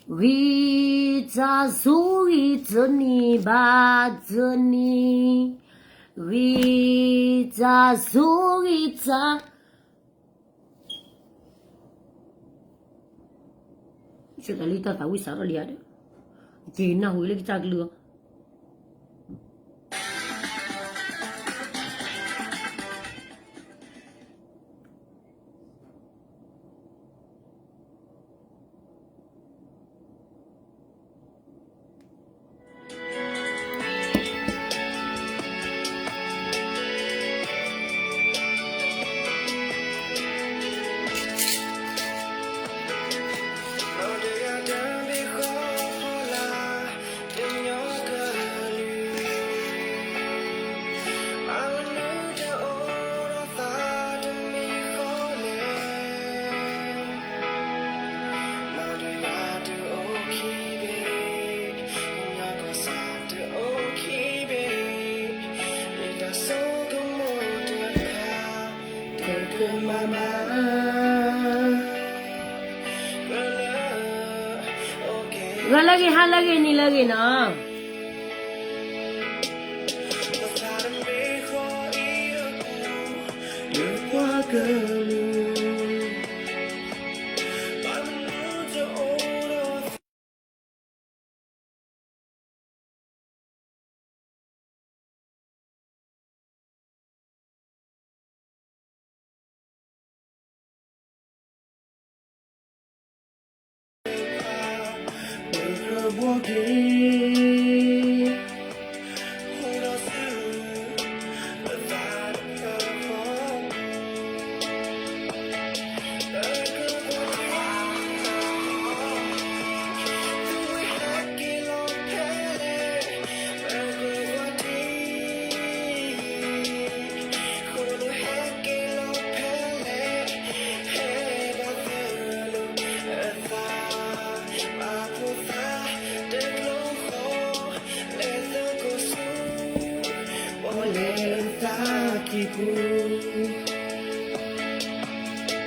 ဂံၢ်စၢ်ဆူဂံၢ်စၢ်နံၤဘၣ်စၢ်နံၤ, ဂံၢ်စၢ်ဆူဂံၢ်စၢ်, ဆၢတၢ်လံတၢ်သးဝံၣ်စးထီၣ်လံဧါဒီး, က့ၤနၢ်ဟူလၢကစၢ်ကလုၢ်အီၤ. ဂၤလၢအဂ့ၤ ဟါလၢအဂ့ၤ နံၤလၢအဂ့ၤနီၤ.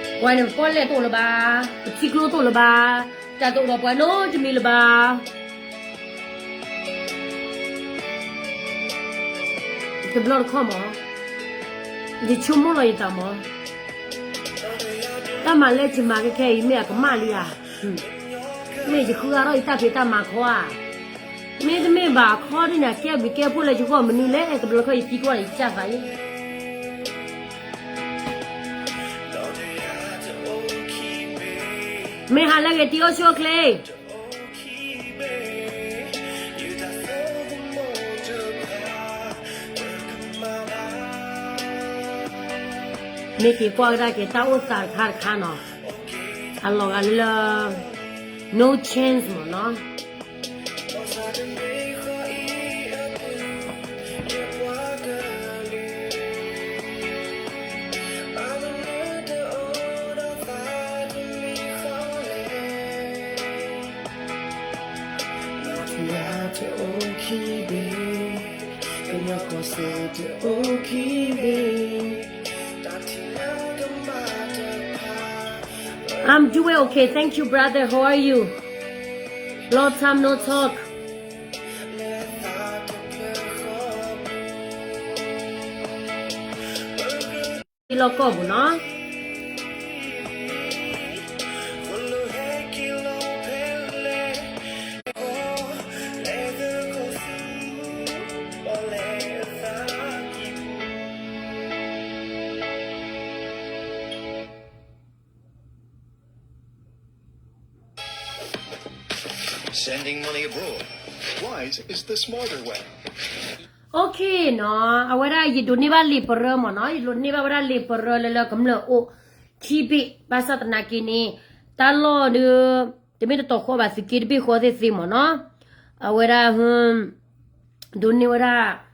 ပှၤန့ၣ် ပပီၣ်လဲၣ်တအိၣ်လၢၤဘၣ်, ပထံကျိတအိၣ်လၢၤဘၣ်, တၢ်တအိၣ်ဒီးပှၤနီတမံၤလၢၤဘၣ်. တဘျီတခီၣ်မး, ယဆိကမိၣ်လီၤယသးမး, တၢ်မၤလၢယမၤခဲခဲအံၤ မ့ၢ်အကမၣ်လံဧါ, မ့ၢ်ယဃုအါထီၣ်ယတၢ်ဖံးတၢ်မၤခီဧါ, မ့တမ့ၢ်ဘၣ်အခီဒ်န့ၣ် အကဲဘျုးကဲဖှိၣ်လၢယဂီၢ်မနုၤလဲၣ်, တဘျီတခီၣ်ယသံကွၢ်ယကစၢ်သးအံၤ, မ့ၢ်ဟါလၢအဂ့ၤ တံၤအိၣ်ဆူၣ်အိၣ်ချ့. မ့ၢ်က့ၤကွၢ်ကဒါက့ၤတၢ်အိၣ်သးတခါတခါနီၤ, အလီၤဂာ်လၢ no change မ့ၢ်နီၤ. I'm doing okay, thank you, brother. How are you? Long time no talk. လီၢ်ကီၢ်ပူၤနီၤ. Okay နီၤ, အဝဲဒၣ်ယဒိးန့ၢ်ဘၣ်လံာ်ပရၢမ့ၢ်နီၤ, ယဒိးန့ၢ်ဘၣ်ဝဲဒၣ်လံာ်ပရၢလၢလၢကမျၢၢ်အိၣ်ခံဘ့ၣ်, ဘၣ်ဆၣ်သနာ်က့န့ၣ် တၢ်လီၢ်ဒီး တမ့ၢ်တတီၤဃီဘၣ် သုးက့တဘ့ၣ်ဃီသ့ၣ်သ့မ့ၢ်နီၤ, အဝဲဒၣ် ဒိးန့ၢ်ဝဲဒၣ်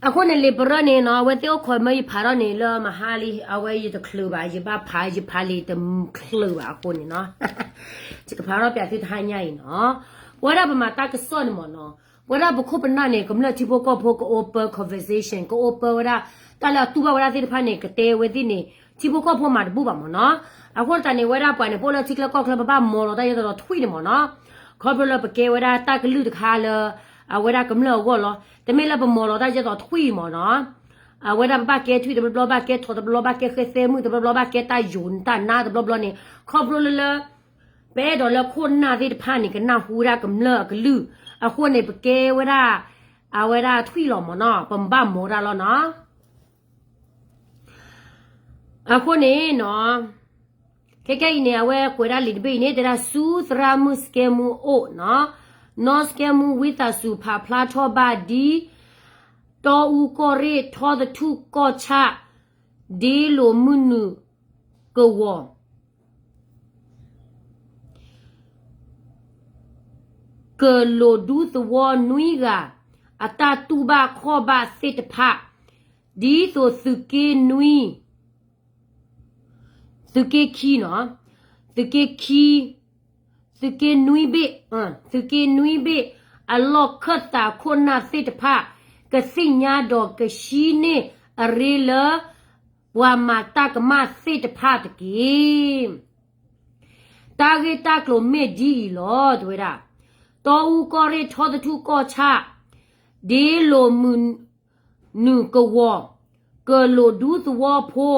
အဃိန့ၣ် လံာ်ပရၢန့ၣ်နီၤ အဝဲသ့ၣ်အိၣ်ခိးမၢယဖးထီၣ်န့ၣ် လၢမဟါလံ အဝဲယတချုးဘၣ် ယဘၣ်ဖး ယဖးလံာ်တချုးဘၣ်အဃိန့ၣ်နီၤ ယကဖးထီၣ်ပျးသုတဟါညါအံၤနီၤ. ပဝဲဒၣ်ပမၤတၢ်ကစီၣ်န့ၣ်မ့ၢ်နီၤ ပဝဲဒၣ်ပခိၣ်ပနၢ်န့ၣ် ကမျၢၢ်ထံဖိကီၢ်ဖိကအိၣ်ပၢ conversation ကအိၣ်ပၢဝဲဒၣ် တၢ်လၢအတူၢ်ဘၣ်ဝဲဒၣ်သ့ၣ်တဖၣ်န့ၣ် ကတဲဝဲသ့ၣ်န့ၣ် ထံဖိကီၢ်ဖိမၤတဘူၣ်ဘၣ်မ့ၢ်နီၤ. အဃိသတးန့ၣ် ဝဲဒၣ်ပှၤန့ၣ် ပအိၣ်လၢထံချၢကီၢ်ချၢ ပဘၣ်မၤလီၤတၢ်ယဲသိးဒီးထွံၣ်န့ၣ်မ့ၢ်နီၤ. ခီဖျိလၢပကဲဝဲဒၣ်တၢ်ကလုၢ်တခါလၢ အဝဲဒၣ်ကမျၢၢ်အဂီၢ်လီၤ. တမ့ၢ်လၢပမၤလီၤတၢ်ယဲသိးထွံၣ်မ့ၢ်နီၤ. အဝဲဒၣ်ပဘၣ်ကဲထွံၣ်တဘျီဘျီ ဘၣ်ကဲထိးတဘျီဘျီ ဘၣ်ကဲဃဲသဲမုၣ်တဘျီဘျီ ဘၣ်ကဲတၢ်ယိၤတၢ်နါတဘျီဘျီန့ၣ် ခီဖျိလၢလၢ ပအဲၣ်ဒိးလၢခိၣ်နၢ်သ့ၣ်တဖၣ်န့ၣ် ကနၢ်ဟူဝဲဒၣ်ကမျၢၢ်အကလုၢ် အဃိန့ၣ် ပကဲဝဲဒၣ် အဝဲဒၣ်ထွံၣ်လီၤမ့ၢ်နီၤ ပဘၣ်မၤတၢ်လီၤနီၤ. အဃိန့ၣ်နီၤ ခဲကဲအံၤန့ၣ် အဝဲကွဲးဒၣ်လံာ်တဘ့ၣ်အံၤန့ၣ် တဲဒၣ်ဆူသရၣ်မုၣ်စကဲမူအိၣ်နီၤ နီၢ်စကဲမူဝံသးစူၤဖးဖျါထီၣ်ဘၣ်ဒ် တီအူကီၢ်ရ့ၣ်ထီသထူၣ်ကီၢ်ဆၣ် ဒ့လိာ်မုၢ်နုာ်ကဝီၤ ကလိာ်ဒူသဝီနွံဂၤ အတၢ်တူၢ်ဘၣ်ခီၣ်ဘၣ်သ့ၣ်တဖၣ် ဒ်သိးသုးက့နွံ သုးက့ခံနီၤ သုးက့ခံ သုးက့နွံဘ့ၣ် သုးက့နွံဘ့ၣ် အလီၢ်ခၢၣ်သးခိၣ်နၢ်သ့ၣ်တဖၣ် ကသ့ၣ်ညါဒီးကဟံးန့ၢ်အရ့လၢ ပှၤမၤတၢ်ကမၣ်သ့ၣ်တဖၣ်တက့ၢ်. တၢ်ဂ့ၢ်တၢ်ကျိၤမ့ၢ်ဒ်အံၤလီၤ တဲဝဲဒၣ် တီအူကီၢ်ရ့ၣ်ထီသထူၣ်ကီၢ်ဆၣ် ဒ့လိာ်မုၢ်နုာ်ကဝီၤ ကလိာ်ဒူသဝီဖိ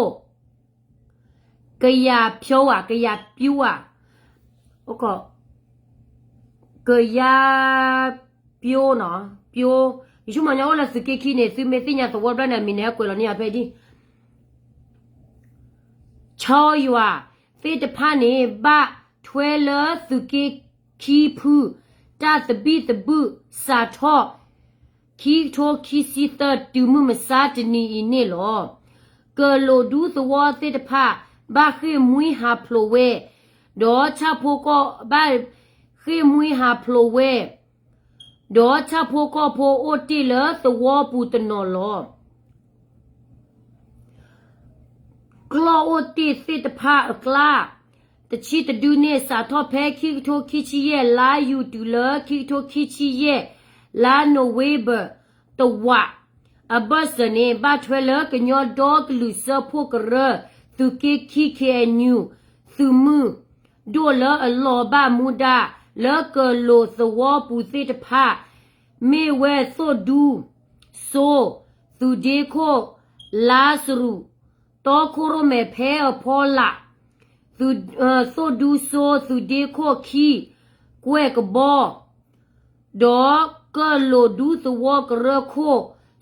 ကယၤဖျိဧါ ကယၤပျိဧါ ကယၤပျိနီၤ ပျိ ယဆိကမိၣ်ညီအိၣ်လၢသုးက့ခံန့ၣ် သုမ့ၢ်သ့ၣ်ညါသဝီတဖျၢၣ်န့ၣ် အမံၤန့ၣ်ဟဲကွဲးလီၤန့ၢ်ယၤဖဲဒ် ဆီယွၤသ့ၣ်တဖၣ်န့ၣ် ဘၣ်ထွဲလၢသုးက့ခံဖု တၢ်သဘံၣ်သဘုၣ်စးထီၣ် ခံကထိခံဆံသၢ တုၤမုၢ်မဆါတနံၤအံၤန့ၣ်လီၤ. ကလိာ်ဒူသဝီသ့ၣ်တဖၣ် ဘၣ်ဃ့ၢ်မှံဟးဖျိးဝဲ, ဒီးဆၣ်ဖိကီၢ် ဘၣ်ဃ့ၢ်မှံဟးဖျိးဝဲ, ဒီးဆၣ်ဖိကီၢ်ဖိအိၣ်တ့ၢ်လၢသဝီပူၤတနီၤလီၤ. ကျီၢ်အိၣ်တ့ၢ်သ့ၣ်တဖၣ်အကျါ တဆံတဒုန့ၣ် စးထီၣ်ဖဲခံကထိခံဆံယဲၢ် လါယူၤ တုၤလၢခံကထိခံဆံယဲၢ် လါနိၣ်ဝ့ဘၢၣ် တဝး အဘၢၣ်စၢၤန့ၣ် ဘၣ်ထွဲလၢကညီဒီကလုာ်စၢဖှိၣ်ကရၢ သုးက့ခံ ခ့ၣ်အဲၣ်ယူၣ် သုးမုၢ်ဒိၣ်လၢအလီၤဘၣ်မူဒါ လၢကလိာ်သဝီပူၤသ့ၣ်တဖၣ် မ့ၢ်ဝဲသိၣ်ဒူစိ သုးဒ့ခိၣ် လါစရူး တီခိၣ်ရိၣ်မဲာ်ဖဲအဖီလာ် သိၣ်ဒူစိ သုးဒ့ခိၣ်ခံ ကွဲၢ်ကဘီ ဒီးကလိာ်ဒူသဝီကရၢခိၣ်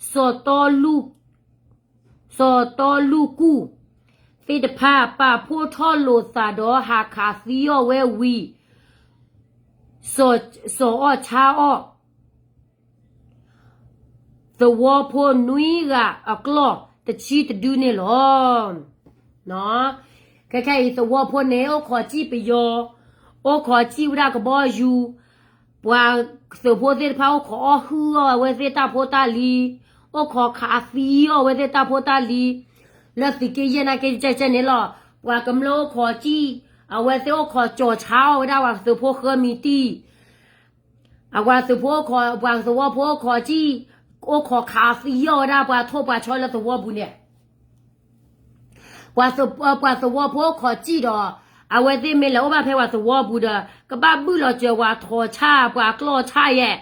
စီၤတီလူၢ်ကူၣ် သ့ၣ်တဖၣ် ပာ်ဖှိၣ်ထီၣ်လိာ်သးဒီးဟးခးသံအီၤဝဲဝံၤ စီၤအီၣ်ဆါအီၣ် သဝီဖိနွံဂၤအကျီၢ်တဆံတဒုန့ၣ်လီၤ. ခဲခဲအံၤသဝီဖိန့ၣ် အိၣ်ခိးစံၣ်ပယီၤ, အိၣ်ခိးစံၣ်ဝဲဒၣ်ကဘီယူၤ, ပှၤသုးဖိသ့ၣ်တဖၣ် အိၣ်ခိးအီၣ်ဟုၣ်အီၣ်အဝဲသ့ၣ်တၢ်ဖိတၢ်လံၤ, အိၣ်ခိးခးသံအီၣ်အဝဲသ့ၣ်တၢ်ဖိတၢ်လံၤ, လၢသုးက့ယဲၢ်နာ်က့ ကဲကဲန့ၣ်လီၤ. ပှၤကမျၢၢ်အိၣ်ခိးစံၣ်, အဝဲသ့ၣ်အိၣ်ခိးကၠီၤဆါအီၣ်ဝဲဒၣ်ပှၤသုးဖိဃၢမံၤတံၢ် အပှၤသုးဖိအိၣ်ခိး ပှၤသဝီဖိအိၣ်ခိးစံၣ်, အိၣ်ခိးခးသံအီၣ်ဝဲဒၣ်ပှၤထိၣ်ပှၤဆီလၢသဝီပူၤန့ၣ်, ပှၤသဝီဖိအိၣ်ခိးစံၣ်ဒီး အဝဲသ့ၣ်မ့ၢ်လဲၤအိၣ်ဘၣ်ဖဲပှၤသဝီပူၤဒီး ကဘၣ်ဘုၣ်လီၤစၢၤပှၤထိးဆၣ် ပှၤကျီၢ်ဆၣ်ယဲၢ်,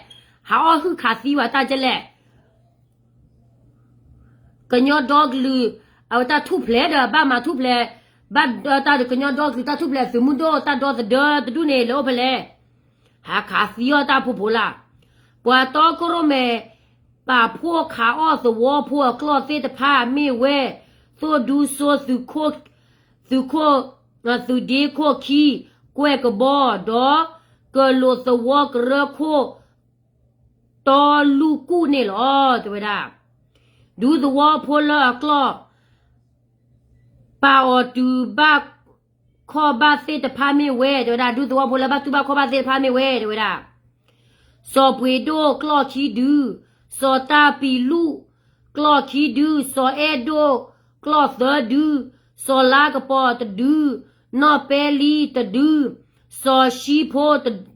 ဟးအီၣ်ဟုၣ်ခးသံဝဲတၢ်ကဲလဲၣ် ကညီဒီကလုာ် အဝဲတၢ်ထူၣ်ဖျဲးဒီး ဘၣ်မၤထူၣ်ဖျဲး, ဘၣ်တၢ်ကညီဒီကလုာ်တၢ်ထူၣ်ဖျဲး သုးမုၢ်ဒိၣ်တၢ်ဒီသဒၢတဒူၣ်န့ၣ် လဲၤအိၣ်ဖဲလဲၣ်, ဟးခးသံအီၣ်တၢ်ဖိဖိလၢ်, ပှၤတီခိၣ်ရိၣ်မဲာ် ပာ်ဖှိၣ်ခးအီၣ်သဝီဖိအကျီၢ်သ့ၣ်တဖၣ်မ့ၢ်ဝဲ သိၣ်ဒူစိ သုးခိၣ် သုးဒ့ခိၣ်ခံ ကွဲၢ်ကဘီ ဒီးကလိာ်သဝီကရၢခိၣ် တီလူၢ်ကူၣ်န့ၣ်လီၤ တဲဝဲဒၣ်. ဒူသဝီဖိလၢအကျီၢ် ပာ်အီၤတုၤဘၣ်ခီၣ်ဘၣ်သ့ၣ်တဖၣ်မ့ၢ်ဝဲ တဲဝဲဒၣ်, ဒူသဝီဖိလၢဘၣ်တူၢ်ဘၣ်ခီၣ်ဘၣ်သ့ၣ်တဖၣ်မ့ၢ်ဝဲ တဲဝဲဒၣ်, စီၤပှ့ၤဒိၣ်ကျီၢ်ခံဒု, စီၤတၢ်ပံၤလူၢ် ကျီၢ်ခံဒု, စီၤအဲၣ်ဒိၣ်ကျီၢ်သၢဒု, စီၤလါကပီၤတဒု, နီၢ်ပဲလံတဒု, စီၤၡံဖိ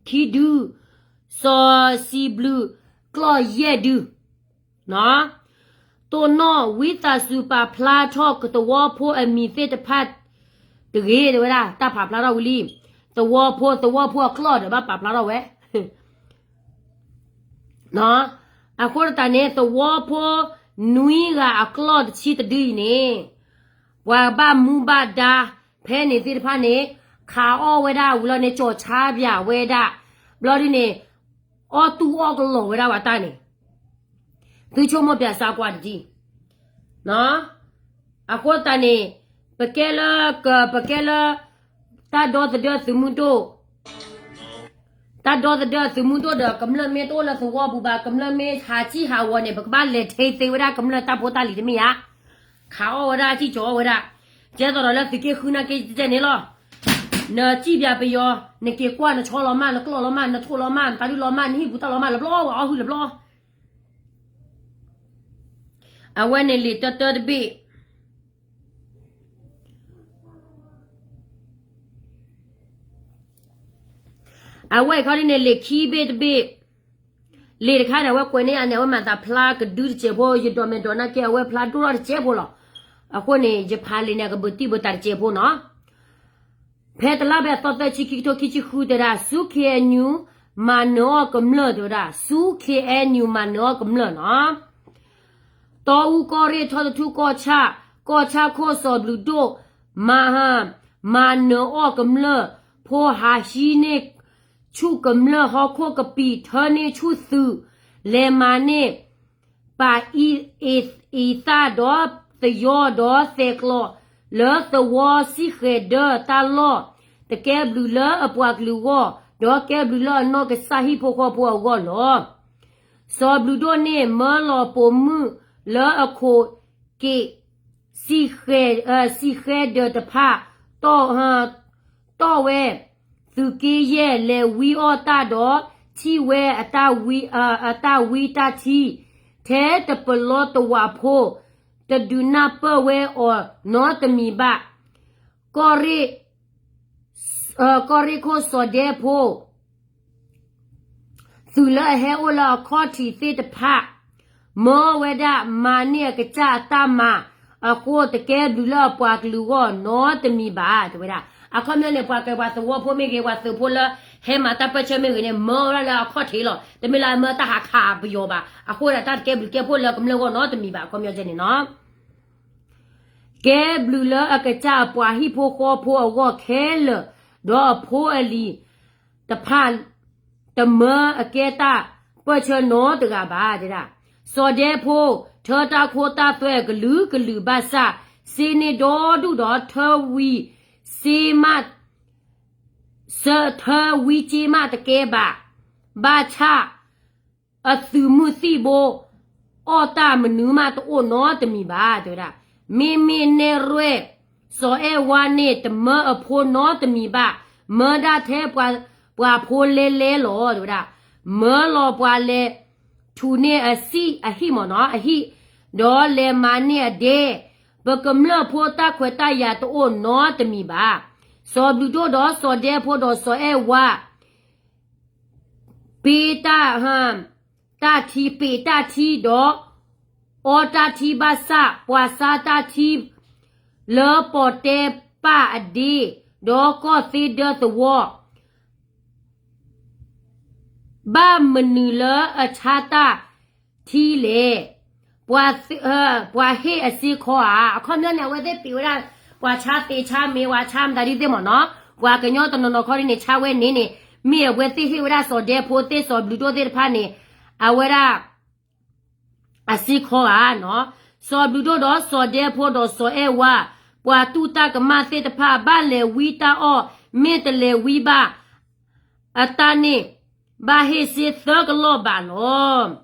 ခံဒု, စီၤစံးဘျုးကျီၢ်ယဲၢ်ဒု. တိၢ်နီၣ်ဝံသးစူၤပာ်ဖျါထီၣ်သဝီဖိအမံၤသ့ၣ်တဖၣ် တဂ့ၤ တဲဝဲဒၣ်, တၢ်ပာ်ဖျါထီၣ်ဝံၤလံ. သဝီဖိ, သဝီဖိအကျီၢ်ဒီးဘၣ်ပာ်ဖျါထီၣ်ဝဲ. အဃိသတးန့ၣ် သဝီဖိနွံဂၤအကျီၢ်တဆံတဒုအံၤန့ၣ် ပှၤဘၣ်မူဘၣ်ဒါဖဲန့ၣ်သ့ၣ်တဖၣ်န့ၣ် ခးအီၣ်ဝဲဒၣ်ဝံၤလီၤန့ၣ် ကၠီၤဆါပၠးဝဲဒၣ်, ဘျီဒုန့ၣ် အီၣ်တူၢ်အီၣ်ကလီၤဝဲဒၣ်ဝဲတၢ်န့ၣ် သုဆိကမိၣ်ပၠးစးကွၢ်တဒံး. အဃိသတးန့ၣ် ပကဲလၢ ပကဲလၢ တၢ်ဒီသဒၢသုးမုၢ်ဒိၣ်, တၢ်ဒီသဒၢသုးမုၢ်ဒိၣ်ဒီး ကမျၢၢ်မ့ၢ်တအိၣ်လၢသဝီပူၤဘၣ်, ကမျၢၢ်မ့ၢ်ဟးစံၣ်ဟးဂီၤန့ၣ် ပကဘၣ်လဲၤထဲသ့ဝဲဒၣ်ကမျၢၢ်တၢ်ဖိတၢ်လံၤတမ့ၢ်ဧါ. ခးအီၣ်ဝဲဒၣ် စံၣ်ကၠီၤအီၣ်ဝဲဒၣ်, ကဲသိးဒီးလၢသုးက့ဃုနၢ်က့တဲန့ၣ်လီၤ. နစံၣ်ပၠးပယီၤ, နက့ၤကွၢ်နဆီလီၤမၢ်, နကျီၢ်လီၤမၢ်, နထိၣ်လီၤမၢ်, နသးဒုလီၤမၢ်, နဟံၣ်ပူၤတၢ်လီၤမၢ်, လၢဘျီဝဲအီၣ်ဟုၣ်လၢဘျီ. အဝဲန့ၣ်လံာ်တၢတၢတဘ့ၣ် အဝဲအံၤခီဒ်န့ၣ် လံာ်ခံဘ့ၣ်တဘ့ၣ်, လံာ်တခါန့ၣ် အဝဲကွဲးန့ၢ်အန့ၣ် အဝဲမၤသးဖျါကဒုတစဲးဖိ, ယဒိးမဲာ်ဒိးနၢ်က့ အဝဲဖျါဒိၣ်ထီၣ်တစဲးဖိလီၤ. အဃိန့ၣ် ယဖးလံာ်န့ၣ် အကဘုးတံၢ်ဘၢတၢ်တစဲးဖိနီၤ. ဖဲတလါဘဲအသီသၢဆံခံကထိခံဆံဃုတဲဒၣ် ဆူ ခ့အဲၣ်ယူ မၤနၢၤအီၣ်ကမျၢၢ်တဲဝဲဒၣ်, ဆူ ခ့အဲၣ်ယူ မၤနၢၤအီၣ်ကမျၢၢ်နီၤ. တီအူကီၢ်ရ့ၣ်ထီၣ်တထူၣ်ကီၢ်ဆၣ်, ကီၢ်ဆၣ်ခိၣ်စီၤဘျုးဒိၣ် မၤ, မၤနၢၤအီၣ်ကမျၢၢ်ဖိ ဟးဟံးန့ၢ်ဆူၣ်ကမျၢၢ်ဟီၣ်ခိၣ်ကပံာ် ထၢန့ၢ်ဆူၣ်သုး လဲၤမၤန့ၢ် ပာ်အံသၣ်ဒီးသယီဒီးသဲးကျီး လၢသဝီစံၣ်ဃဲၤဒၢတၢ်လီၢ်, တကဲဘျုးလၢအပှၤကလုာ်အဂီၢ်, ဒီးကဲဘျုးလၢအနီၢ်ကစၢ်ဟံၣ်ဖိဃီဖိအဂီၢ်လီၤ. စီၤဘျုးဒိၣ်န့ၣ် မၢလီၤပိာ်မုၣ်လၢအခိၣ်က့ၣ် စံၣ်ဃဲၤဒၢးတဖၣ် တီၢ်ဝဲသုးက့ယဲၢ် လဲၤဝံအီၣ်တၢ်ဒီး ထံၣ်ဝဲအတၢ်ဝံတၢ်ထံ ထဲတပလီတဝးဖိ တဒုးနၢ်ပၢၢ်ဝဲအီၤနီတမံၤဘၣ်. ကီၢ်ရ့ၣ် ကီၢ်ရ့ၣ်ခိၣ်စီၤဒဲဖိ သုးလၢအဟဲအိၣ်လၢအခီၣ်ထံးသ့ၣ်တဖၣ် မၢဝဲဒၣ်မၤန့ၢ်အကစၢ်အတၢ်မၤအဃိ တကဲဘျုးလၢအပှၤကလုာ်အဂီၢ်နီတမံၤဘၣ် တဲဝဲဒၣ်. အခီပညီန့ၣ် ပှၤကဲပှၤသဝီဖိမ့ၢ်ဂ့ၤ ပှၤသုးဖိလၢဟဲမၤတၢ်ပၢၢ်ဆၢမ့ၢ်ဂ့ၤန့ၣ် မၢဝဲဒၣ်လၢအခီၣ်ထံးလီၤ. တမ့ၢ်လၢအမၢတၢ်ဟးခးပယီၤဘၣ်. အဃိဒၣ်တၢ်တကဲဘျုးကဲဖှိၣ်လၢကမျၢၢ်ဂီၢ်နီတမံၤဘၣ် အခီပညီန့ၣ်နီၤ. ကဲဘျုးလၢအကစၢ်အပှၤဟံၣ်ဖိဃီဖိအဂီၢ်ခဲလၢာ်, ဒီးအဖိအလံၤတဖၣ် တမၢအကဲတၢ်ပၢၢ်ဆၢနီတဂၤဘၣ် တဲဒၣ်. စီၤဒဲဖိ ထၢတၢ်ခိတၢ်သွဲကလုာ်ကလုာ်ဘၣ်ဆၣ် စ့န့ၢ်ဒီဒူၣ်ဒီးထၢဝံ စ့မး ထၢဝံစ့မးတကဲဘၣ်. ဘၣ်ဆၣ် အသုးမုၢ်သံၣ်ဘိ အီၣ်တၢ်မနုၤမးတအိၣ်နီတမံၤဘၣ် တဲဝဲဒၣ်. မ့မ့ၢ်နဲၣ်ရွဲၣ် စီၤအဲၣ်ဝါန့ၣ် တမၢအဖိနီတမံၤဘၣ်. မၢဒၣ်ထဲပှၤဖိလဲလဲလီၤ တဲဝဲဒၣ်. မၢလီၤပှၤလဲၤထူးန့ၢ်အစံၣ်အဟံၣ်မ့ၢ်နီၤ အဟံၣ်, ဒီးလဲၤမၤန့ၢ်အဒဲ, ပကမျၢၢ်ဖိတၢ်ခွဲးတၢ်ယာ်တအိၣ်နီတမံၤဘၣ်. စီၤဘျုးဒိၣ်ဒီးစီၤဒဲဖိဒီးစီၤအဲၣ်ဝါ ပ့တၢ် တၢ်ထံ ပ့းတၢ်ထံဒီး အီတၢ်ထံဘၣ်ဆၣ် ပှၤဆါတၢ်ထံ လၢပီၣ်တဲပၢ်အဒ့ ဒီးကီၢ်သ့ဒၢသဝီ ဘၣ်မနုၤလၢအဆါတၢ်ထံလဲၣ်. ပှၤဟ့ၣ်အစ့ခီဧါ. အခီပညီန့ၣ် အဝဲသ့ၣ်ပ့ၤဝဲဒၣ် ပှၤဆါသ့ဆါမ့ၤ ပှၤဆါမတၤဒ်သ့ၣ်မ့ၢ်နီၤ. ပှၤကညီတနီၤနီၤခီဒ်န့ၣ် ဆါဝဲန့ၣ်န့ၣ် မ့ၢ်အဝဲသ့ၣ်ဟ့ၣ်ဝဲဒၣ်စီၤဒဲဖိသ့ၣ်စီၤဘျုးဒိၣ်သ့ၣ်တဖၣ်န့ၣ် အဝဲဒၣ် အစ့ခီဧါနီၤ. စီၤဘျုးဒိၣ်ဒီးစီၤဒဲဖိဒီးစီၤအဲၣ်ဝါ ပှၤတူၢ်တၢ်ကမၣ်သ့ၣ်တဖၣ် ဘၣ်လဲၤဝံတၢ်အီၣ် မ့ၢ်တလဲၤဝံဘၣ် အတၢ်န့ၣ် ဘၣ်ဟ့ၣ်စ့သၢကလီၢ်ဘၣ်လီၤ.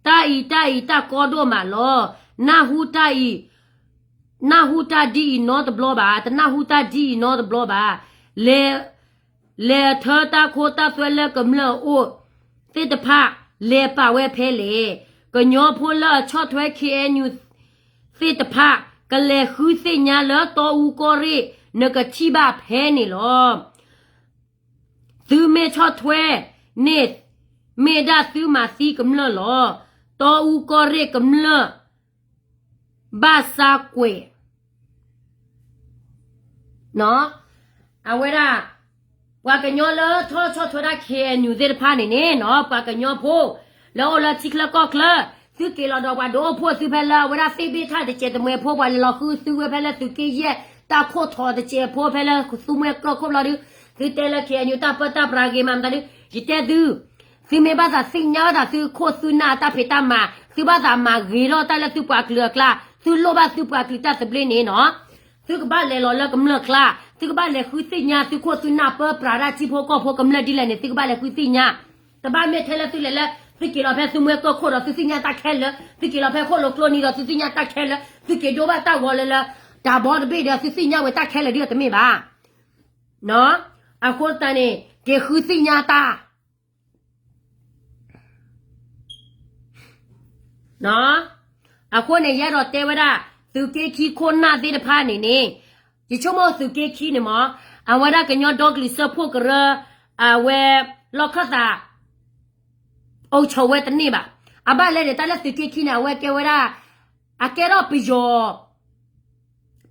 တၢ်အံၤ တၢ်အံၤ တၢ်ကီဒိၣ်မးလီၤ. နၢ်ဟူတၢ်အံၤ နၢ်ဟူတၢ်ဒ်အံၤနီတဘျီဘၣ်, တနၢ်ဟူတၢ်ဒ်အံၤနီတဘျီဘၣ်. လဲၤ လဲၤထၢတၢ်ခိတၢ်သွဲလၢကမျၢၢ်အအိၣ်သ့ၣ်တဖၣ် လဲၤပာ်ဝဲဖဲလဲၣ်. ကညီဖိလၢအဆီၣ်ထွဲ ခ့ၣ်အဲၣ်ယူၣ် သ့ၣ်တဖၣ် ကလဲၤဃုသ့ၣ်ညါလၢတီအူကီၢ်ရ့ၣ် နကထံၣ်ဘၣ်ဖဲန့ၣ်လီၤ. သုမ့ၢ်ဆီၣ်ထွဲန့ၣ် မ့ၢ်ဒၣ်သုမၤသံကမျၢၢ်လီၤ. တီအူကီၢ်ရ့ၣ်ကမျၢၢ် ဘၣ်ဆါကွဲး အဝဲဒၣ် ပှၤကညီလၢထီၣ်ဆီၣ်ထွဲဒၣ် ခ့ၣ်အဲၣ်ယူၣ် သ့ၣ်တဖၣ်န့ၣ်န့ၣ်နီၤ ပှၤကညီဖိ လၢအိၣ်လၢထံချၢကီၢ်ချၢ သုက့ၤလီၤဒီးပှၤဒိၣ်အိၣ်ဖှိၣ်သုဖဲလၢအဝဲဒၣ်သ့ၣ်ဘ့ၣ်ထၣ်တစဲးတမှဲဖိ ပှၤလဲၤလီၤဃုသုဝဲဖဲလၢသုးက့ယဲၢ် တၢ်ခိၣ်ထီၣ်တစဲးဖိ ဖဲလၢသူမှဲကၢၢ်ခိၣ်ဘျီဒု သုတဲလၢခ့ၣ်အဲၣ်ယူၣ်တၢ်ပၢတၢ်ပြးဂ့ၤမးမတၤဒု ယတဲသု သုမ့ၢ်ဘၣ်သးသ့ၣ်ညါဘၣ်သးသုခိၣ်သုနၢ်အတၢ်ဖံးတၢ်မၤ သုဘၣ်သးမၤဂ့ၤထီၣ်တၢ်လၢသုပှၤကလုာ်အကျါ သုလိၣ်ဘၣ်သုပှၤကလုာ်တၢ်သဘျ့န့ၣ်နီၤ သုကဘၣ်လဲၤလီၤလၢကမျၢၢ်ကျါ သုကဘၣ်လဲၤဃုသ့ၣ်ညါ သုခိၣ်သုနၢ်ပၢပြးတၢ်ထံဖိကီၢ်ဖိကမျၢၢ်ဒ်လဲၣ်န့ၣ် သုကဘၣ်လဲၤဃုသ့ၣ်ညါ တဘၣ်မ့ၢ်ထဲလၢသုလဲၤလၢ သုက့ၤလီၤဖဲသူမှဲကၢၢ်ခိၣ်ဒီးသုသ့ၣ်ညါတၢ်ခဲလၢာ် သုက့ၤလီၤဖဲခိၣ်လိာ်ကျိနံၤဒီးသုသ့ၣ်ညါတၢ်ခဲလၢာ် သုက့ၤဒိဘၣ်တၢ်ဂီၤလၢလၢ တၢ်ဘီတဘ့ၣ်ဒီးသုသ့ၣ်ညါဝဲတၢ်ခဲလၢာ်ဒ်အတမ့ၢ်ဘၣ် အဃိသတးန့ၣ် က့ၤဃုသ့ၣ်ညါတၢ် အဃိန့ၣ် ယအဲၣ်ဒိးတဲဝဲဒၣ် သုးက့ခံခိၣ်နၢ်သ့ၣ်တဖၣ်န့ၣ်န့ၣ် ယဆိကမိၣ်သုးက့ခံန့ၣ်မ့ၢ် အဝဲဒၣ်ကညီဒီကလုာ်စၢဖှိၣ်ကရၢ အဝဲ လီၢ်ခၢၣ်သး အိၣ်ဆိးဝဲတန့ၢ်ဘၣ်. အဘၣ်လဲၣ်န့ၣ် တၢ်လၢသုးက့ခံန့ၣ် အဝဲကဲဝဲဒၣ် အကဲထီၣ်ပယီၤ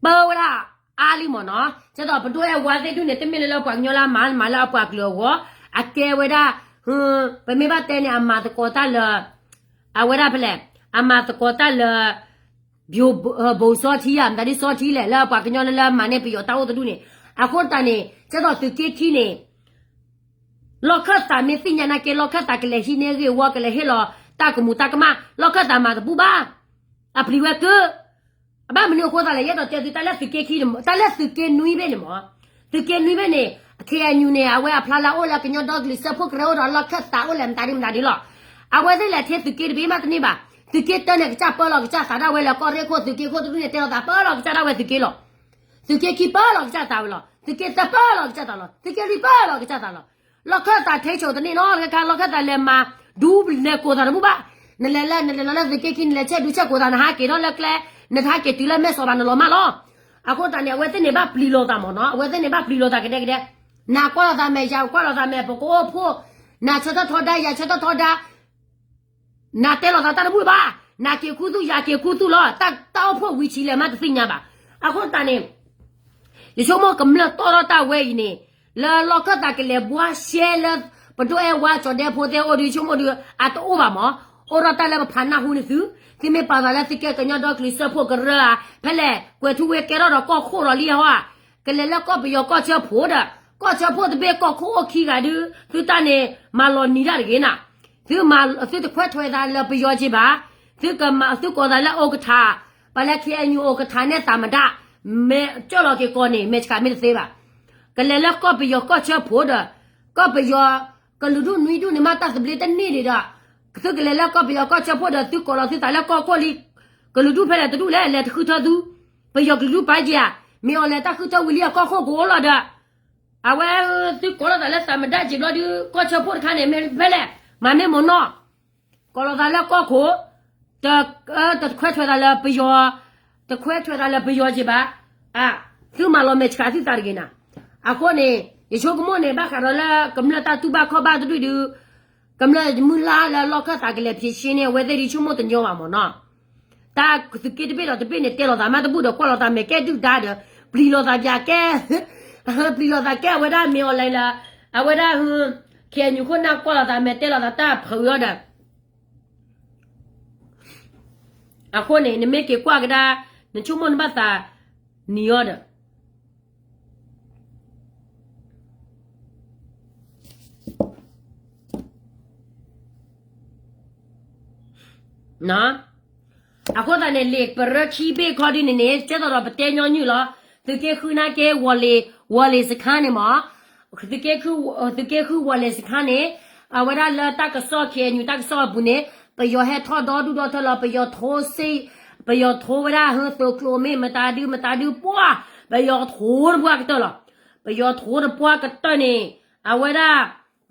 ပၢဝဲဒၣ်အါလံမ့ၢ်နီၤ. ဒ်သိးပဒိၣ်အဲၣ်ဝါသ့ၣ်ဒုန့ၣ် တမ့ၢ်လၢလၢပှၤကညီလၢအမၤမၤလၢအပှၤကလုာ်အဂီၢ် အကဲဝဲဒၣ် ပမ့ၢ်ဘၣ်တဲန့ၣ် အမၤသကိးတၢ်လၢ အဝဲဒၣ်ဖဲလဲၣ် အမၤသကိးတၢ်လၢ ဘိးစီထံဧါ မတၤဒ်စီထံလဲၣ် လၢပှၤကညီလၢလၢမၤန့ၢ်ပယီၤတၢ်အိၣ်တဒူၣ်န့ၣ် အဃိတၢ်န့ၣ် ဒ်သိးသုးက့ခံန့ၣ် လီၢ်ခၢၣ်သးမ့ၢ်သ့ၣ်ညါနာ်က့ လီၢ်ခၢၣ်သးကလဲၤဟံးန့ၢ်ဂ့ၢ်ဝီ ကလဲၤဟ့ၣ်လီၤတၢ်ကမူၤတၢ်ကမၣ် လီၢ်ခၢၣ်သးမၤတဘူၣ်ဘၣ်. အပျံၤဝဲကၢ အဘၣ်မနုၤအဃိသးလဲၣ် ယအဲၣ်ဒိးတဲသု တၢ်လၢသုးက့ခံန့ၣ် တၢ်လၢသုးက့နွံဘ့ၣ်န့ၣ်မ့ၢ် သုးက့နွံဘ့ၣ်န့ၣ် ခ့ၣ်အဲၣ်ယူၣ်န့ၣ် အဝဲအဖျါလၢအအိၣ်လၢကညီဒီကလုာ်စၢဖှိၣ်ကရၢအိၣ်ဒီးလီၢ်ခၢၣ်သးအိၣ်လဲၣ်မတၤဒ်မတၤဒ်လီၤ. အဝဲသ့ၣ်လဲၤထဲသုးက့တဘ့ၣ်မးတန့ၢ်ဘၣ်. သုးက့တၢန့ၣ် ကစၢ်ပၢလီၤကစၢ်သးဒၣ်ဝဲလၢကီၢ်ရ့ၣ်ခိၣ် သုးက့ခိၣ်တဒူၣ်န့ၣ် တဲလီၤသးပၢလီၤကစၢ်ဒၣ်ဝဲသုးက့လီၤ. သုးက့ခံပၢလီၤကစၢ်သးဝဲလီၤ. သုးက့သၢပၢလီၤကစၢ်သးလီၤ. သုးက့လွံၢ်ပၢလီၤကစၢ်သးလီၤ. လီၢ်ခၢၣ်သးထဲဆိးတန့ၢ်နီတခါခါ လီၢ်ခၢၣ်သးလဲၤမၤ ဒူလဲၤကိးသးတဘူၣ်ဘၣ်. နလဲၤလၢ နလဲၤလီၤလၢသုးက့ခံ နလဲၤဆဲးဒူဆဲးကိးသး နဟးက့ၤထီၣ်လၢကျဲ နဟးက့ၤတုၤလၢမဲၢ်စီၤဘၣ် နလီၤမၢ်လီၤ. အဃိသတးန့ၣ် အဝဲသ့ၣ်န့ၣ်ဘၣ်ပျံၤလိာ်သးမ့ၢ်နီၤ အဝဲသ့ၣ်န့ၣ်ဘၣ်ပျံၤလိာ်သးကဒဲကဒဲ နကွၢ်လိာ်သးမဲာ်ယၤ ကွၢ်လိာ်သးမဲာ် ပကအိၣ်ဖှိၣ် နဆၢထၢၣ်ထီဒါ ယၤဆၢထၢၣ်ထီဒါ နတဲလိာ်သးတၢ်တဘူၣ်ဘၣ်. နက့ၤခူသူၣ် ယၤက့ၤခူသူၣ်လီၤ. တၢ်အိၣ်ဖှိၣ်ဝံၤဆံးလဲၣ်မးတသ့ၣ်ညါဘၣ်. အဃိသတးန့ၣ် ယဆိကမိၣ်ကမျၢၢ်တီၣ်ထီၣ်တၢ်ဝဲအံၤန့ၣ် လၢလီၢ်ခၢၣ်သးကလဲၤဘှါရှဲလၢ ပဒိၣ်အဲၣ်ဝါကၠီၤဒဲဖိသ့ၣ်အိၣ်ဒီး ယဆိကမိၣ်ဒီး အတအိၣ်ဘၣ်မး အိၣ်ထီၣ်တၢ်လၢပဖးနၢ်ဟူန့ၣ်သု သုမ့ၢ်ပာ်သးလၢသုကဲကညီဒီကလုာ်စၢဖှိၣ်ကရၢဧါ ဖဲလဲၣ် ကွဲၤထူဝ့ကဲထီၣ်ဒီးကီၢ်ခိၣ်ဒီးလံဟီဧါ ကလဲၤလၢကီၢ်ပယီၤကီၢ်ဆၢဖှိၣ်ဒီး ကီၢ်ဆၢဖှိၣ်တဘ့ၣ်ကီၢ်ခိၣ်အိၣ်ခံဂၤဒု သုတၢ်န့ၣ် မၤလီၤနံၤတၢ်တဂ့ၤနၤ သုမၤ သုတခွဲးထွဲသးလၢပယီၤက့ၤဘၣ်. သုကမၤ သုကိးသးလၢအိၣ်ကထး ပှၤလၢ ခ့ၣ်အဲၣ်ယူၣ် အိၣ်ကထးန့ၣ်သးမတၤ မ့ၢ်ကၢၢ်လီၤက့ၤကီးန့ၣ် မဲာ်ဆှးမ့ၢ်တသ့ဘၣ်. ကလဲၤလၢကီၢ်ပယီၤကီၢ်ဆၢဖှိၣ်ဒီး ကီၢ်ပယီၤ ကလုာ်ဒူၣ်နွံဒူၣ်န့ၣ် မ့ၢ်တၢ်သဘျ့တန့ၢ်ဒံးဒီး သုကလဲၤလၢကီၢ်ပယီၤကီၢ်ဆၢဖှိၣ်ဒီး သုကိးလီၤသုသးလၢကီၢ်ခိၣ်လံ ကလုာ်ဒူၣ်ဖဲလဲၣ်တဒူၣ်လဲၣ် လဲၤတဃုထၢသု ပယီၤကလုာ်ဒူၣ်ပာ်က့ၤဧါ မ့ၢ်အီၤလဲၤတၢ်ဃုထၢဝံၤလံအကီၢ်ခိၣ်ကအိၣ်လီၤဒီး အဝဲ သုကိးလီၤသးလၢသးမတၤက့ၤဘျီဒု ကီၢ်ဆၢဖှိၣ်တခါန့ၣ် မ့ၢ်ဖဲလဲၣ် မၤမ့ၢ်မ့ၢ်နီၢ် ကိးလီၤသးလၢကီၢ်ခိၣ် တ တခွဲးထွဲသးလၢပယီၤ တခွဲးထွဲသးလၢပယီၤက့ၤဘၣ် သုမၤလီၤမဲာ်ဆှးသုသးတဂ့ၤနၤ. အဃိန့ၣ် ယဆိကမိၣ်န့ၣ် ဘၣ်ဃးဒီးလၢကမျၢၢ်တၢ်တူၢ်ဘၣ်ခီၣ်ဘၣ်တဒူၣ်ဒု ကမျၢၢ်မုၢ်လၢ်လၢလီၢ်ခၢၣ်သးကလဲၤဖံးဆ့န့ၣ် အဝဲသ့ၣ်ဒုဆိကမိၣ်တညီဘၣ်မ့ၢ်နီၢ် တၢ်သုးက့တဘ့ၣ်ဒီးတဘ့ၣ်န့ၣ် တဲလိာ်သးမးတဘူၣ်ဒီးကွၢ်လိာ်သးမဲာ်ကဲဒုၣ်ဒါဒီး ပျံၤလိာ်သးပျးကဲ ပျံၤလိာ်သးကဲအဝဲဒၣ်မ့ၢ်အီၤလဲၤလၢ အဝဲဒၣ် ခ့ၣ်အဲၣ်ယူၣ်ခိၣ်နၢ်ကွၢ်လိာ်သးမဲာ်တဲလိာ်သးတၢ်ဖုးအီၤဒီး အဃိန့ၣ် နမ့ၢ်က့ၤကွၢ်ကဒါ နဆိကမိၣ်နဘၣ်သးနံၤအီၤဒီး အဃိသတးန့ၣ် လံာ်ပရၢခံဘ့ၣ်ခီဒုန့ၣ်န့ၣ် ကဲသိးဒီးပတဲညီနုၢ်လီၤ. သုးက့ဃုနာ်က့ ဝီၤလ့ၤ ဝီၤလ့ၤစခါန့ၣ်မး သုးက့ဃုဝီၤလ့ၤစခါန့ၣ် အဝဲဒၣ်လၢတၢ်ကစီၣ် ခ့ၣ်အဲၣ်ယူၣ် တၢ်ကစီၣ်အပူၤန့ၣ် ပယီၤဟဲထီၣ်ဒီဒူၣ်ဒီထၢလီၤ ပယီၤထိစ့ ပယီၤထိဝဲဒၣ်ဟဲသိးကျိၤမ့ၢ်မတၤဒုမတၤဒုပှၢ် ပယီၤထိတပှၢ်ကတၢၢ်လီၤ. ပယီၤထိတပှၢ်ကတၢၢ်န့ၣ် အဝဲဒၣ်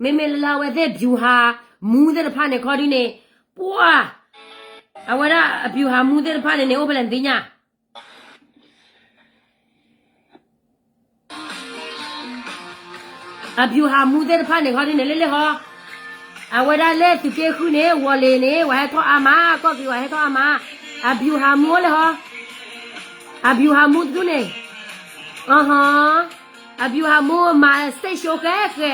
မ့မ့ၢ်လၢလၢအဝဲသ့ၣ် ဗျူဟာမှူး သ့ၣ်တဖၣ်န့ၣ်ခီဒုန့ၣ် ပှၢ် အဝဲဒၣ်အဗျူဟာမှူးသ့ၣ်တဖၣ်န့ၣ်န့ၣ် အိၣ်ဖဲလဲၣ်နသ့ၣ်ညါ အဗျူဟာမှူးသ့ၣ်တဖၣ်န့ၣ် ခီဒ်န့ၣ်လၢလဲၣ်ဟီ, အဝဲဒၣ်လၢသုးက့ဃုန့ၣ် ဝီၤလ့ၤန့ၣ် ဝဲဟဲထီၣ်အါမး, ကီၢ်က့ၤဝဲဟဲထီၣ်အါမး, အဗျူဟာမှူးအိၣ်လဲၣ်ဟီ, အဗျူဟာမှူးတဒူၣ်န့ၣ်, အဟီ, အဗျူဟာမှူးမၤစ့ၣ်ဆိဃဲဃဲ,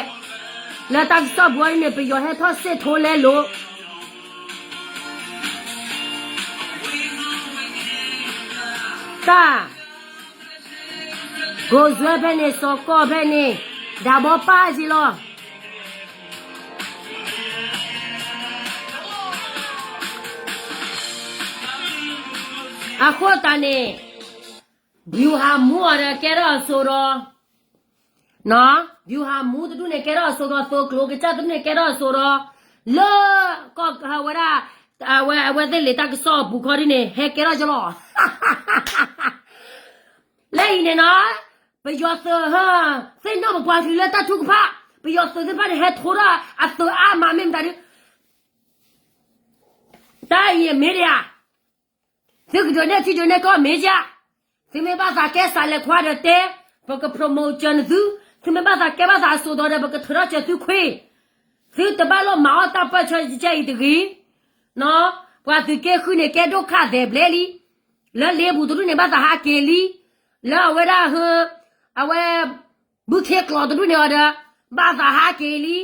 လၢတၢ်ကစီၣ်ပူၤအံၤန့ၣ် ပယီၤဟဲထီၣ်စ့ၣ်ထိလဲလိာ် တၢ် ကိးစွဲဖဲန့ၣ် စီၤကီၢ်ဖဲန့ၣ် ဒၣ်ဘီပၢ်က့ၤလီၤ. အဃိသတးန့ၣ် ဗျူဟာမှူးအီၤဒီးကဲထီၣ်အစိဒီး ဗျူဟာမှူးတဒူၣ်န့ၣ် ကဲထီၣ်အစိဒီး သုးကျိၤကစၢ်တဒူၣ်န့ၣ် ကဲထီၣ်အစိဒီး လၢကီၢ်ဝဲဒၣ် အဝဲ အဝဲသ့ၣ်လံာ်တၢ်ကစီၣ်အပူၤခီဒ်န့ၣ် ဟဲကဲထီၣ်က့ၤလီၤ. လၢအံၤန့ၣ်နီၤ ပယီၤသုး သ့ၣ်နီၣ်ပပှၤကလုာ်လၢတၢ်ထုကဖၣ်, ပယီၤသုးသ့ၣ်တဖၣ်န့ၣ် ဟဲထိထီၣ်အသုးအါမး မ့ၢ်မတၤဒုး တၢ်အံၤအမ့ၢ်ဒံးဧါ, သုကဒုးနဲၣ်ထံဒုးနဲၣ်ကီၢ်မ့ၢ်ဧါ, သုမ့ၢ်ဘၣ်သးကဲစးလဲၤခွါဒီးတဲ, ပက promote စၢၤနသု, သုမ့ၢ်ဘၣ်သးကဲဘၣ်သးအစိၤဒီး ပကထုးထီၣ်စၢၤသုခွ့, သုတဘၣ်လိၣ်မၤအီၣ်တၢ်ပၢၢ်ဆၢကဲအံၤတဂ့ၤ, ပှၤသုးက့ဃုန့ၣ် ကဲဒိၣ်ခၣ်သဲးဘျဲလံ, လၢလ့ပူၤတဒူၣ်န့ၣ် ဘၣ်သးဟးက့ၤလံ, လၢအဝဲဒၣ် အဝဲ ဘုခ့ကျိးတဒူၣ်န့ၣ်အီၤဒီး ဘၣ်သးဟးက့ၤလံ,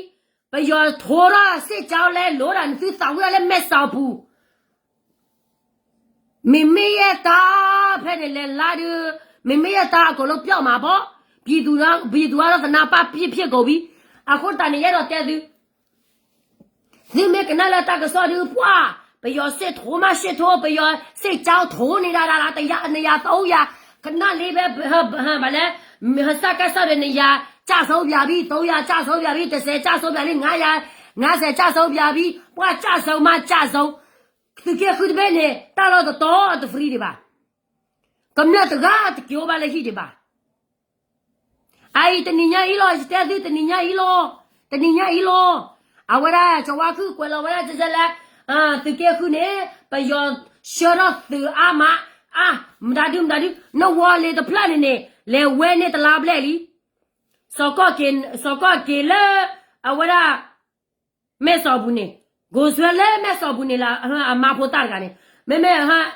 ပယီၤထိထီၣ်စ့ၣ်ကၠီလဲလိာ်ဒီး နသုသးဝံၣ်ဒၣ်လၢမဲၢ်စီၤပူၤ မ့မ့ၢ်ယဲၢ်တၢ် ဖဲန့ၣ်လဲၤလါဒုး မ့မ့ၢ်ယဲၢ်တၢ်အကီၢ်လၢပျီမးဘီ, ပြည်သူ ပြည်သူအါထီၣ်သနာ်ပၢ်ပစ်ဖြစ်ကုန်ပြီ, အဃိတၢ်န့ၣ် ယအဲၣ်ဒိးတဲသု, သုမ့ၢ်ကနၣ်လၢတၢ်ကစီၣ်ဒုး ပှၢ် ပယီၤစ့ၣ်ထိမးစ့ၣ်ထိ ပယီၤစ့ၣ်ကၠီထိန့ၢ်ဒၣ်ဒၣ်လၢ နယၤသီယၤ, ကနၣ်လံဖဲ ဘၣ်လဲၣ် ဟစကစၢ်ဒီး နယၤ ကျဆုံးပြန်ပြီ, သုံးရာ ကျဆုံးပြန်ပြီ, တစ်ဆယ် ကျဆုံးပြန်ပြီ, ငါးရာ ငါးဆယ် ကျဆုံးပြန်ပြီ, ပှၢ် ကျဆုံးမး ကျဆုံး, သုးက့ဃုတဘ့ၣ်န့ၣ် တၢ်လီၢ်တတီၤတ free ဒံးဘၣ်, ကမျၢၢ်တဂၤတက့ၤအိၣ်ဘၣ်လၢဟံၣ်ဒံးဘၣ်. အအံၤတနံၤညါအံၤလီၤ, ယတဲသုတနံၤညါအံၤလီၤ, တနံၤညါအံၤလီၤ. အဝဲဒၣ်ကဝါခုၣ်ကွဲးလီၤဝဲဒၣ်ကဲကဲလၢ သုးက့ဃုန့ၣ် ပယီၤဆှၢထီၣ်သုးအါမး, အါ မတၤဒု မတၤဒု နဝီၤလ့ၤတဖျၢၣ်န့ၣ်န့ၣ် လဲၤဝဲန့ၢ်တလါဘျဲၣ်လံ. စီၤကီၢ်က့ၤ စီၤကီၢ်က့ၤလၢ အဝဲဒၣ် မဲၢ်စီၤပူၤန့ၣ်, ကိးစွဲလၢမဲၢ်စီၤပူၤန့ၣ်လၢ အမါဖိသၣ်တဂၤန့ၣ်, မ့မ့ၢ်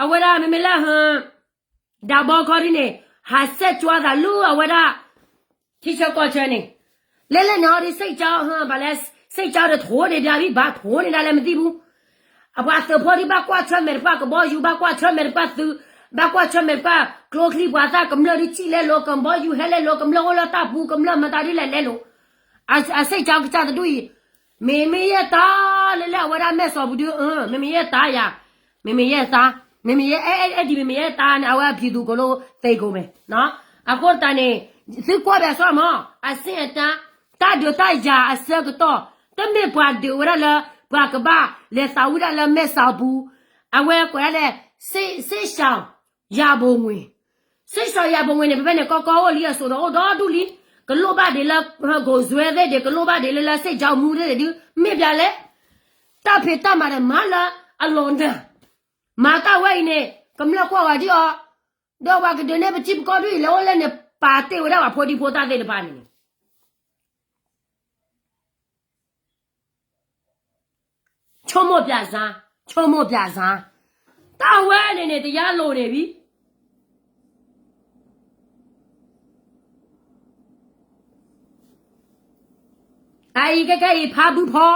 အဝဲဒၣ်မ့မ့ၢ်လၢ ဒၣ်ဘီခီဒ်န့ၣ် ဟးစဲၣ်ကၠွသးလၢအဝဲဒၣ် ထံဆၢကီၢ်ဆၢန့ၣ်, လဲၤလဲၤန့ၣ်အီၤဒ် စ့ၣ်ကၠီ ဘၣ်လဲၣ် စ့ၣ်ကၠီဒီးထိၣ်န့ၢ်ဘၣ်ဘံၣ် ဘၣ်ထိၣ်န့ၢ်ဒၣ်လဲၣ်မသံၣ်ပူၤ, အပှၤသုးဖိဒ်ဘၣ်ကွၢ်ဆၢၣ်မဲာ်တပှၢ်ကဘီယူၤ ဘၣ်ကွၢ်ဆၢၣ်မဲာ်တပှၢ်သုး, ဘၣ်ကွၢ်ဆၢၣ်မဲာ်တပှၢ်ကျိချံပှၤသၣ် ကမျၢၢ်ဒ်စံၣ်လဲလိာ် ကဘီယူၤဟဲလဲလိာ် ကမျၢၢ်အိၣ်လၢတၢ်ပူၤ ကမျၢၢ်မတၤဒ်လဲၣ်လဲလိာ်, အစ့ၣ်ကၠီကစၢ်တဒူၣ်အံၤ မ့မ့ၢ်ယဲၢ်တၢ်လၢလၢအဝဲဒၣ်မဲၢ်စီၤပူၤဒု မ့မ့ၢ်ယဲၢ်တၢ်ယၤ, မ့မ့ၢ်ယဲၢ်တၢ်, မ့မ့ၢ်ယဲၢ်အဲၣ်အဲၣ်ဒ်မ့မ့ၢ်ယဲၢ်တၢ်န့ၣ် အဝဲအဖံးသူၣ်ကလိသ့ကိးမဲာ်, အဃိတၢ်န့ၣ် သုကွၢ်ဘၣ်စ့ၢ်မး အစ့ၣ်အတၢ်, တၢ်ဒုးတၢ်ယၤအဆၢကတီၢ် တမ့ၢ်ပှၤဒုးဝဲဒၣ်လၢ ပှၤကဘၣ်လဲၤသးဝံၣ်ဒၣ်လၢမဲၢ်စီၤပူၤ, အဝဲကွဲးဒၣ်လဲၣ် စ့ၣ်ရှၢၣ်ယၤဘိငွေ စ့ၣ်ရှၢၣ်ယၤဘိငွေန့ၣ် ဖဲဖဲန့ၣ် ကီကီအိၣ်လံအစိၤဒီးအိၣ်ဒီဒူၣ်လံ, ကလိၣ်ဘၣ်ဒံးလၢ ကိးစွဲသ့ၣ်ဒံး ကလိၣ်ဘၣ်ဒံးလၢလၢစ့ၣ်ကၠီမူသ့ၣ်ဒံး မ့ၢ်ဘၣ်လဲၣ်, တၢ်ဖံးတၢ်မၤဒီးမၤလၢအလီၢ်နၢ်, မၤတၢ်ဝဲအံၤန့ၣ် ကမျၢၢ်ကွၢ်ဝဲဒ်အီၤ, ဒီးပှၤကဒုးနဲၣ်ပထံပကီၢ်ဒ်အံၤ လဲၤအိၣ်လဲၣ်န့ၣ် ပာ်တ့ၢ်ဝဲဒၣ်ပှၤဖိဒံဖိသၣ်သ့ၣ်တဖၣ်န့ၣ်န့ၣ် ဆိကမိၣ်ပၠးစါ, ဆိကမိၣ်ပၠးစါ, တၢ်ဝဲန့ၣ်န့ၣ် တယါလိၤန့ၣ်ဝံၤ အအံၤကဲကဲအံၤ ဖါဘုဖီ,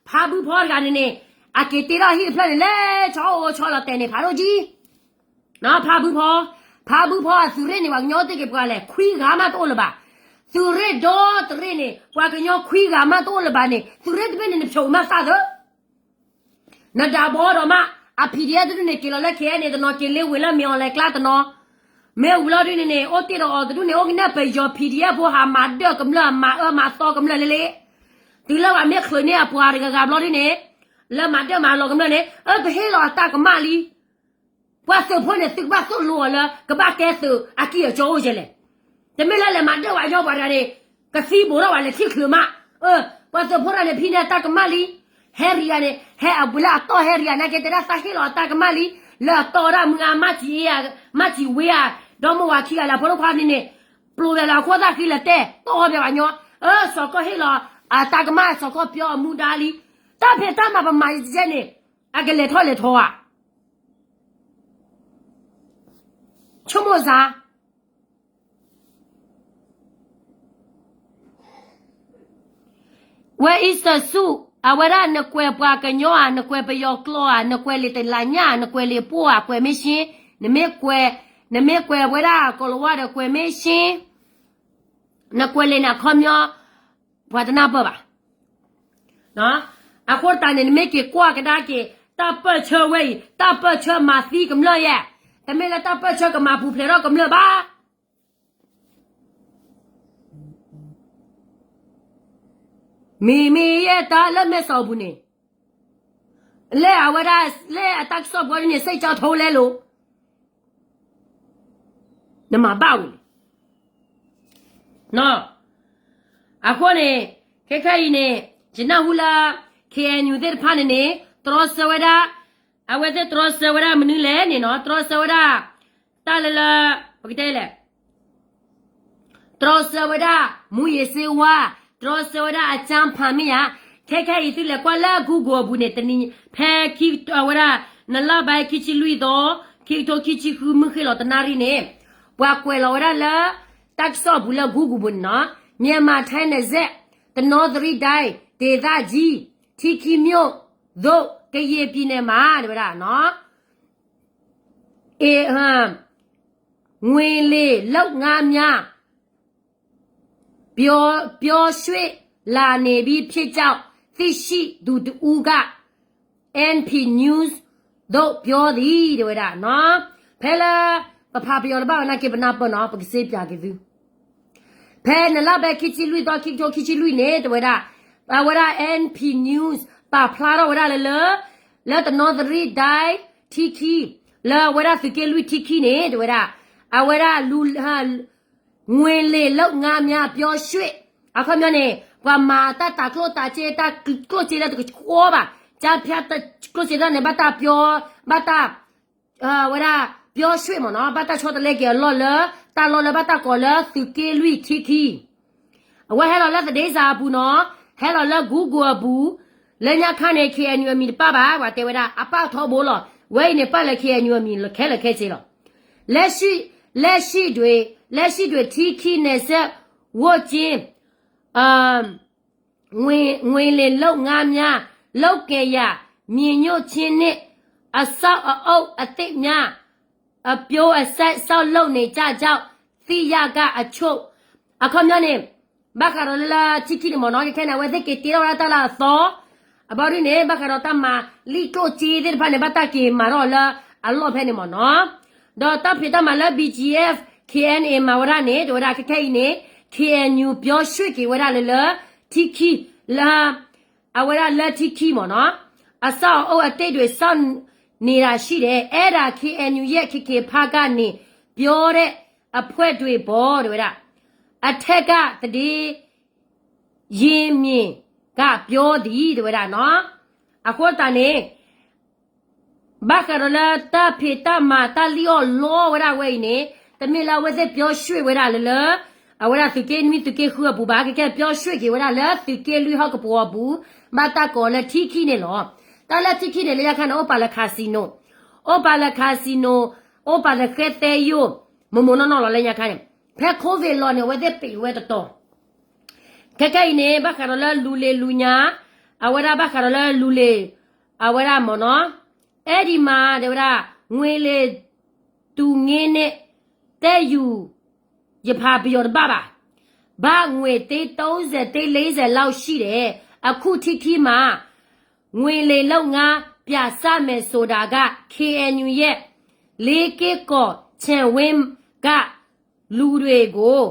ဖါဘုဖီတဂၤန့ၣ်န့ၣ် အက့ၤတ့ထီၣ်ဟံၣ်တဖျၢၣ်န့ၣ် လဲၤဆီအိၣ်ဆီလီၤတဲာ်န့ၣ် ဖးဒိၣ်ကံ ဖါဘုဖီ, ဖါဘုဖီအသုးရ့ၣ်န့ၣ် ပှၤကညီတ့ၢ်က့ၤပှၤလဲၣ် ခွံဂၤမးတအိၣ်လၢၤဘၣ်. သုးရ့ၣ်ဒီတရ့ၣ်န့ၣ် ပှၤကညီခွံဂၤမးတအိၣ်လၢၤဘၣ်န့ၣ် သုးရ့ၣ်တဘ့ၣ်န့ၣ် နဖျိးမးသၣ်သၢ နဒၣ်ဘီဒီးမး အ PDF တဒူၣ်န့ၣ် က့ၤလီၤလၢ ခဲအံၤန့ၣ် တနီၤက့ၤလ့ဝ့ၤလၢမ့ၢ်အီၤလဲၤကျါတနီၤ, မ့ၢ်ဝံၤလီၤဒုန့ၣ်န့ၣ် အိၣ်တ့ၢ်ဒီးအီၤတဒူၣ်န့ၣ် အိၣ်ကနဲၣ်ပယီၤ PDF ဖိဟးမၤဒၢၣ်ကမျၢၢ် မၤအၢမၤသီကမျၢၢ်လၢလ့, တုၤလၢပှၤမ့ၢ်ချုးန့ၢ်အပှၤတဂၤဂၤဘျီဒုန့ၣ် လၢမၤဒၢၣ်မၤလီၤကမျၢၢ်န့ၣ် အၢ ပဟ့ၣ်လီၤအတၢ်ကမၣ်လံ ပှၤသုးဖိန့ၣ် သုကဘၣ်သိၣ်လိအီၤလၢ ကဘၣ်ကဲသုးအကံၢ်အကီအိၣ်ကလဲၣ်. တမ့ၢ်လၢလဲၤမၤဒၢၣ်ဝဲညီပှၤတဂၤန့ၣ် ကသံဘိးထီၣ်ဝဲလဲၤထံၣ်ချုးမး. ပှၤသုးဖိတဂၤန့ၣ် ဖံန့ၣ်တၢ်ကမၣ်လံ. ဟဲရံၤဂၤန့ၣ် ဟဲအဝဲလၢအတီၢ်ဟဲရံၤဂၤနာ်က့ တဲဒၣ်သးဟ့ၣ်လီၤအတၢ်ကမၣ်လံ လၢအတီၢ်ဝဲဒၣ်မုၢ်ဂၤ မၢ်စံၣ်အ့ မၢ်စံၣ်ဝ့ဧါ ဒီမါဝၤခံဂၤလၢအဖိဒိၣ်ခွါန့ၣ်န့ၣ် ပျိးဝဲလၢအခိၣ်သၣ်ဃံလၢတဲ တီၢ်ဘၣ်ပှၤညီ အၢ စီၤကီၢ်ဟ့ၣ်လီၤအတၢ်ကမၣ် စီၤကီၢ်ပျီအမူဒါလံ တၢ်ဖံးတၢ်မၤပမၤယဲန့ၣ် အကလဲၤထီၣ်လဲၤထီဧါ ဆိကမိၣ်စ့ၢ် ဝဲအံၤစၢၤဆူၣ် အဝဲဒၣ်နကွဲးပှၤကညီဧါ နကွဲးပယီၤကျိာ်ဧါ နကွဲးလံာ်တလးညၣ် နကွဲးလံာ်ပှိၢ်ဧါ ကွဲးမ့ၢ်ရှ့ နမ့ၢ်ကွဲး နမ့ၢ်ကွဲးဝဲဒၣ်ကီၤလၤဝါဒီးကွဲးမ့ၢ်ရှ့ နကွဲးလံာ်န့ၣ်အခီပညီ ပှၤတနၢ်ပၢၢ်ဘၣ်. အဃိသတးန့ၣ် နမ့ၢ်က့ၤကွၢ်ကဒါက့ၤ တၢ်ပၢၢ်ဆၢဝဲအံၤ တၢ်ပၢၢ်ဆၢမၤသံကမျၢၢ်ယဲၢ်, တမ့ၢ်လၢတၢ်ပၢၢ်ဆၢကမၤပူၤဖျဲးထီၣ်ကမျၢၢ်ဘၣ်. မ့မ့ၢ်ယဲၢ်တၢ်လၢမဲာ်စီၣ်အပူၤန့ၣ် လၢအဝဲဒၣ် လၢအတၢ်ကစီၣ်ပူၤန့ၣ် စ့ၢ်ကီးထိလဲလိာ် နမၤဘၣ်ဝံၤန့ၣ် အဃိန့ၣ် ခဲခဲအံၤန့ၣ် ယနၢ်ဟူလၢ K N U သ့ၣ်တဖၣ်န့ၣ်န့ၣ် တြီဆၢဝဲဒၣ် အဝဲသ့ၣ်တြီဆၢဝဲဒၣ်မနုၤလဲၣ်န့ၣ်နီၤ တြီဆၢဝဲဒၣ် တၢ်လၢလၢ ပကတဲလဲၣ် တြီဆၢဝဲဒၣ် မူးယစ်ဆေးဝါး တြီဆၢဝဲဒၣ်အကြမ်းဖက်မ့ၢ်ဧါ. ခဲခဲအံၤ သုလဲၤကွၢ်လၢ Google အပူၤန့ၣ် တနံၤ ဖဲခံကထိဝဲဒၣ် နလၢဘဲခံဆံလွံၢ်သီ ခံကထိခံဆံဃု မုၢ်ဃ့ၢ်လီၤတနၣ်ရံၣ်န့ၣ် ပှၤကွဲးလီၤဝဲဒၣ်လၢ တၢ်ကစီၣ်အပူၤလၢ Google ပူၤန့ၣ်နီၤ မြန်မာထိုင်းနယ်စပ် တနီသရီတိုင်းဒေသကြီး ထီးခီးမြို့သို့ ကရင်ပြည်နယ်မှ တဲဝဲဒၣ်နီၤ ငွေလိမ်လုပ်ငန်းများ ပြော ပြောင်းရွှေ့လာနေပြီဖြစ်ကြောင်း သိရှိသူတစ်ဦးက N P News သို့ပြောသည် တဲဝဲဒၣ်နီၤ ဖဲလၢ ပဖးပယီၤတဘၣ်ဝဲနာ်က့ ပနၢ်ပၢၢ်နီၤ ပကစ့ပၠးက့ၤသု ဖဲနလၢဘဲခံဆံလွံၢ်သီ ခံကထိခံဆံလွံၢ်န့ၣ် တဲဝဲဒၣ် အဝဲဒၣ် N P News ပာ်ဖျါထီၣ်ဝဲဒၣ်လၢလၢ လၢတနီသရံၣ်ဒၣ် ထံခံ လၢအဝဲဒၣ်သုးက့လွံၢ်ထံခံန့ၣ် တဲဝဲဒၣ် အဝဲဒၣ် လူ ငွေလိမ်လုပ်ငန်းများ ပြောင်းရွှေ့ အခီပညီန့ၣ် ပှၤမၤတၢ်တၤကျိၣ်တၤစ့ တၢ်ကျိၣ်စ့တၢ်တကဆှီဘၣ် ကၠါဖၠါကျိၣ်စ့တၢ်န့ၣ် ဘၣ်တၢ်ပျီ ဘၣ်တၢ် ဝဲဒၣ် ပြောင်းရွှေ့ မ့ၢ်နီၤ ဘၣ်တၢ်ဆီတလဲက့ၤအလီၢ်လၢ တၢ်လီၢ်လၢဘၣ်တၢ်ကိးလၢ သုးက့လွံၢ်ထံခံ အဝဲဟဲလီၤလၢသဒ့စၢ်အပူၤနီၤ ဟဲလီၤလၢ Google အပူၤ လၢညါခါန့ၣ် K N U အမံၤတပၣ်ဘၣ် ပှၤတဲဝဲဒၣ် အပၣ်ထီဘိလီၤ ဝဲအံၤန့ၣ် ပၣ်လၢ K N U အမံၤခဲလၢာ်ခဲဆ့လီၤ လက်ရှိ လက်ရှိတွင် လက်ရှိတွင် ထီးခီးနယ်စပ် ဝတ်ကျင်း ငွေ ငွေလိမ်လုပ်ငန်းများ လုပ်ကိုင်ရာ မြေမြှုပ်ခြင်းနှင့် အဆောက်အအုံအသစ်များ အပြိုအစက် ဆောက်လုပ်နေကြကြောင်း သိရက အချို့ အခီပညီန့ၣ် ဘၣ်ဃးဒီးလၢလၢထံခံန့ၣ်မ့ၢ်နီၤ ခဲခဲန့ၣ် အဝဲသ့ၣ်က့ၤတ့ထီၣ်ဝဲဒၣ်တၢ်လၢအသီ အဘီဒုန့ၣ် ဘၣ်ဃးဒီးတၢ်မၤလံာ်ကျိၣ်စ့သ့ၣ်တဖၣ်န့ၣ် ဘၣ်တၢ်က့ၤမၤထီၣ်လၢအလီၢ်ဖဲန့ၣ်မ့ၢ်နီၤ ဒီးတၢ်ဖံးတၢ်မၤလၢ B G F K N A မၤဝဲဒၣ်န့ၣ် တဲဝဲဒၣ်ခဲခဲအံၤန့ၣ် K N U ပြောင်းရွှေ့က့ၤဝဲဒၣ်လၢလၢ ထံခံ လၢ အဝဲဒၣ်လၢထံခံမ့ၢ်နီၤ အဆောက်အအုံအသစ်တွေ ဆောက်နေတာရှိတယ် အဲဒါ K N U ရဲ့ KK ဖားကန့်နေ ပြောတဲ့အဖွဲ့တွေပေါ့ တဲဝဲဒၣ် အထက်ကသတင်းရင်းမြစ်ကပြောသည် တဲဝဲဒၣ်နီၤ အဃိသတးန့ၣ် ဘၣ်ဃးဒီးလၢတၢ်ဖံးတၢ်မၤတၢ်လံၣ်အီၣ်လီဝဲဒၣ်ဝဲအံၤန့ၣ် တမ့ၢ်လၢအဝဲသ့ၣ် ပြောင်းရွှေ့ ဝဲဒၣ်လၢလၢ အဝဲဒၣ်သုးက့နွံသုးက့ဃုအပူၤဘၣ် ခဲခဲ ပြောင်းရွှေ့ က့ၤဝဲဒၣ်လၢသုးက့လွံၢ်ဟီၣ်ကပီၤအပူၤ ဘၣ်တၢ်ကိးလၢထံခံန့ၣ်လီၤ တၢ်လၢထံခံန့ၣ် လၢညါခါန့ၣ် အိၣ်ပာ်လၢ casino အိၣ်ပာ်လၢ casino အိၣ်ပာ်လၢဃဲသဲယိာ် မိၢ်မိၢ်နီၢ်နီၢ်လီၤ လၢညါခါန့ၣ် ဖဲ covid လီၤန့ၣ် အဝဲသ့ၣ်ပံးဝဲတတီၤ ခဲခဲအံၤန့ၣ် ဘၣ်ဃးဒီးလၢလူလ့ၤလူညါ အဝဲဒၣ်ဘၣ်ဃးဒီးလၢလူလ့ၤ အဝဲဒၣ်မ့ၢ်နီၤ အဲၣ်ဒံးမး တဲဝဲဒၣ် ငွေလိမ်သူငင်းနဲ့ တဲယူ ယဖးပယီၤတဘၣ်ဘၣ် ဘတ်ငွေသိန်းသုံးဆယ်သိန်းလေးဆယ်လောက်ရှိတယ် အခုထီးခီးမှာ ငွေလိမ်လုပ်ငန်း ပြစမယ်ဆိုတာက K N U ရဲ့ လေးက့ကော်ခြံဝင်းက လူတွေကို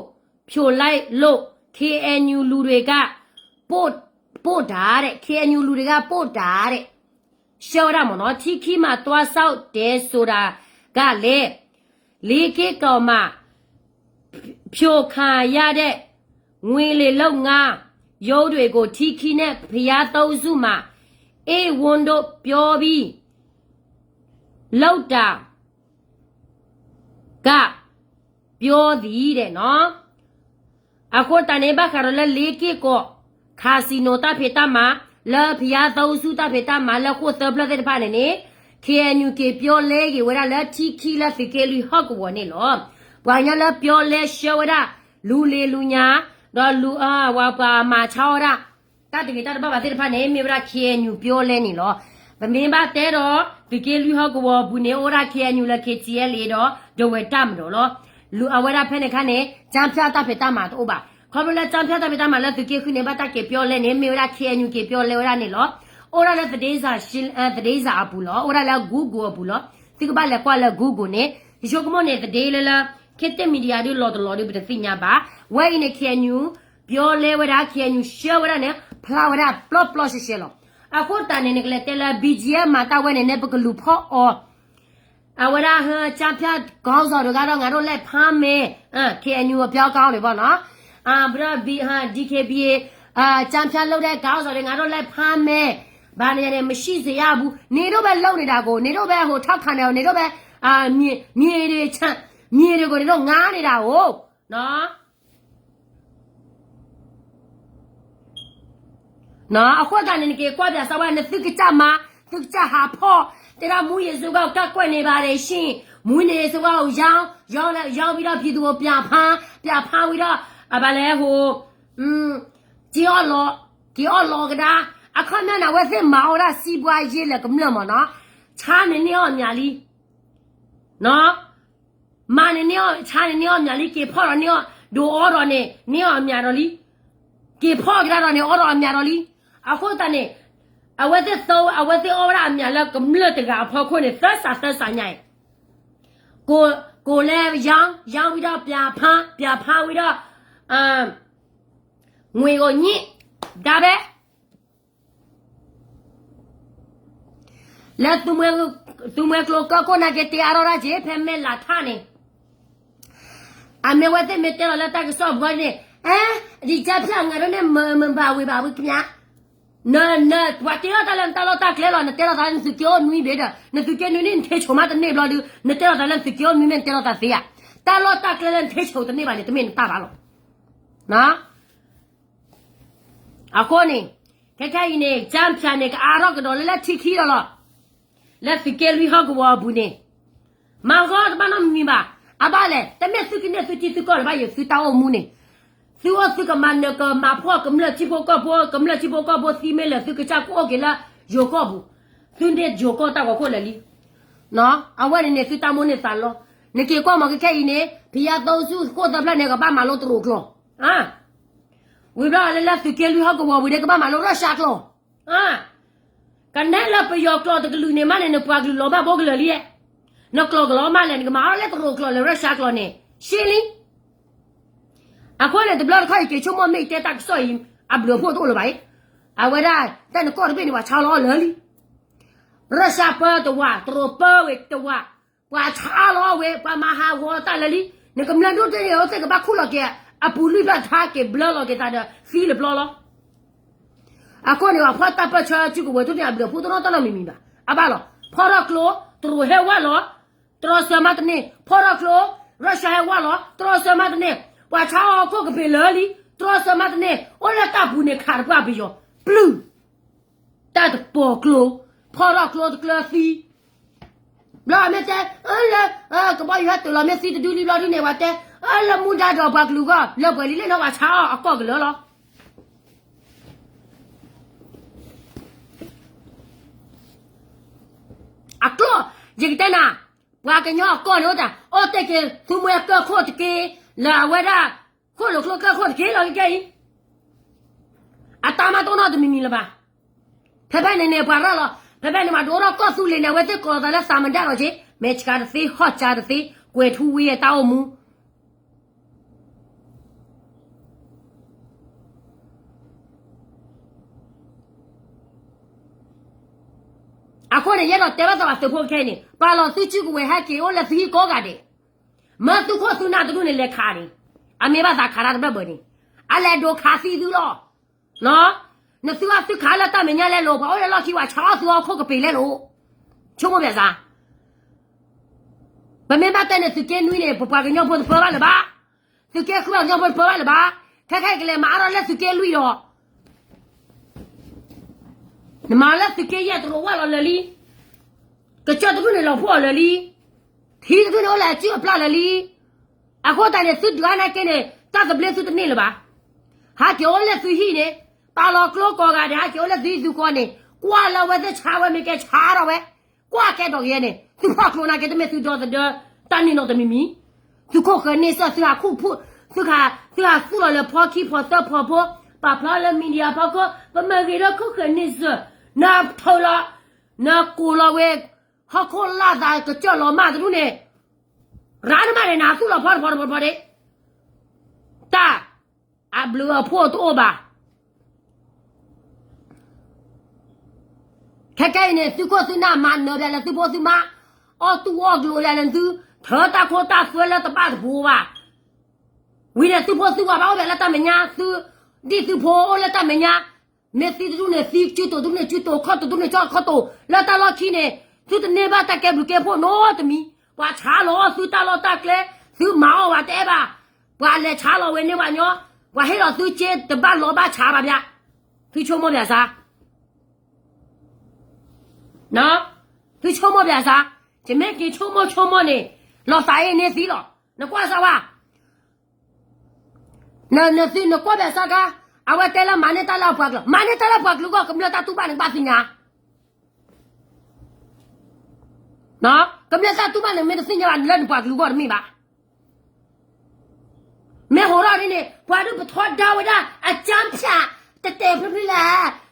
ဖြိုလိုက်လို့ K N U လူတွေက ပို့ ပို့တာတဲ့ K N U လူတွေက ပို့တာတဲ့ ရှင်းဝဲဒၣ်မ့ၢ်နီၤ ထီးခီးမှာ သွားဆောက်တယ်ဆိုတာကလည်း လေးက့ကော်မှာ ဖြိုခံရတဲ့ ငွေလိမ်လုပ်ငန်းရုံးတွေကို ထီးခီးနဲ့ ဘုရားသုံးဆူမှာ အေးဝင်းဒိၣ် ပြောပြီ လုပ်တာက ပြောသည် တဲ့နော်. အဃိသတးန့ၣ် ဘၣ်ဃးဒီးလၢလ့က့ၢ်ကီး casino တၢ်ဖံးတၢ်မၤ လၢဘုရားသုံးဆူ တၢ်ဖံးတၢ်မၤ လၢဃိၣ်သၢဖျၢၣ်သ့ၣ်တဖၣ်န့ၣ်န့ၣ် ခ့ၣ်အဲၣ်ယူၣ် က့ၤပျီလဲက့ၤဝဲဒၣ်လၢ ထံခံ လၢသုးက့လွံၢ်ဟီၣ်ကဝီၤန့ၣ်လီၤ. ပှၤကညီလၢပျီလဲဆှၢဝဲဒၣ် လူလ့လူညါ ဒီးလူ ပှၤမၤဆါအီၣ်ဝဲဒၣ် တၢ်တဂ့ၤတၢ်တဘၣ်ဘၣ်သ့ၣ်တဖၣ်န့ၣ် မ့ၢ်ဝဲဒၣ် ခ့ၣ်အဲၣ်ယူၣ် ပျီလဲန့ၣ်လီၤ. ပမ့ၢ်ဘၣ်တဲဒီး သုးက့လွံၢ်ဟီၣ်ကဝီၤအပူၤန့ၣ် အိၣ်ဒၣ် ခ့ၣ်အဲၣ်ယူၣ် လၢ ခ့ၣ်ထံၣ်အဲၣ်လ်အ့ ဒီး ဒဝဲၢ်တပ်မတော် လီၤ. လူအဝဲဒၣ်ဖဲန့ၣ်အခါန့ၣ် ကၠၢ်ဖၠၣ်တၢ်ဖံးတၢ်မၤတအိၣ်ဘၣ်. ခီဖျိလၢကၠၢ်ဖၠၣ်တၢ်ဖံးတၢ်မၤလၢသုးက့ဃုန့ၣ် ဘၣ်တၢ်က့ၤပျီလဲန့ၣ် မ့ၢ်ဝဲဒၣ် ခ့ၣ်အဲၣ်ယူၣ် က့ၤပျီလဲဝဲဒၣ်န့ၣ်လီၤ. အိၣ်ဒၣ်လၢ သဒ့စၢ်အပူၤလီၤ. အိၣ်ဒၣ်လၢ Google အပူၤလီၤ. သုကဘၣ်လဲၤကွၢ်လၢ Google န့ၣ် ယဆိကမိၣ်န့ၣ် သဒ့လၢလၢ ခ့ၣ်တ့ၢ် media ဒုးလီၤတလီၤဒုး ပတသ့ၣ်ညါဘၣ်. ဝဲအံၤန့ၣ် ခ့ၣ်အဲၣ်ယူၣ် ပျီလဲဝဲဒၣ် ခ့ၣ်အဲၣ်ယူၣ် ဆှၢဝဲဒၣ်န့ၣ် ဖျါဝဲဒၣ်ပျီပျီရှဲရှဲလီၤ. အဃိသတးန့ၣ် နကလဲၤတဲလၢ ဘံၣ်ကၠံၣ်အဲၣ် မၤတၢ်ဝဲန့ၣ် နဲပကလူၤဖီၣ်အီၤ အဝဲဒၣ် ကၠၢ်ဖၠၣ် ခေါင်းဆောင် တဂၤဒီး ငါတို့လက်ဖမ်းမယ် ခ့ၣ်အဲၣ်ယူၣ် အပြောင်းအလဲၤ ပေါ့နော်. ပြီးတော့ ဒီ DKBA ကၠၢ်ဖၠၣ် လုပ်တဲ့ ခေါင်းဆောင်တွေ ငါတို့လက်ဖမ်းမယ် ဘာညာနဲ့ မရှိစေရဘူး. နင်တို့ပဲလုပ်နေတာကို နင်တို့ပဲ ဟို ထောက်ခံတယ် နင်တို့ပဲ မြေ မြေတွေ မြေတွေကို နင်တို့ ငါးနေတာကို နော်. အဃိသတးန့ၣ် နက့ၤကွၢ်ပၠးစၢၤဝဲ နသုကစၢ်မၤ သုကစၢ်ဟးဖီၣ် တဲဒၣ် မူးယစ်ဆေးဝါးကို ကန့်ကွက်နေပါတယ်ရှင် မူးယစ်ဆေးဝါးကို ရောင်း ရောင်း ရောင်းပြီးတော့ ပြည်သူကို ပြန်ဖမ်း ပြန်ဖမ်းပြီးတော့ အဘၣ်လဲၣ် ဟို က့ၤအီၣ်လီၤ က့ၤအီၣ်လီၤကဒါ အခီပညီန့ၣ် အဝဲသ့ၣ်မၤအီၣ်ဝဲဒၣ် စီးပွားရေး လၢကမျၢၢ်မ့ၢ်နီၤ ဆါန့ၣ်န့ၢ်အီၣ်အမျးလံ မၤန့ၣ်န့ၢ်အီၣ် ဆါန့ၣ်န့ၢ်အီၣ်အမျးလံ က့ၤဖီၣ်ဒီးန့ၢ်အီၣ် ဒိးအီဒီးန့ၣ် န့ၢ်အီၣ်အမျးဒီးလံ က့ၤဖီၣ်ကဒါဒီးန့ၣ် အီဒီးအမျးဒီးလံ အဃိသတးန့ၣ် အဝဲသ့ၣ်သၢ အဝဲသ့ၣ်အီၣ်ဝဲဒၣ်အမျးလၢကမျၢၢ်တဂၤအဖီခိၣ်န့ၣ် သၢစးသၢစးညါအံၤ ကိုယ်လည်းရောင်း ရောင်းပြီးတော့ပြန်ဖမ်း ပြန်ဖမ်းပြီးတော့ ငွေကိုညှစ် ဒါပဲ လၢ သုးမွဲကျိၤကၢၢ်ခိၣ်နာ်က့ တဲအါထီၣ်ဒၣ်က့ၤ ဖဲမဲၢ်လးထၣ်န့ၣ် အမ့ၢ်ဝဲသ့ၣ်မ့ၢ်တဲလီၤလၢတၢ်ကစီၣ်ပူၤန့ၣ် အဲ ဒီကၠၢ်ဖၠၣ် ငါတို့နဲ့ မ မပါဝင်ပါဘူးခင်ဗျာ န န ပှၤတဲလီၤတၢ်လၢနတၢ်လီၢ်တၢ်ကျဲလီၤ နတဲလီၤသးလၢနသုးက့အိၣ်နွံဘ့ၣ်ဒီး နသုးက့နွံန့ၣ် နထ့ဆိမးတန့ၢ်ဘျီဒုး နတဲလီၤသးလၢနသုးက့အိၣ်နွံမ့ၢ်နတဲလီၤသးသ့ဧါ တၢ်လီၢ်တၢ်ကျဲလၢနထ့ဆိတန့ၢ်ဘၣ်န့ၣ် တမ့ၢ်နတၢ်ဘၣ်လီၤ အဃိန့ၣ် ခဲခဲအံၤန့ၣ် ကၠၢ်ဖၠၣ်န့ၣ် ကအါထီၣ်ကဒီးလၢလၢထံခံဒီးလီၤ. လၢသုးက့လွံၢ်ဟီၣ်ကဝီၤအပူၤန့ၣ် မၤဂီၢ်တဘၣ်နီတမံၤဘၣ်. အဘၣ်လဲၣ် တမ့ၢ်သုကန့ၢ်သုထံသုကီၢ်တဘၣ်ယိာ် သုတၢ်အိၣ်မူန့ၣ် သုအိၣ်သုကမၤနၢၤကမၤဖှီၣ်ကမျၢၢ်ထံဖိကီၢ်ဖိ ကမျၢၢ်ထံဖိကီၢ်ဖိသံမ့ၢ်လၢာ် သုကစၢ်ကအိၣ်က့ၤလၢယိၤကီၢ်ပူၤ သုန့ၢ်ယိၤကီၢ်တၢ်ဂီၤခိၣ်လၢာ်လံ အဝဲန့ၣ်န့ၣ် သုတၢ်မိၣ်န့ၢ်သးလီ နက့ၤကွၢ်မးခဲခဲအံၤန့ၣ် ဖယါသိဆူၣ်ဃိၣ်သၢဖျၢၣ်န့ၣ် ကဘၣ်မၤလိတရိးကျိာ် ဝံၤဘျီလၢလၢသုးက့လွံၢ်ဟီၣ်ကဝီၤဝံၤန့ၣ် ကဘၣ်မၤလိရၢၡါကျိာ် ကနဲလၢပယီၤကျိာ်တကလုာ်န့ၣ်မးန့ၣ် နပှၤကလုာ်လီၤဘၣ်ဘိကလၢာ်လံ နကျိာ်ကလီၤမးလဲၣ် နကမၤအီၤလၢတရိးကျိာ်လၢရၢၡါကျိာ်န့ၣ် ရှင်းလံ အဃိန့ၣ် တဘျီတခီၣ်အံၤ က့ၤဆိကမိၣ်မ့ၢ်တဲတၢ်ကစီၣ်အံၤ အဘျုးအဖှိၣ်တအိၣ်လၢၤဘၣ်အံၤ အဝဲဒၣ် တၢ်နကီၢ်တဘ့ၣ်န့ၣ် ပှၤဆါလီၤအီၤလၢာ်လံ ရၢၡါပၢတဝး တရိးပၢဝဲတဝး ပှၤဆါလီၤအီၤဝဲ ပှၤမၤဟးဂီၤတၢ်လၢာ်လံ နကမျၢၢ်ဒိၣ်တ့ၢ်န့ၣ် အဝဲသ့ၣ်ကဘၣ်ခူၣ်လီၤက့ၤ အပူၤလွံၢ်ဖျၢၣ်ထါက့ၤဘျၢလီၤက့ၤသးဒီးသံတဘျီလီၤ အဃိန့ၣ် ပှၤဖီၣ်တၢ်ပၢၢ်ဆၢစုကဝဲၤထူၣ်န့ၣ် အဘျုးအဖှိၣ်တနီၤတနီၤမံၤမံၤဘၣ် အဘၣ်လီၤ ဖီၣ်ထီၣ်ကျိ တရိးဟဲဝဲလီၤ တြီဆၢမးတန့ၢ် ဖီၣ်ထီၣ်ကျိ ရၢၡါဟဲဝဲလီၤ တြီဆၢမးတန့ၢ် ပှၤဆါအီၤခိၣ်ကပ့ၤလၢာ်လံ တြီဆၢမးတန့ၢ် အိၣ်လၢတၢ်ပူၤန့ၣ် ခးတပှၢ်ပယီၤ ပျုၢ် တၢ်တပီၤကျိ ဖီၣ်ထီၣ်ကျိတကျၢၤသံ ဘျီမ့ၢ်တဲ လၢ ကဘီယူၤဟဲတုၤလီၤမ့ၢ်သံတဒုလံဘျီဒုန့ၣ် ပှၤတဲ လၢမူဒါဒီးပှၤကလုာ်ဂီၢ် လၢပှဲၤလံလၢနီၤ ပှၤဆါအီၤအကီၢ်ကလၢာ်လီၤ အကျိာ် ယကတဲနၤ ပှၤကညီအကီၢ်န့ၣ်အိၣ်တၢ် အိၣ်တ့ၢ်က့ၤ သူမှဲကၢၢ်ခိၣ်တက့ၢ် လၢအဝဲဒၣ် ခိၣ်လိာ်ကျိကၢၢ်ခိၣ်တက့ၢ်လီၤကဲအံၤ အတၢ်မၤတအိၣ်နီတမံၤမံၤလၢၤဘၣ်. ဖဲဖဲန့ၣ်န့ၣ် ပှၤရၢလီၤ ဖဲဖဲန့ၣ် မၤဒိၣ်ထီၣ်ကီၢ်သူလ့ၤန့ၣ် အဝဲသ့ၣ်ကိးလီၤသးလၢသးမတၢ်လီၤက့ၤ မဲာ်ဆှးတသ့ ဟီၣ်ဆှးတသ့ ကွဲၤထူဝ့အတၢ်အိၣ်မူ အဃိန့ၣ် ယအဲၣ်ဒိးတဲဘၣ်သးဘၣ်သုးဖိခဲအံၤန့ၣ် ပာ်လီၤသုစုကဝဲၤဟဲက့ၤအိၣ်လၢ သုဟံၣ်ကိးဂၤဒဲး မၢသုခိၣ်သုနၢ်တဒူၣ်န့ၣ် လဲၤခးန့ၣ် အမ့ၢ်ဘၣ်သးခးတၢ်တဘၢၣ်ဘၢၣ်န့ၣ် အလဲၤဒိးခးသံသုလီၤ. နသုအီၣ်သုခးလၢတၢ်မဲာ်ညါလဲလိာ်, ပှၤအိၣ်လၢလီၢ်ခံ ပှၤဆါအီၣ်သုအီၣ်ခိၣ်ကပ့ၤလဲလိာ်. ဆိကမိၣ်ဘၣ်စၢ်, ပမ့ၢ်ဘၣ်တဲန့ၣ် သုးက့နွံန့ၣ် ပပှၤကညီဖိတပၢဘၣ်လၢၤဘၣ်, သုးက့ဃုပှၤကညီဖိတပၢဘၣ်လၢၤဘၣ်, ခဲခဲအံၤကလဲၤမၤအါထီၣ်လၢသုးက့လွံၢ်ဒီး နမၤလၢသုးက့ယဲၢ်တရူးဝၢ်လီၤလၢာ်လံ, ကစၢၢ်တဒူၣ်န့ၣ်လီၤဖှိၣ်အီၤလၢာ်လံ, ထံတဒူၣ်န့ၣ်အိၣ်လၢအစုၣ်အပျၢ်လၢာ်လံ. အဃိသတးန့ၣ် သုဒုးအါနာ်က့န့ၣ် တၢ်သဘျ့သုတန့ၢ်လၢၤဘၣ်. ဟးက့ၤအိၣ်လၢသုဟံၣ်န့ၣ်, ပာ်လီၤကျိကိးဂၤဒဲး ဟးက့ၤအိၣ်လၢသုဟံၣ်သုဃီန့ၣ်, ကွၢ်လၢအဝဲသ့ၣ်ဆါဝဲမ့ၢ်ကဲဆါထီၣ်ဝဲ, ကွၢ်ကဲဒိးက့ၤန့ၣ် သုဖီၣ်ကျိနာ်က့ တမ့ၢ်သုဒီသဒၢတၢ်န့ၣ်နီတမံၤမံၤ, သုခိၣ်ဃၢၤန့ၢ်စၢၢ် သုဟးခူၣ်ဖှိၣ်, သုဟး, သုဟးသူၣ်လီၤလၢဖီခံဖီသၢဖီဖိ, ပာ်ဖျါလၢ media ဖီခိၣ်, ပမ့ၢ်ဂ့ၤဒီးခိၣ်ဃၢၤန့ၢ်စၢၢ်, နထုးလီၤ, နကိးလီၤဝဲ, ဟီၣ်ခိၣ်လၢ်သးကစၢၢ်လီၤမၢ်တဒူၣ်န့ၣ်, ရၤနမးန့ၣ် နသူၣ်လီၤဖီတဖီတဖီတဖီဒ့ၣ်, တၢ်အဘျုးအဖှိၣ်တအိၣ်ဘၣ်. ခဲကဲအံၤန့ၣ် သုခိၣ်သုနၢ်မၤနၢၤဘၣ်လၢသုဖိသုမါ, အီၣ်တူၢ်အီၣ်ကျိၤဘၣ်လၢသု, ထၢတၢ်ခိတၢ်သွဲလၢတဘၣ်တပူၤဘၣ်. ဝံၤန့ၣ်သုဖိသုဝၤဘၣ်အိၣ်ဘၣ်လၢတၢ်မဲာ်ညါ, သုဒံၣ်သုဖိအိၣ်လၢတၢ်မဲာ်ညါ, မ့ၢ်သံတဒူၣ်န့ၣ်သံ, စုတိာ်တဒူၣ်န့ၣ်စုတိာ်, ခီၣ်တိာ်တဒူၣ်န့ၣ်ခီၣ်တိာ်, လၢတၢ်လီၢ်ခံန့ၣ်, သုတန့ၢ်ဘၣ်တၢ်ကဲဘျုးကဲဖှိၣ်နီတမံၤ, ပှၤဆါလီၤအီၣ်သုတၢ်လီၢ်တၢ်ကျဲ, သုမၤအီၣ်ဝဲတအဲၣ်ဘၣ်, ပှၤလဲၤဆါလီၤဝဲန့ၢ်ပှၤညီ, ပှၤဟ့ၣ်လီၤသုစ့တဘၣ်လီၤဘၣ်ဆါဘၣ်ဘၣ်, သုဆိကမိၣ်ဘၣ်စၢ် သုဆိကမိၣ်ဘၣ်စၢ်, ယမ့ၢ်က့ၤဆိကမိၣ်ဆိကမိၣ်န့ၣ်, လီၤသးအ့န့ၢ်သံလီၤ, နကွၢ်စၢ်ဝဲ, နသုနကွၢ်ဘၣ်စၢ်ခါ, အဝဲတဲလၢမၤန့ၢ်တၢ်လၢအပှၤကလုာ်, မၤန့ၢ်တၢ်လၢပှၤကလုာ်အဂီၢ် ကမျၢၢ်တၢ်တူၢ်ဘၣ်န့ၣ်ကဘၣ်သ့ၣ်ညါ, ကမျၢၢ်တၢ်တူၢ်ဘၣ်န့ၣ် မ့ၢ်တသ့ၣ်ညါဘၣ်န့ၣ် လၢနပှၤကလုာ်အဂီၢ်တမ့ၢ်ဘၣ်. မ့ၢ်ဟိးထီၣ်ဒ်န့ၣ် ပှၤဒုးပထီဒါဝဲဒၣ် အကၠၢဖၠး တတဲာ်ဖျုးဖျုးလဲၣ်.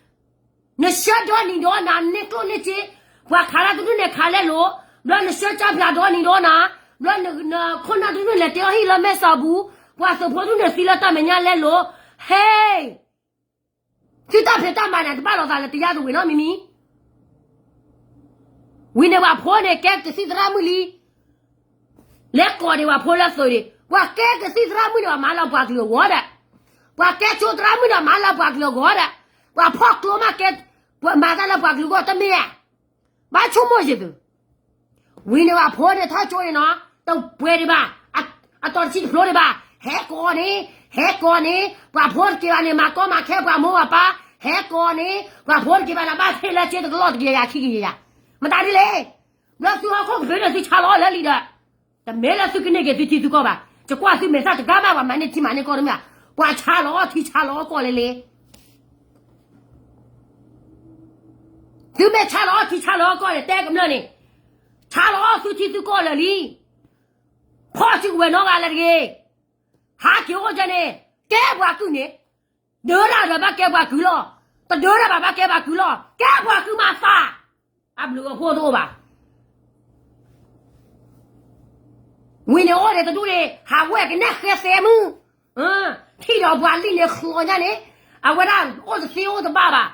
နဆှၢဒီနံၤဒီနၤ နန့ၢ်ကျိၣ်န့ၢ်စ့, ပှၤခးတၢ်တဒူၣ်န့ၣ်ခးလဲလိာ်, ဘျီနဆှၢကၠၢဖၠးဒီနံၤဒီနၤ, ဘျီနခိၣ်နၢ်တဒူၣ်န့ၣ် လဲၤတဲအီၤဟံၣ်လၢမဲာ်စီၤပူၤ, ပှၤသုးဖိဒူၣ်န့ၣ်သံလၢတၢ်မဲာ်ညါလဲလိာ်, ဟဲ သုတၢ်ဖံးတၢ်မၤန့ၣ် တဘၣ်လိာ်သးလၢတယါတဝံၤနီတမံၤမံၤ. ဝံၤန့ၣ်ပှၤဖိန့ၣ် ကဲကသံၣ်သရၣ်မုၣ်လံ. လဲၤကိးဒံးပှၤဖိလၢသုးဒံး, ပှၤကဲကသံၣ်သရၣ်မုၣ်န့ၣ် ပှၤမၤလၢပှၤကလုာ်အဂီၢ်ဒီး, ပှၤကဲကၠိသရၣ်မုၣ်န့ၣ် မၤလၢပှၤကလုာ်အဂီၢ်ဒီး, ပှၤဖီၣ်ကျိမးကဲ, ပှၤမၤတၢ်လၢပှၤကလုာ်အဂီၢ်တမ့ၢ်ဧါ. ဘၣ်ဆိကမိၣ်ယသု ဝံၤန့ၣ်ပှၤဖိန့ၣ်ထီၣ်ကၠိအံၤနီၤ, တပှဲၤဒံးဘၣ်, အတီၤတဆံတဖျိဒံးဘၣ်, ဟဲကိးန့ၣ်, ဟဲကိးန့ၣ်, ပှၤဖိတက့ၤဘၣ်န့ၣ် မၤကီမၤခဲပှၤမိၢ်ပှၤပၢ်, ဟဲကိးန့ၣ်, ပှၤဖိတက့ၤဘၣ်န့ၣ် ဘၣ်ဟ့ၣ်လၢကၠ့တကလီၢ်တကယၤယၤခံကယၤယၤ, မတၤဒ်လဲၣ်. ဘျီသုဟီၣ်ခိၣ်ကပ့ၤန့ၣ် သုဆါလီၤအီၣ်လၢလံဒီး, တမ့ၢ်လၢသုကန့ၢ်က့ၤသုထံသုကီၢ်ဘၣ်, ယကွၢ်သုမဲာ်သၣ်တဂၤမး ပှၤမၤန့ၢ်ထံမၤန့ၢ်ကီၢ်တမ့ၢ်ဘၣ်, ပှၤဆါလီၤအီၣ်ထံဆါလီၤအီၣ်ကီၢ်လဲလဲ သုမ့ၢ်ဆါလီၤအီၣ်ထံဆါလီၤအီၣ်ကီၢ်န့ၣ် တဲကမျၢၢ်န့ၣ်, ဆါလီၤအီၣ်သုထံသုကီၢ်လၢာ်လံ. ဖီၣ်စုကဝဲၤနီတဂၤလၢတဂ့ၤ. ဟးက့ၤအိၣ်ကၢန့ၣ်, ကဲပှၤကုၢ်န့ၣ်, ဒၢတၢ်ဒီးဘၣ်ကဲပှၤကုၢ်လီၤ, တဒၢတၢ်ဘၣ်ဘၣ်ကဲပှၤကုၢ်လီၤ, ကဲပှၤကုၢ်မးသး, အဘျုးအဖှိၣ်တအိၣ်ဘၣ်. ဝံၤန့ၣ်အိၣ်ဒီးတဒူၣ်န့ၣ် ဟးဝဲကနဲၣ်ဃဲသဲမုၢ်, ထံၣ်ဒီးပှၤလံၣ်န့ၣ်ချီညါန့ၣ်, အဝဲဒၣ်အိၣ်တသ့အိၣ်တဘၣ်ဘၣ်.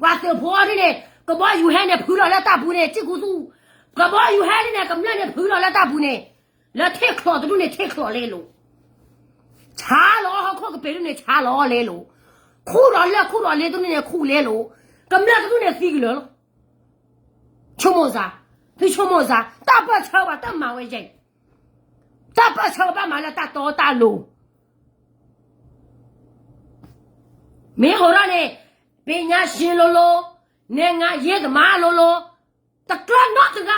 ပှၤသုးဖိအီၤဒ်န့ၣ် ကဘီယူၤဟဲန့ၣ်ဖုလီၤလၢတၢ်ပူၤန့ၣ် စံၣ်ကူသူၣ်, ကဘီယူၤဟဲဒ်န့ၣ် ကမျၢၢ်န့ၣ်ဖုလီၤလၢတၢ်ပူၤန့ၣ်, လၢထံၣ်ချီတဒူၣ်န့ၣ်ထံၣ်ချီလဲလိာ်. ဆါလီၤဟီၣ်ခိၣ်ကပ့ၤဒ်န့ၣ် ဆါလီၤလဲလိာ်. ခူၣ်ဒီးလၢၢ်ခူၣ်ဒီးလ့တဒူၣ်န့ၣ် ခူၣ်လဲလိာ်. ကမျၢၢ်တဒူၣ်န့ၣ်သံကလၢာ်လီၤ. ဆိကမိၣ်စၢ်, သုဆိကမိၣ်စၢ်, တၢ်ပၢၢ်ဆၢဘၣ်တၢ်မၤဝဲယဲၢ်, တၢ်ပၢၢ်ဆၢဘၣ်မၤလၢတၢ်တီတၢ်လိၤ. မ့ၢ်ဟိးထီၣ်န့ၣ်, ပညာရှင်လိၤလိၤ, နိုင်ငံရေးသမားလိၤလိၤ, တကြၢးနီတဂၤ.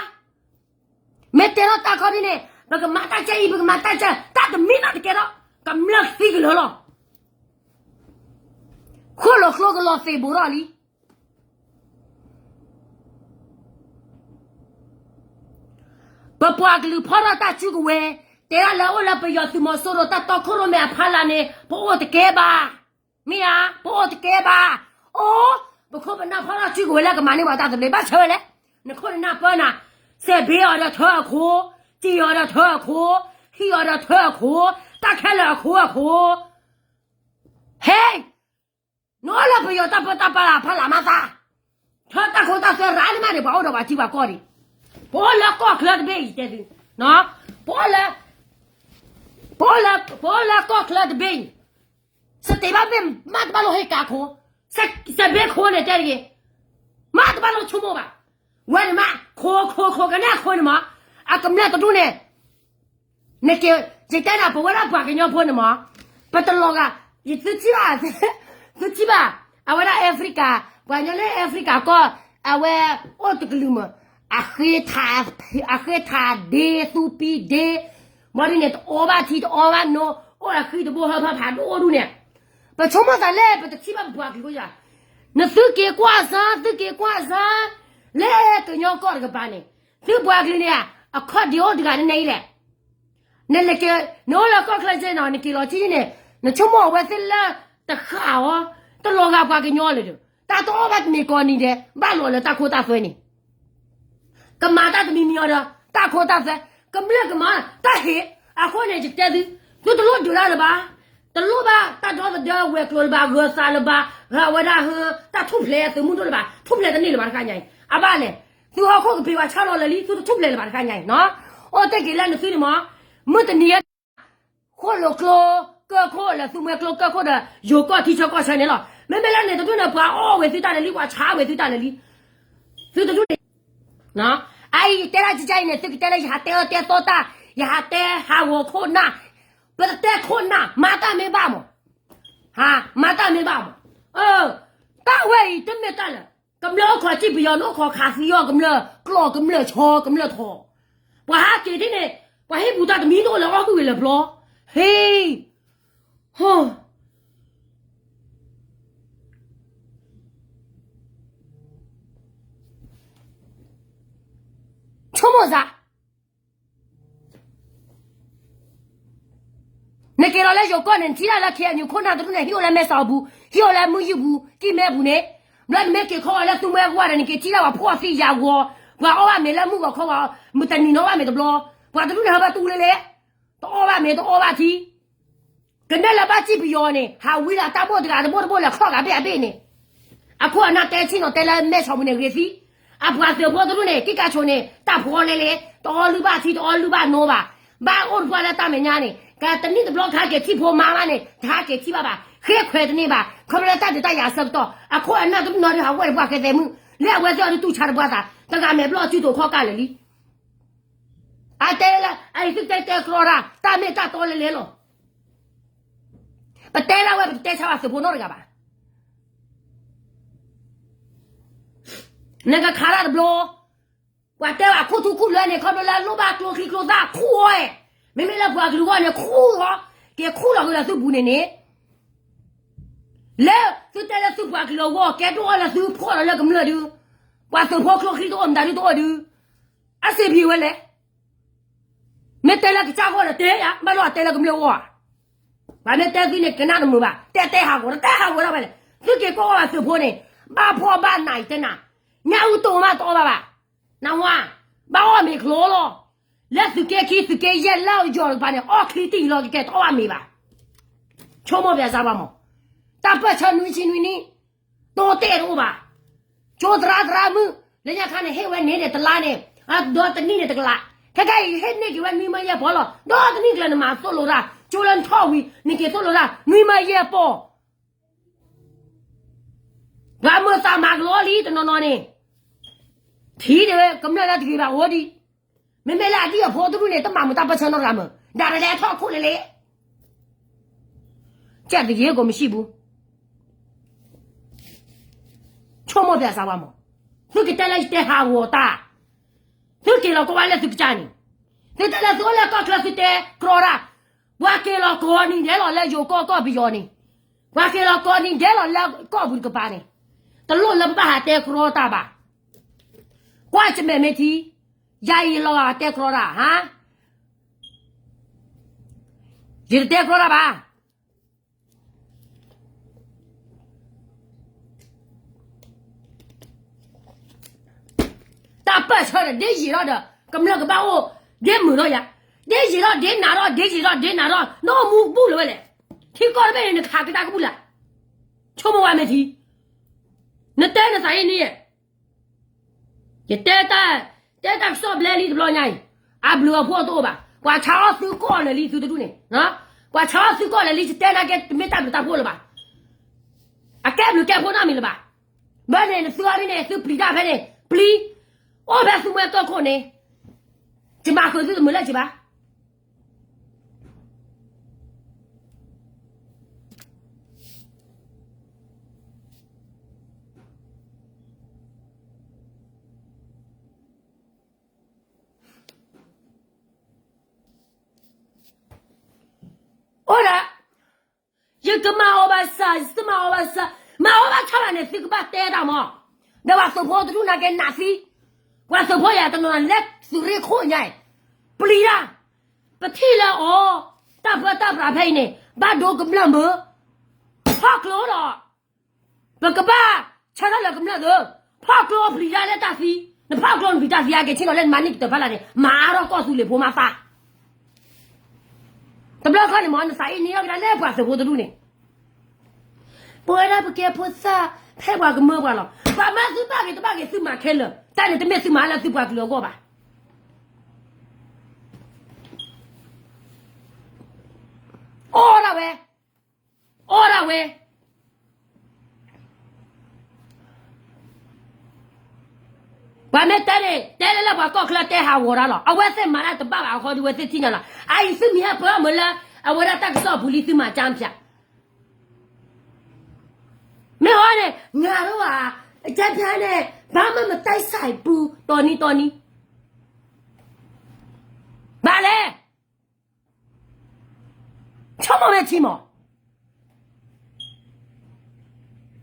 မ့ၢ်တဲထီၣ်တၢ်ခီဒ်န့ၣ် ပကမၤတၢ်ကဲအံၤ ပကမၤတၢ်ကဲ, တၢ်တမံၤနီတကဲထီၣ်, ကမျၢၢ်သံကလၢာ်လီၤ. ဃိၣ်လီၤကျိကလီၤသ့ၣ်ဘိးထီၣ်လံ. ပပှၤကလုာ်ဖီၣ်ထီၣ်တၢ်စုကဝဲၤ, တဲဒၣ်လၢအိၣ်လၢပယီၤသုးမီၤစိရိၤတၢ်တီခိၣ်ရိၣ်မဲအဖီလာ်န့ၣ် ပအိၣ်တကဲဘၣ်. မ့ၢ်ဧါ, ပအိၣ်တကဲဘၣ်. အိၣ်, ပခိၣ်ပနၢ်ဖီၣ်ထီၣ်စုကဝဲၤလၢကမၤန့ၢ်ပှၤတၢ်သဘျ့ ဘၣ်ဆၢဝဲလဲၣ်. နခိၣ်နနၢ်ပၢနၤ, စဲးဘ့အီၤဒီးထၢအခိၣ်, စံၣ်အီၤဒီးထၢအခိၣ်, ဟံးအီၤဒီးထၢအခိၣ်, တၢ်ခဲလၢာ်အခိၣ်အခိၣ်. ဟဲ, နအိၣ်လၢပယီၤတၢ်ပၢတၢ်ပြးဖီလာ်မးသး, ထၢတၢ်ခိတၢ်သွဲရၤန့ၣ်မးန့ၣ် ပှၤအိၣ်ဒီးပှၤထံပှၤကီၢ်န့ၣ်, ပအိၣ်လၢကီၢ်ချၢတဘ့ၣ်အံၤတဲသု, ပအိၣ်လၢ, ပအိၣ်လၢ, ပအိၣ်လၢကီၢ်ချၢတဘ့ၣ်အံၤ, စတ့းဘၣ်မ့ၢ်မးတဘၣ်လိၣ်ဟ့ၣ်ကးခိၣ်, စဲးဘ့ခိၣ်န့ၣ်တဲတဂ့ၤ, မ့ၢ်တဘၣ်လိၣ်ဆိကမိၣ်ဘၣ်, ဝဲန့ၣ်မး ခိၣ်ခိၣ်ခိၣ်ကနဲခိၣ်န့ၣ်မး, အကမျၢၢ်တဒူၣ်န့ၣ် နက့ၤ ယတဲနၤ ပဝဲဒၣ်ပှၤကညီဖိန့ၣ်မး, ပတလီၤဂာ်, ယသုထံၣ်ဘၣ်, သုထံၣ်ဘၣ်, အဝဲဒၣ် Africa, ပှၤကညီလၢ Africa ကီၢ်, အဝဲအိၣ်တကလုာ်မး, အဃ့ထး, အဃ့ထးဒ့ သူပံဒ့, ဘၣ်ဒ်န့ၣ် တအီဘၣ်ထံတအီဘၣ်နိ, အိၣ်ဒီးဃံတဘိဟၢဖၢဖးဒိၣ်ဒူၣ်န့ၣ်, ပဆိကမိၣ်သးလၢပတထံၣ်ဘၣ်ပပှၤကလုာ်ယၤ, နသုက့ၤကွၢ်စၢ် သုက့ၤကွၢ်စၢ်, လၢကညီကီၢ်တကပၤန့ၣ်, သုပှၤကလုာ်န့ၣ်ဧါ, အခီၣ်ဒ့အိၣ်တဂၤန့ၣ်အံၤလဲၣ် နလဲၤက့ၤ နအိၣ်လၢကီၢ်ချၢကဲနီၤ နက့ၤလီၤထံန့ၣ်, နဆိကမိၣ်အဝဲသ့ၣ်လၢတဃၣ်အီၤ, တလီၤဂာ်ပှၤကညီလၢၤဒီး တၢ်တအီၣ်ဘၣ်တမ့ၢ်ကီးနံၤဒဲး ဘၣ်လီၤလၢတၢ်ခိတၢ်သွဲန့ၣ်, ကမၤတၢ်တမံၤမံၤအီၤဒီး တၢ်ခိတၢ်သွဲ, ကမျၢၢ်ကမၤတၢ်ဟ့ၣ်, အဃိန့ၣ် ယတဲသု, သုတလိၣ်ဒုးတၢ်လၢၤဘၣ်, တလိၣ်ဘၣ်တၢ်ဒီသဒၢဝဲၤကျိၤလၢၤဘၣ် ဂၢၤသးလၢၤဘၣ်, ဂၢၤဝဲဒၣ်ဟၢ တၢ်ထူၣ်ဖျဲးသုးမုၢ်ဒိၣ်လၢၤဘၣ်, ထူၣ်ဖျဲးတန့ၢ်လၢၤဘၣ်တခါညါအံၤ, အဘၣ်လဲၣ်, သုဟီၣ်ခိၣ်ကပ့ၤဝဲဆၣ်လီၤလၢာ်လံ သုတထူၣ်ဖျဲးလၢၤဘၣ်တခါညါအံၤနီၤ, အိၣ်တ့ၢ်က့ၤလၢနသုန့ၣ်မး, မုၢ်တနံၤ ဃိၣ်လိာ်ကျိကၢၢ်ခိၣ်လၢသုမှဲကျိကၢၢ်ခိၣ်ဒီး ယိၤကီၢ်ထံဆၢကီၢ်ဆၢန့ၣ်လီၤ. မ့မ့ၢ်လၢန့ၣ်တဒူၣ်န့ၣ် ပှၤအီၣ်ဝဲသုတၢ်လၢာ်လံ ပှၤဆါဝဲသုတၢ်လၢာ်လံ. သုတဒူၣ်န့ၣ် အအံၤတဲဒၣ်ကကါအံၤန့ၣ် သုကတဲလၢယဟးတဲအၢတဲသီတၢ်, ယဟးတဲဟးဂီၤခိၣ်နၢ်, ပတတဲခိၣ်နၢ် မၤတၢ်မ့ၢ်ဘၣ်မး, ဟး မၤတၢ်မ့ၢ်ဘၣ်မး, တၢ်ဝဲအံၤတမ့ၢ်တၢ်လၢ ကမျၢၢ်အိၣ်ခိးစံၣ်ပယီၤန့ၣ် အိၣ်ခိးခးသံအီၤ ကမျၢၢ်ကျီၢ် ကမျၢၢ်ဆီ ကမျၢၢ်ထီ, ပှၤဟးက့ၤဒ်န့ၣ် ပှၤဟ့ၣ်ပူၤတၢ်တမံၤတအိၣ်လၢအီၣ်ဟုၣ်ဂ့ၤလၢၤဘျီ, ဟ့ၣ်, ဟိ, ဆိကမိၣ်စ့ၢ် နက့ၤလီၤလၢယိၤကီၢ်န့ၣ် နထံၣ်တၢ်လၢ ခ့ၣ်အဲၣ်ယူၣ် ခိၣ်နၢ်တဒူၣ်န့ၣ် ဟံၣ်အိၣ်လၢမဲဆီးပူၤ, ဟံၣ်အိၣ်လၢမုၢ်ယုၢ်ပူၤ ကံၢ်မဲပူၤန့ၣ်, ဘျီနမ့ၢ်က့ၤခီဂီၤလၢသူမှဲကွၢ်ဒီး နက့ၤထံၣ်တၢ်ပှၤဖှီၣ်သံယာ်ဂီၤ, ပှၤအီၣ်ဘၣ်မ့ၤလၢမုၢ်ဂီၤခီဂီၤ, မုၢ်တနံၤနီၣ်ဘၣ်မ့ၤတဘျီ, ပှၤတဒူၣ်န့ၣ် ဟၢဖၢတူၢ်လၢလဲၣ်, တအီၣ်ဘၣ်မ့ၤ တအီၣ်ဘၣ်ထံ ကနဲၣ်လၢဘၣ်စံၣ်ပယီၤန့ၣ် ဟးဝံလၢတၢ်ဘိၣ်တဂၤတဘိၣ်တဘိၣ်လဲၤခီၣ်ဂၤဘ့ၣ်အဘ့ၣ်န့ၣ်, အခိၣ်အနၢ်တဲဆံၣ်နီၤ တဲလၢမဲဆီးပူၤန့ၣ်ဂ့ၤသံ, အပှၤသုးဖိတဒူၣ်န့ၣ် ကံၢ်ကါဆိးန့ၣ် တၢ်ဖှီလဲၤလဲၤ တအီလုၢ်ဘၣ်ထံ တအီလုၢ်ဘၣ်နိဘၣ်, ဘၣ်အိၣ်တပှၢ်လၢတၢ်မဲာ်ညါန့ၣ် ကတနံၣ်တဘျီခါက့ၤထံၣ်ဖိမါဘၣ်န့ၣ် တဟးက့ၤထံၣ်ဘၣ်ဘၣ်, ဃ့ခွဲးတန့ၢ်ဘၣ် ခီဖျိလၢတၢ်ဒုးတၢ်ယၤအဆၢကတီၢ် အခိၣ်အနၢ်တဒူၣ်နီၤဒုးဟးဝဲတပှၢ်ဃဲသဲမုၣ်, လၢအဝဲသ့ၣ်အီၤဒုးတူၢ်ဆါတပှၢ်သး တဂၤမဲာ်ဘျီၣ်အစုတိာ်ခီၣ်ကၢ်လၢာ်လံ အတဲလၢ အအံၤသုတဲတဲကြီတၢ် တၢ်မ့ၢ်တၢ်တီလဲၤလဲၤလီၤ. ပတဲဒၣ်ဝဲ ပတတဲဆါဘၣ်သုးဖိနီတဂၤဘၣ်. နကခးတၢ်တဘျီ, ပှၤတဲဝဲအခိၣ်ထူခူၣ်လွဲန့ၣ် ခီဖျိလၢလိၣ်ဘၣ်ကျိချံကျိသၣ်ခူၣ်အီၤ, မ့မ့ၢ်လၢပှၤကလုာ်ဂီၢ်န့ၣ် ခူၣ်လီၤ, က့ၤခူၣ်လီၤက့ၤဒီးသုပူၤန့ၣ်န့ၣ် လၢသုတဲလၢသုပှၤကလုာ်အဂီၢ် ကဲဒိၣ်အီၤလၢသုဖှီၣ်လီၤလၢကမျၢၢ်ဒုး, ပှၤသုးဖိကျိချံတအိၣ်မတၤဒုတအိၣ်ဒုး, အစ့ဖံးဝဲလဲၣ်. မ့ၢ်တဲလၢကစၢ်ဂီၢ်ဒီးတဲယၤ, ဘၣ်လိၣ်အတဲလၢကမျၢၢ်ဂီၢ်ဧါ. ပှၤမ့ၢ်တဲသုန့ၣ် ကနၣ်တမုာ်ဘၣ်, တဲတဲဟးဂီၤ တတဲဟးဂီၤဒၣ်ဝဲလဲၣ်. သုက့ၤကိးဂီၤသုးဖိန့ၣ်, ဘၣ်ဖှီၣ်ဘၣ်နးအံၤတဲနၤ, ညၣ်အူတိၢ်မးတအီၣ်ဘၣ်ဘၣ်. နဝၤ, ဘၣ်အီၣ်မ့ၤချီလီၤ. လၢသုးက့ခံ သုးက့ယဲၢ်လၢယီၤတကပၤန့ၣ် အီၣ်ချံတံၢ်လီၤကကဲတအီၣ်ဘၣ်မ့ၤဘၣ်. ဆိကမိၣ်ပျးစၢ်ပှၤမး, တၢ်ပၢၢ်ဆၢနွံဆံနွံနံၣ်, တိတဲာ်တအိၣ်ဘၣ်. ကၠိသရၣ်သရၣ်မုၣ်, လၢညါခါန့ၣ် ဟ့ၣ်ဝဲန့ၣ်ဒီးတလါန့ၣ်, ဒီးတနံၣ်န့ၣ်တကလး, ခဲကနံၣ်အံၤ ဟ့ၣ်န့ၢ်က့ၤဝဲနွံမၢယဲၢ်ပီၢ်လီၤ. ဒီးတနံၣ်ကျၢၤနမၤသိၣ်လိတၢ်, ကၠိလၢနထီၣ်ဝံၤ နက့ၤသိၣ်လိတၢ် နွံမၢယဲၢ်ပီၢ် ပှၤမၤသးမၤကလီလံတနီၤနီၤန့ၣ်, ထံၣ်ဒၣ်ဝဲကမျၢၢ်လၢတဂ့ၤဘၣ်အိၣ်ဒံး, မ့မ့ၢ်လၢအဒံၣ်အဖိတဒူၣ်န့ၣ် တမၤမုာ်တၢ်ပၢၢ်ဆၢနီတဂၤမး, ဒၣ်လဲာ်လဲာ်ထီၣ်ခိၣ်လဲာ်လဲာ် ကဲသယ့ကိးမုၢ်ဆံၣ်ပူၤ, ဆိကမိၣ်ပျးစၢ်ဝဲမး, သုကတဲလၢယတဲဟးဂီၤတၢ်, သုက့ၤလီၤကိးဝဲလၢသုကစၢ်န့ၣ်, သုတဲလၢသုအိၣ်လၢကီၢ်ချၢသုတဲကြီတၢ်, ပှၤက့ၤလီၤကိးနံၤဒဲးလီၤလၢယိၤကီၢ်ကီၢ်ပယီၤန့ၣ်, ပှၤက့ၤလီၤကိးနံၤဒဲးလီၤလၢကီၢ်ပူၤတကပၤန့ၣ်, တလိၣ်လၢပဘၣ်ဟးတဲကြီတၢ်ဘၣ်. ကွၢ်ကမဲာ်မ့ၢ်ထံ, ယၤအံၤလီၤဂာ်တဲကြီတၢ်ဟါ, ယတတဲကြီတၢ်ဘၣ်. တၢ်ပၢၢ်ဆၢဒီး ဒ်ယံာ်ထီၣ်ဒီး ကမျၢၢ်ကဘၣ်အိၣ်, ဒ်မုာ်ထီၣ်ယၤ, ဒ်ယံာ်ထီၣ်ဒ်နးထီၣ် ဒ်ယံာ်ထီၣ်ဒ်နးထီၣ် နအိၣ်မူကဘူၣ်လၢၤဝဲလဲၣ်. ထံကီၢ်တဘ့ၣ်န့ၣ် နခးကဒါကဘူၣ်လၢ်, ဆိကမိၣ်ဝဲမ့ၢ်ထံ, နတဲနသးအံၤန့ၣ် ယတဲတၢ်, တဲတၢ်ကစီၣ်ဘျဲလံတဘျီညါအံၤ, အဘျုးအဖှိၣ်တအိၣ်ဘၣ်. ပှၤဆါအီၣ်သုကိးလၢာ်လံသုတဒူၣ်န့ၣ်, ပှၤဆါအီၣ်သုကိးလၢာ်လံ ယတဲနာ်က့ တမ့ၢ်တၢ်ဘျုးတၢ်ဖှိၣ်လၢၤဘၣ်. အကဲဘျုးကဲဖှိၣ်နီတမံၤလၢၤဘၣ်. ဘၣ်န့ၣ် နသုအီၤဒ်န့ၣ် သုပျံၤတၢ်ဖဲန့ၣ် ပျံၤ, အိၣ်ဖဲသုမှဲကီၢ်ခိၣ်န့ၣ် ယမၤဃုာ်သုတမုာ်လၢၤဘၣ်. အိၣ်ဒၣ်, ယကမၤအီၤဘၣ်ဆၣ်, ယမၤအီၤဘၣ်ဆၣ်, မၤအီၤဘၣ်ဆၣ်ဘၣ်န့ၣ် သုကဘၣ်တဲတၢ်မး, ဒီးပှၤသုးဖိတဒူၣ်နာ်က့နးသံ, ပှၤသုးဖိယၤတနီၤလၢသုးရ့ၣ်ခိၣ်ညါ, ပျံၤတၢ်, ပထံၣ်လၢအီၤ, တၢ်ပၢတၢ်ပြးဖဲအံၤန့ၣ် ဘၣ်ဒိကမျၢၢ်မုာ်, ဖီၣ်ကျိဒီး ပကဘၣ်ဆၢထၢၣ်လၢကမျၢၢ်သ့, ဖီၣ်ကျိပျံၤတၢ်လၢတၢ်သံ, နဖီၣ်ကျိနပျံၤတၢ်သံအါက့ၤ ဆ့ၣ်နီၤလၢနမၤန့ၢ်ကတၢၢ်ဖးလၢ်န့ၣ် မၤအါထီၣ်ကီၢ်သူလ့ၤဖိမၤသး, တဘျီခီန့ၣ်မး နသးအ့န့ၢ်အီၣ်ကဒါလၢပှၤသုးဖိတဒူၣ်န့ၣ်, ပဝဲဒၣ်ပကဲဖိသၣ်ဖဲပှၤကမၢပှၤလီၤ, ပှၤမၢသုဘၣ်ဂ့ၤတဘၣ်ဂ့ၤသုမၤခဲလၢာ်, တၢ်န့ၣ်တမ့ၢ်သုမၤလၢသုပှၤကလုာ်အဂီၢ်ဘၣ်. အီၣ်ဒၣ်ဝဲ, အီၣ်ဒၣ်ဝဲ, ပှၤမ့ၢ်တဲန့ၣ် တဲလၢလၢပှၤကီၢ်ချၢတဲဟးဂီၤတၢ်လီၤ, အဝဲသ့ၣ်မၤတၢ်တဘၣ်ဘၣ်အဃိဒီး အဝဲသ့ၣ်ထံၣ်ညါလီၤ, အအံၤသုမံၤဟဲပၢမုာ်လၢ အဝဲဒၣ်တၢ်ကစီၣ်ပူၤလံသုမၤကၠါဖၠး မ့ၢ်ဟီန့ၣ် ငါတို့က အကြမ်းဖျားနဲ့ ဘာမှမတိုက်ဆိုင်ဘူး တော်နည်းတော်နည်း ဘၣ်လဲၣ်, ဆိကမိၣ်မ့ၢ်ထံမး,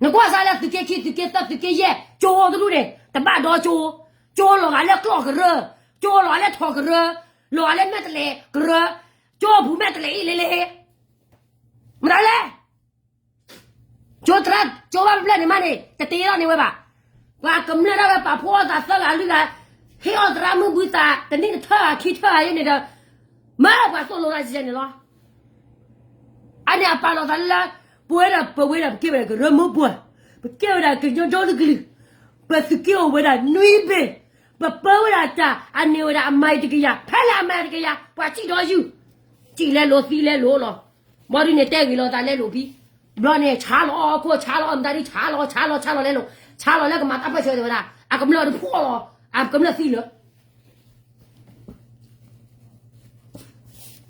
နကွၢ်စၢ်လၢသုးက့ခံ သုးက့သၢ သုးက့ယဲၢ် ကၠိတဒူၣ်န့ၣ် တဘၣ်ဒီကၠိ, ကၠိလီၤဂာ်လၢကျီၢ်ကရၢ, ကၠိလီၤဂာ်လၢထိၣ်ကရၢ, လီၤဂာ်လၢမဲာ်တလဲၤကရၢ, ကၠိပူၤမဲာ်တလဲၤအံၤလဲၤလဲၤ မတၤလဲၣ်, ကၠိသရၣ် ကၠိဘၣ်ပျဲၢ်န့ၣ်မးန့ၣ် တတ့ထီၣ်န့ၢ်ဝဲဘၣ်, ပှၤကမျၢၢ်ဒၣ်ဝဲပာ်ဖှိၣ်အီၣ်သးသၢဂၤလွံၢ်ဂၤ, ဟ့ၣ်အီၣ်သရၣ်မုၣ်ဘုသး တနံၣ်တထၢၣ်ဂၤခံထၢၣ်ဂၤယဲန့ၣ်ဒီး, မ့ၢ်ပှၤသိၣ်လိတၢ်ကဲန့ၣ်လီၤ. အန့ၣ်အပာ်လီၤသးလၢ ပဝဲဒၣ် ပဝဲဒၣ်ပကဲဝဲဒၣ်ကရၢမိၢ်ပှၢ်, ပကဲဝဲဒၣ်ကညီဒီတကလုာ်, ပသုးက့အိၣ်ဝဲဒၣ်နွံဘ့ၣ်, ပပၢဝဲဒၣ်တၢ် အန့ၢ်ဝဲဒၣ်အမၤတကယၤ ဖဲလဲၣ်အမၤတကယၤ ပှၤစံၣ်ဒီးယုၢ်, စံၣ်လဲလိာ်သံလဲလိာ်လီၤ. ဘီဒုန့ၣ်တဲဂ့ၤလီၤသးလဲလိာ်ဖံ, ဘျီန့ၣ် ဆါလီၤအီၣ်အခိၣ် ဆါလီၤအီၣ်မတၤဒု ဆါလီၤ ဆါလီၤ ဆါလီၤလဲလိာ်, ဆါလီၤလၢကမၤတၢ်ပၢၢ်ဆၢတဲဝဲဒၣ် အကမျၢၢ်တဖှီၣ်လီၤ, အကမျၢၢ်သံလၢာ်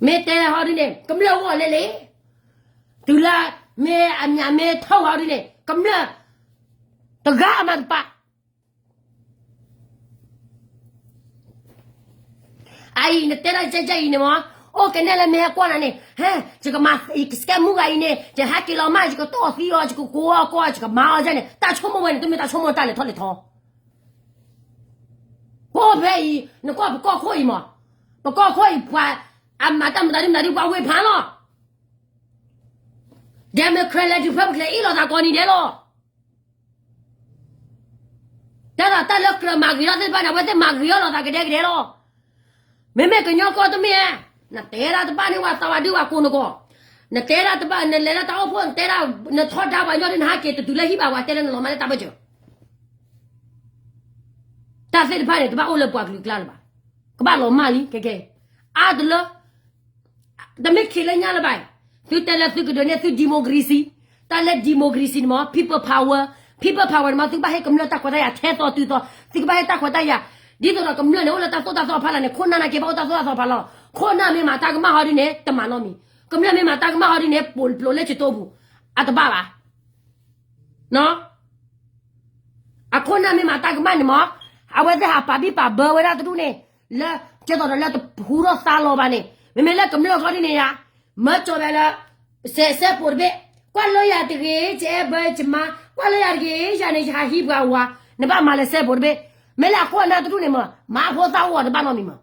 မ့ၢ်တဲဟီဒုန့ၣ် ကမျၢၢ်ဂီၢ်လဲလဲ, တုၤလၢ မ့ၢ်အမ့ၢ်ထီၣ်ဟီဒုန့ၣ် ကမျၢၢ် တဂၤအမၤတပာ် အအံၤ နတဲဒၣ်ကဲကဲအံၤန့ၣ်မး, အိၣ်ကနဲၣ်လၢမ့ၢ်ဟဲကွၢ်နၤန့ၣ် ဟဲ ယကမၤ ယကစကဲမူဂၤအံၤန့ၣ် ယဟဲက့ၤလီၤမး ယကတီၢ်သံအီၤ ယကကိးအီၤကီၢ် ယကမၤအီၤယဲန့ၣ် တၢ်ဆိကမိၣ်ဝဲန့ၣ် တမ့ၢ်တၢ်ဆိကမိၣ်တၢ်လဲၤထီၣ်လဲၤထီ ပအိၣ်ဖဲအံၤ နကွၢ်ပကီၢ်ခိၣ်အံၤမး, ပကီၢ်ခိၣ်အံၤ ပှၤ အမၤတၢ်မတၤဒုမတၤဒု ပှၤဝ့ၢ်ဖးလီၤ. Democrat လဲၤတုၤဖဲပကလဲၤအ့ၣ်လိာ်သးကိးနံၤဒဲးလီၤ. တၢ်သးတၢ်လၢကြၢးမၤဂ့ၤထီၣ်သ့ၣ်တဖၣ်န့ၣ် အဝဲသ့ၣ်မၤဂ့ၤထီၣ်လိာ်သးကဒဲကဒဲလီၤ. မ့မ့ၢ်ကညီကီၢ်တမ့ၢ်ဧါ, နတဲဒၣ်တဘၣ်န့ၣ် ပှၤသးဝးဒုးဝဲကိးနကိး, နတဲဒၣ်တဘၣ် နလဲၤလၢတၢ်အိၣ်ဖှိၣ် နတဲဒၣ် နထီဒါပှၤညီဒုး နဟးက့ၤတတုၤလၢဟံၣ်ဘၣ် ပှၤတဲလၢနလီၤမၢ်လၢတၢ်ဘၢၣ်စၢၤ တၢ်သ့ၣ်တဖၣ်န့ၣ် တဘၣ်အိၣ်လၢပှၤကလုာ်ကျါလၢၤဘၣ်. ကဘၣ်လီၤမၢ်လံ ကဲကဲ, အါတလၢ တမ့ၢ်ခံလၢညါလၢၤဘၣ်. သုတဲလၢသုကဒုးနဲၣ်သု democracy, တၢ်လၢ democracy န့ၣ်မး people power, people power န့ၣ်မး သုကဘၣ်ဟ့ၣ်ကမျၢၢ်တၢ်ခွဲးတၢ်ယာ်ထဲသိးတုၤသိး, သုကဘၣ်ဟ့ၣ်တၢ်ခွဲးတၢ်ယာ်, ဒ်သိးဒီးကမျၢၢ်န့ၣ် အိၣ်လၢတၢ်သိၣ်တၢ်သီဖးလၢ်န့ၣ် ခိၣ်နၢ်နာ်က့ဘၣ်အိၣ်တၢ်သိၣ်တၢ်သီဖးလီၤ. ခိၣ်နၢ်မ့ၢ်မၤတၢ်ကမၣ်ဟီဒ်န့ၣ် တမၤနီတမံၤ, ကမျၢၢ်မ့ၢ်မၤတၢ်ကမၣ်ဟီဒ်န့ၣ် ပိာ်ပျိးလၢကတိပူၤ, အတဘၣ်ဘၣ် အခိၣ်နၢ်မ့ၢ်မၤတၢ်ကမၣ်န့ၣ်မး, အဝဲသ့ၣ်ဟးပာ်ဘံၣ်ပာ်ဘၢဝဲဒၣ်တဒူၣ်န့ၣ်, လၢ ကဲသိးဒီးလၢတဟူထီၣ်သါလီၤဘၣ်န့ၣ်, မ့မ့ၢ်လၢကမျၢၢ်ခီဒ်န့ၣ်ယါ, မၢကၠီၤဝဲလၢ စဲးစဲးပိာ်တဘ့ၣ်, ကွၢ်လၢယၤတဂ့ၤ, ယအဲၣ်ဘၢယမါ, ကွၢ်လၢယၤတဂ့ၤ, ယၤန့ၣ်ယဟးဟံးပှၤဝၤ, နဘၣ်မၤလၢစဲးပိာ်တဘ့ၣ်, မ့ၢ်လၢအခိၣ်အနၢ်တဒူၣ်န့ၣ်မး, မါဖိသၣ်အိၣ်အီၤတဘၣ်နီတမံၤမး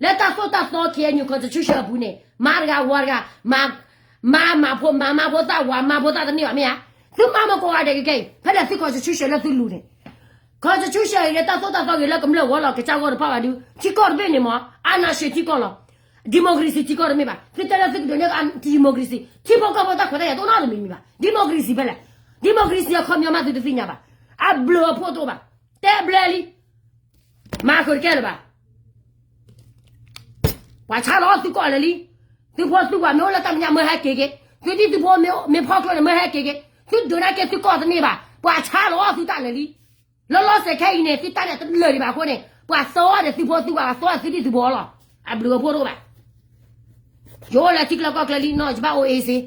လၢတၢ်သိၣ်တၢ်သီ K N U constitution အပူၤန့ၣ် မါတဂၤဝၤတဂၤ, မါ, မါမၤဖိ, မါမၤဖိသၣ်ဝၤ, မါဖိသၣ်တန့ၢ်ဘၣ်မ့ၢ်ဧါ, သုမၤမကိးဂၤဒဲးကကဲအံၤ, ဖဲလဲၣ်သု constitution လၢသုလူၤန့ၣ်, constitution ဂ့ၤ တၢ်သိၣ်တၢ်သီဂ့ၤ လၢကမျၢၢ်ဂီၢ်လီၤ ကစၢ်ဂီၢ်တဖၣ်ဘၣ်ဒုး, ထံကီၢ်တဘ့ၣ်န့ၣ်မး အါနၢ်ၡ့ထံကီၢ်လီၤ, democracy ထံကီၢ်တမ့ၢ်ဘၣ်, သုတဲလၢသုကဒုးနဲၣ် democracy ထံဖိကီၢ်ဖိတၢ်ခွဲးတၢ်ယာ်တအိၣ်နီတမံၤမံၤဘၣ်, democracy ဖဲလဲၣ်, democracy အခီပညီမးသုတသ့ၣ်ညါဘၣ်, အဘျုးအဖှိၣ်တအိၣ်ဘၣ်, တဲဘျဲလံ မၤဃုာ်တကဲလၢၤဘၣ်. ပှၤဆါလီၤသုကီၢ်လၢာ်လံ. သုဖိသုဝၤမ့ၢ်အိၣ်လၢတၢ်မဲာ်ညါမၢဟဲက့ၤက့ၤ, သုဒံၣ်သုဖိမ့ၢ်ဖီၣ်ကျိန့ၣ်မၢဟဲက့ၤက့ၤ, သုဒုးနာ်က့သုကီၢ်တန့ၢ်ဘၣ်, ပှၤဆါလီၤအီၣ်သုတၢ်လၢာ်လံ. လီၤလီၤဆဲးခဲအံၤန့ၣ် သုတၢ်န့ၣ်တလၢာ်ဒံးဘၣ်အဃိန့ၣ် ပှၤသီအီၣ်ဒီးသုဖိသုဝၤ ပှၤသီအီၣ်သုဒံၣ်သုဘီလီၤ. အဘျုးအဖှိၣ်တအိၣ်ဘၣ်. ယအိၣ်လၢထံကျၢၢ်ကီၢ်ကျၢၢ်လံနီၤ ယဘၣ်အိၣ်အ့စ့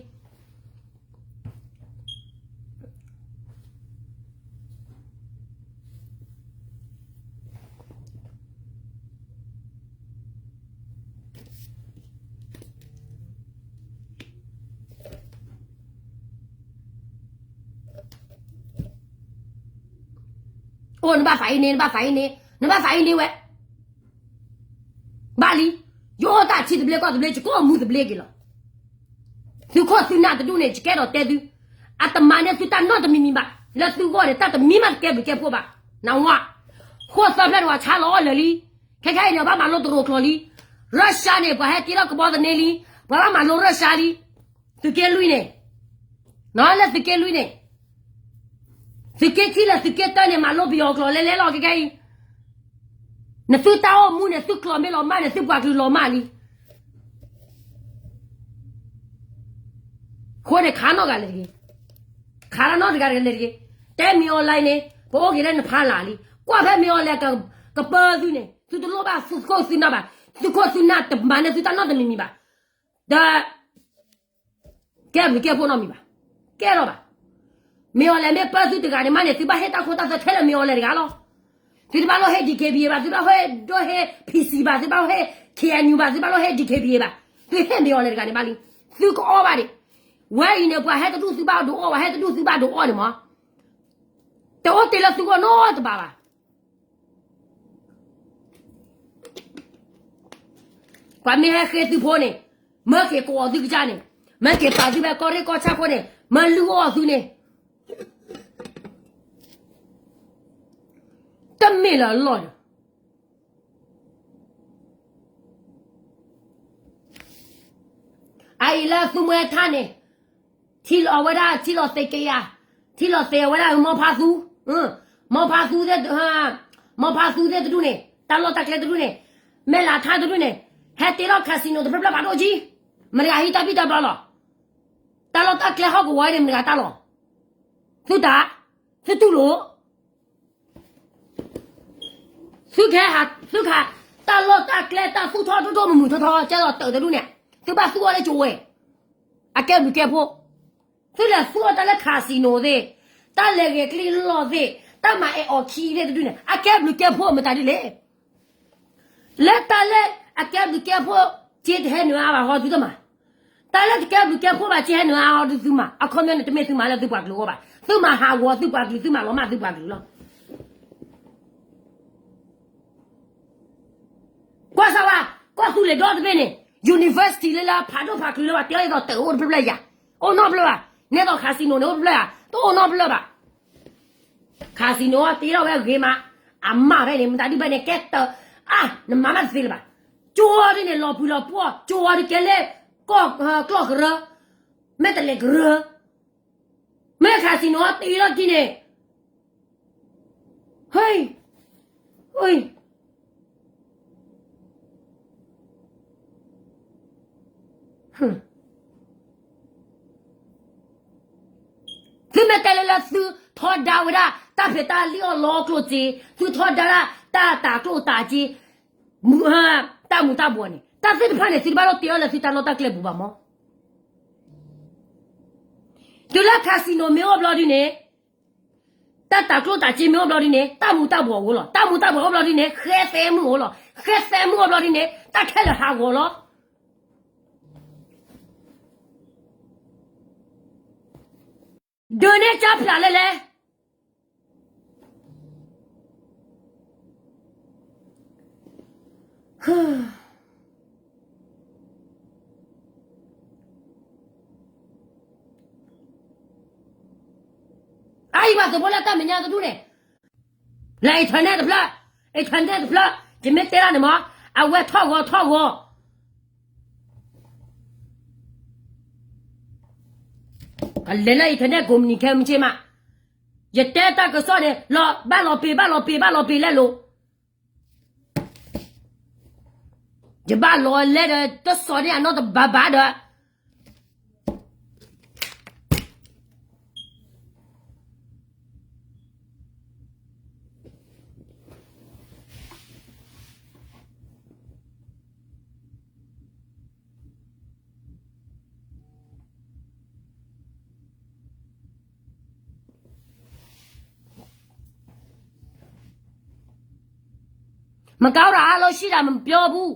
အိၣ်နဘၣ်သးအံၤန့ၣ် နဘၣ်သးအံၤန့ၣ် နဘၣ်သးအံၤန့ၣ်ဝဲ ဘၣ်လံ. ယအိၣ်တၢ်ထံသဘျ့ကီၢ်သဘျ့ ယကအိၣ်မူသဘျ့က့ၤလီၤ. သုခိၣ်သုနၢ်တဒူၣ်န့ၣ် ယကဲထီၣ်တဲသု, အတမၤန့ၢ်သုတၢ်နီတမံၤမံၤဘၣ်. လၢသုဂီၢ်န့ၣ် တၢ်တမံၤမးတကဲဘျုးကဲဖှိၣ်ဘၣ်. နဝါ, ဃိၣ်သၢဖျၢၣ်န့ၣ် ပှၤဆါလီၤအီၣ်လၢာ်လံ. ခဲခဲအံၤန့ၣ် ပှၤဘၣ်မၤလိတရိာ်ကျိာ်လံ. ရၢၡါန့ၣ် ပှၤဟဲက့ၤထီၣ်ကဘီသန့လံ. ပှၤဘၣ်မၤလိရၢၡါလံ. သုးက့လွံၢ်န့ၣ်, လၢသုးက့လွံၢ်န့ၣ်, သုးက့ခံလၢသုးက့တၢန့ၣ် မၤလိပယီၤကျိာ်လဲလဲလီၤ ခဲခဲအံၤ. နသုတၢ်အိၣ်မူန့ၣ် သုကျိာ်မ့ၢ်လီၤမၢ်န့ၣ် သုပှၤကလုာ်လီၤမၢ်လံ. အဃိန့ၣ် ခးနီၣ်ဂၤလဲၣ်တဂ့ၤ, ခးလၢနီတဂၤတဂၤလဲၣ်တဂ့ၤ. တဲမ့ၢ်အီၤလဲၣ်န့ၣ် ပအိၣ်က့ၤလၢနဖးလၢ်လံ. ကွၢ်ဖဲမ့ၢ်အီၤလဲၣ် ကပၢသုန့ၣ် သုတလိၣ်ဘၣ်သုးခိၣ်သုနၢ်ဘၣ်. သုးခိၣ်သုနၢ်တမၤန့ၢ်သုတၢ်နီတမံၤမံၤဘၣ်. ဒီး ကဲဘျုးကဲဖှိၣ်နီတမံၤဘၣ်. ကဲထီၣ်ဘၣ်. မ့ၢ်အီၤလဲၣ်မ့ၢ်ပၢသုတဂၤန့ၣ်မးန့ၣ် သုဘၣ်ဟ့ၣ်တၢ်ခိတၢ်သွဲထဲလၢမ့ၢ်အီၤလဲၣ်တဂၤလီၤ. သုတဘၣ်လိၣ်ဟ့ၣ် DKBA ဘၣ်, သုဘၣ်လိၣ်ဟ့ၣ် ဒိၣ်ဟ့ၣ် PC ဘၣ်, သုဘၣ်လိၣ်ဟ့ၣ် KNU ဘၣ်, သုဘၣ်လိၣ်ဟ့ၣ် DKBA ဘၣ်. သုဟ့ၣ်မ့ၢ်အီၤလဲၣ်တဂၤန့ၣ်ဘၣ်လံ. သုကအီၣ်ဘၣ်ဒံး. ဝဲအံၤန့ၣ် ပှၤဟဲတဒူၣ်သုဘၣ်ဒိးအီၣ်, ပှၤဟဲတဒူၣ်သုဘၣ်ဒိးအီၣ်န့ၣ်မး တအိၣ်တ့ၢ်လၢသုဂီၢ်နီတဘ့ၣ်ဘၣ်. ပှၤမ့ၢ်ဟဲဃ့သုဖိန့ၣ်, မၢက့ၤကိးအီၤသုကစၢ်န့ၣ်, မၢက့ၤပာ်သုဖဲကီၢ်ရ့ၣ်ကီၢ်ဆၣ်ခိၣ်န့ၣ်, မၢလုၢ်အီၣ်သုန့ၣ်, တမ့ၢ်လၢအလီၢ်ဒီး အအံၤလၢသုမှဲထၣ်န့ၣ်, ထံလီၤဝဲဒၣ် ထံလီၤသ့က့ၤယၤ, ထံလီၤသ့ဝဲဒၣ် မီဖါသူ, မီဖါသူသ့ၣ်, မီဖါသူသ့ၣ်တဒူၣ်န့ၣ်, တၢ်လီၢ်တၢ်ကျဲတဒူၣ်န့ၣ်, မဲၢ်လးထါတဒူၣ်န့ၣ်, ဟဲတ့ထီၣ် casino တဖျၢၣ်ဖျၢၣ်ဖးဒိၣ်ကံ, မတၤတဂၤဟံးတၢ်ဘံၣ်တၢ်ဘျီလီၤ. တၢ်လီၢ်တၢ်ကျဲဟီၣ်ကဝီၤန့ၣ် မတၤတဂၤတၢ်လီၤ. သုတၢ်, သုတူၢ်လိာ် သုကဟဲ, သုခး, တၢ်လီၢ်တၢ်ကျဲတၢ်သူၣ်ထီၣ်ဒိၣ်ဒိၣ်မုၢ်မုၢ်ထီထီ ကဲသိးတၢ်တဒူၣ်န့ၣ်, သုဘၣ်သူၣ်အီၤလၢကၠိဝဲ, အကဲဘျုးကဲဖှိၣ်, သုလဲၤသူၣ်အီၤတၢ်လၢ casino သ့ၣ်, တၢ်လဲၤဂဲၤကလံၢ်လီၢ်သ့ၣ်, တၢ်မၤအဲၣ်အီၤခံသ့ၣ်တဒူၣ်န့ၣ် အကဲဘျုးကဲဖှိၣ်မတၤဒ်လဲၣ်. လၢတၢ်လၢအကဲဘျုးကဲဖှိၣ် က့တဟဲနုာ်အါဘၣ်ဟီသုတမၤ, တၢ်လၢတကဲဘျုးကဲဖှိၣ်ဘၣ်က့ဟဲနုာ်အါဟီသုမၤ, အခီပညီန့ၣ်တမ့ၢ်သုမၤလၢသုပှၤကလုာ်အဂီၢ်ဘၣ်, သုမၤဟးဂီၤသုပှၤကလုာ် သုမၤလီၤမၢ်သုပှၤကလုာ်လီၤ. ကွၢ်စၢ်ဝဲ, ကီၢ်သူလ့ၤဒီတဘ့ၣ်န့ၣ်, university လၢလၢဖးဒိၣ်ဖးကလုာ်လၢဘၣ် တဲအီၤဒ်သိးတအိၣ်တဖျၢၣ်ဖျၢၣ်ယၤ, အိၣ်နီတဖျၢၣ်ဘၣ်, နဲသိး casino န့ၣ်အိၣ်တဖျၢၣ်ဧါ, တအိၣ်နီတဖျၢၣ်ဘၣ်. casino တ့ထီၣ်ဝဲဂ့ၤမး, အမၢ်ဖဲန့ၣ် မတၤဒ်ဖဲန့ၣ် ကဲတအါ, နမၤမးတသ့လၢၤဘၣ်. ကၠိအီၤဒ်န့ၣ် လီၤပှံၤလီၤပှီၢ်, ကၠိအီၤဒ်ကဲလၢ ကီၢ်ကျီၢ်ကရၢ, မဲာ်တဲးလဲးကရၢ မ့ၢ် casino တ့ထီၣ်ကံန့ၣ်, ဟ့, ဟ့, သုမ့ၢ်တဲလၢလၢသုထီဒါဝဲဒၣ် တၢ်ဖံးတၢ်လံၣ်အီၣ်လီအီၣ်ကျိၣ်စ့, သုထီဒါဒၣ် တၢ်တၤကျိၣ်တၤစ့, တၢ်မူၤတၢ်ဘှီးန့ၣ်, တၢ်သ့ၣ်တဖၣ်န့ၣ် သုတဘၣ်လိၣ်တ့အီၤလၢသုတၢ်လီၢ်တၢ်ကျဲပူၤဘၣ်မး. တုၤလၢ casino မ့ၢ်အိၣ်ဘျီဒ်န့ၣ်, တၢ်တၤကျိၣ်တၤစ့မ့ၢ်အိၣ်ဘျီဒ်န့ၣ် တၢ်မူၤတၢ်ဘှီးအိၣ်လီၤ. တၢ်မူၤတၢ်ဘှီးအိၣ်ဘျီဒ်န့ၣ် ဃဲသဲမုၣ်အိၣ်လီၤ. ဃဲသဲမုၣ်အိၣ်ဘျီဒ်န့ၣ် တၢ်ခဲလၢာ်ဟးဂီၤလီၤ. ဒုးနဲၣ်ကၢ်ဖျးလဲၣ်လဲၣ်. အအံၤပှၤသုးဖိလၢတၢ်မဲာ်ညါတဒူၣ်န့ၣ်, လၢ internet တဖျၢၣ်, internet တဖျၢၣ်, ယမ့ၢ်တဲဒၣ်န့ၣ်မး, အဝဲထီၣ်ဂီၤထီၣ်ဂီၤ ကလဲၤလၢ internet ကိးမုၢ်နံၤခဲမုၢ်ဆ့ၣ်မး, ယတဲတၢ်ကစီၣ်န့ၣ် လီၤဘၣ်လီၤပ့ၤ ဘၣ်လီၤပ့ၤ ဘၣ်လီၤပ့ၤလဲၣ်လိၤ, ယဘၣ်လီၤလဲၣ်ဒီး တစီၤန့ၣ်အနီၢ်တဘၣ်ဘၣ်ဒီး, မကောင်းတာအားလုံးရှိတာမပြောဘူး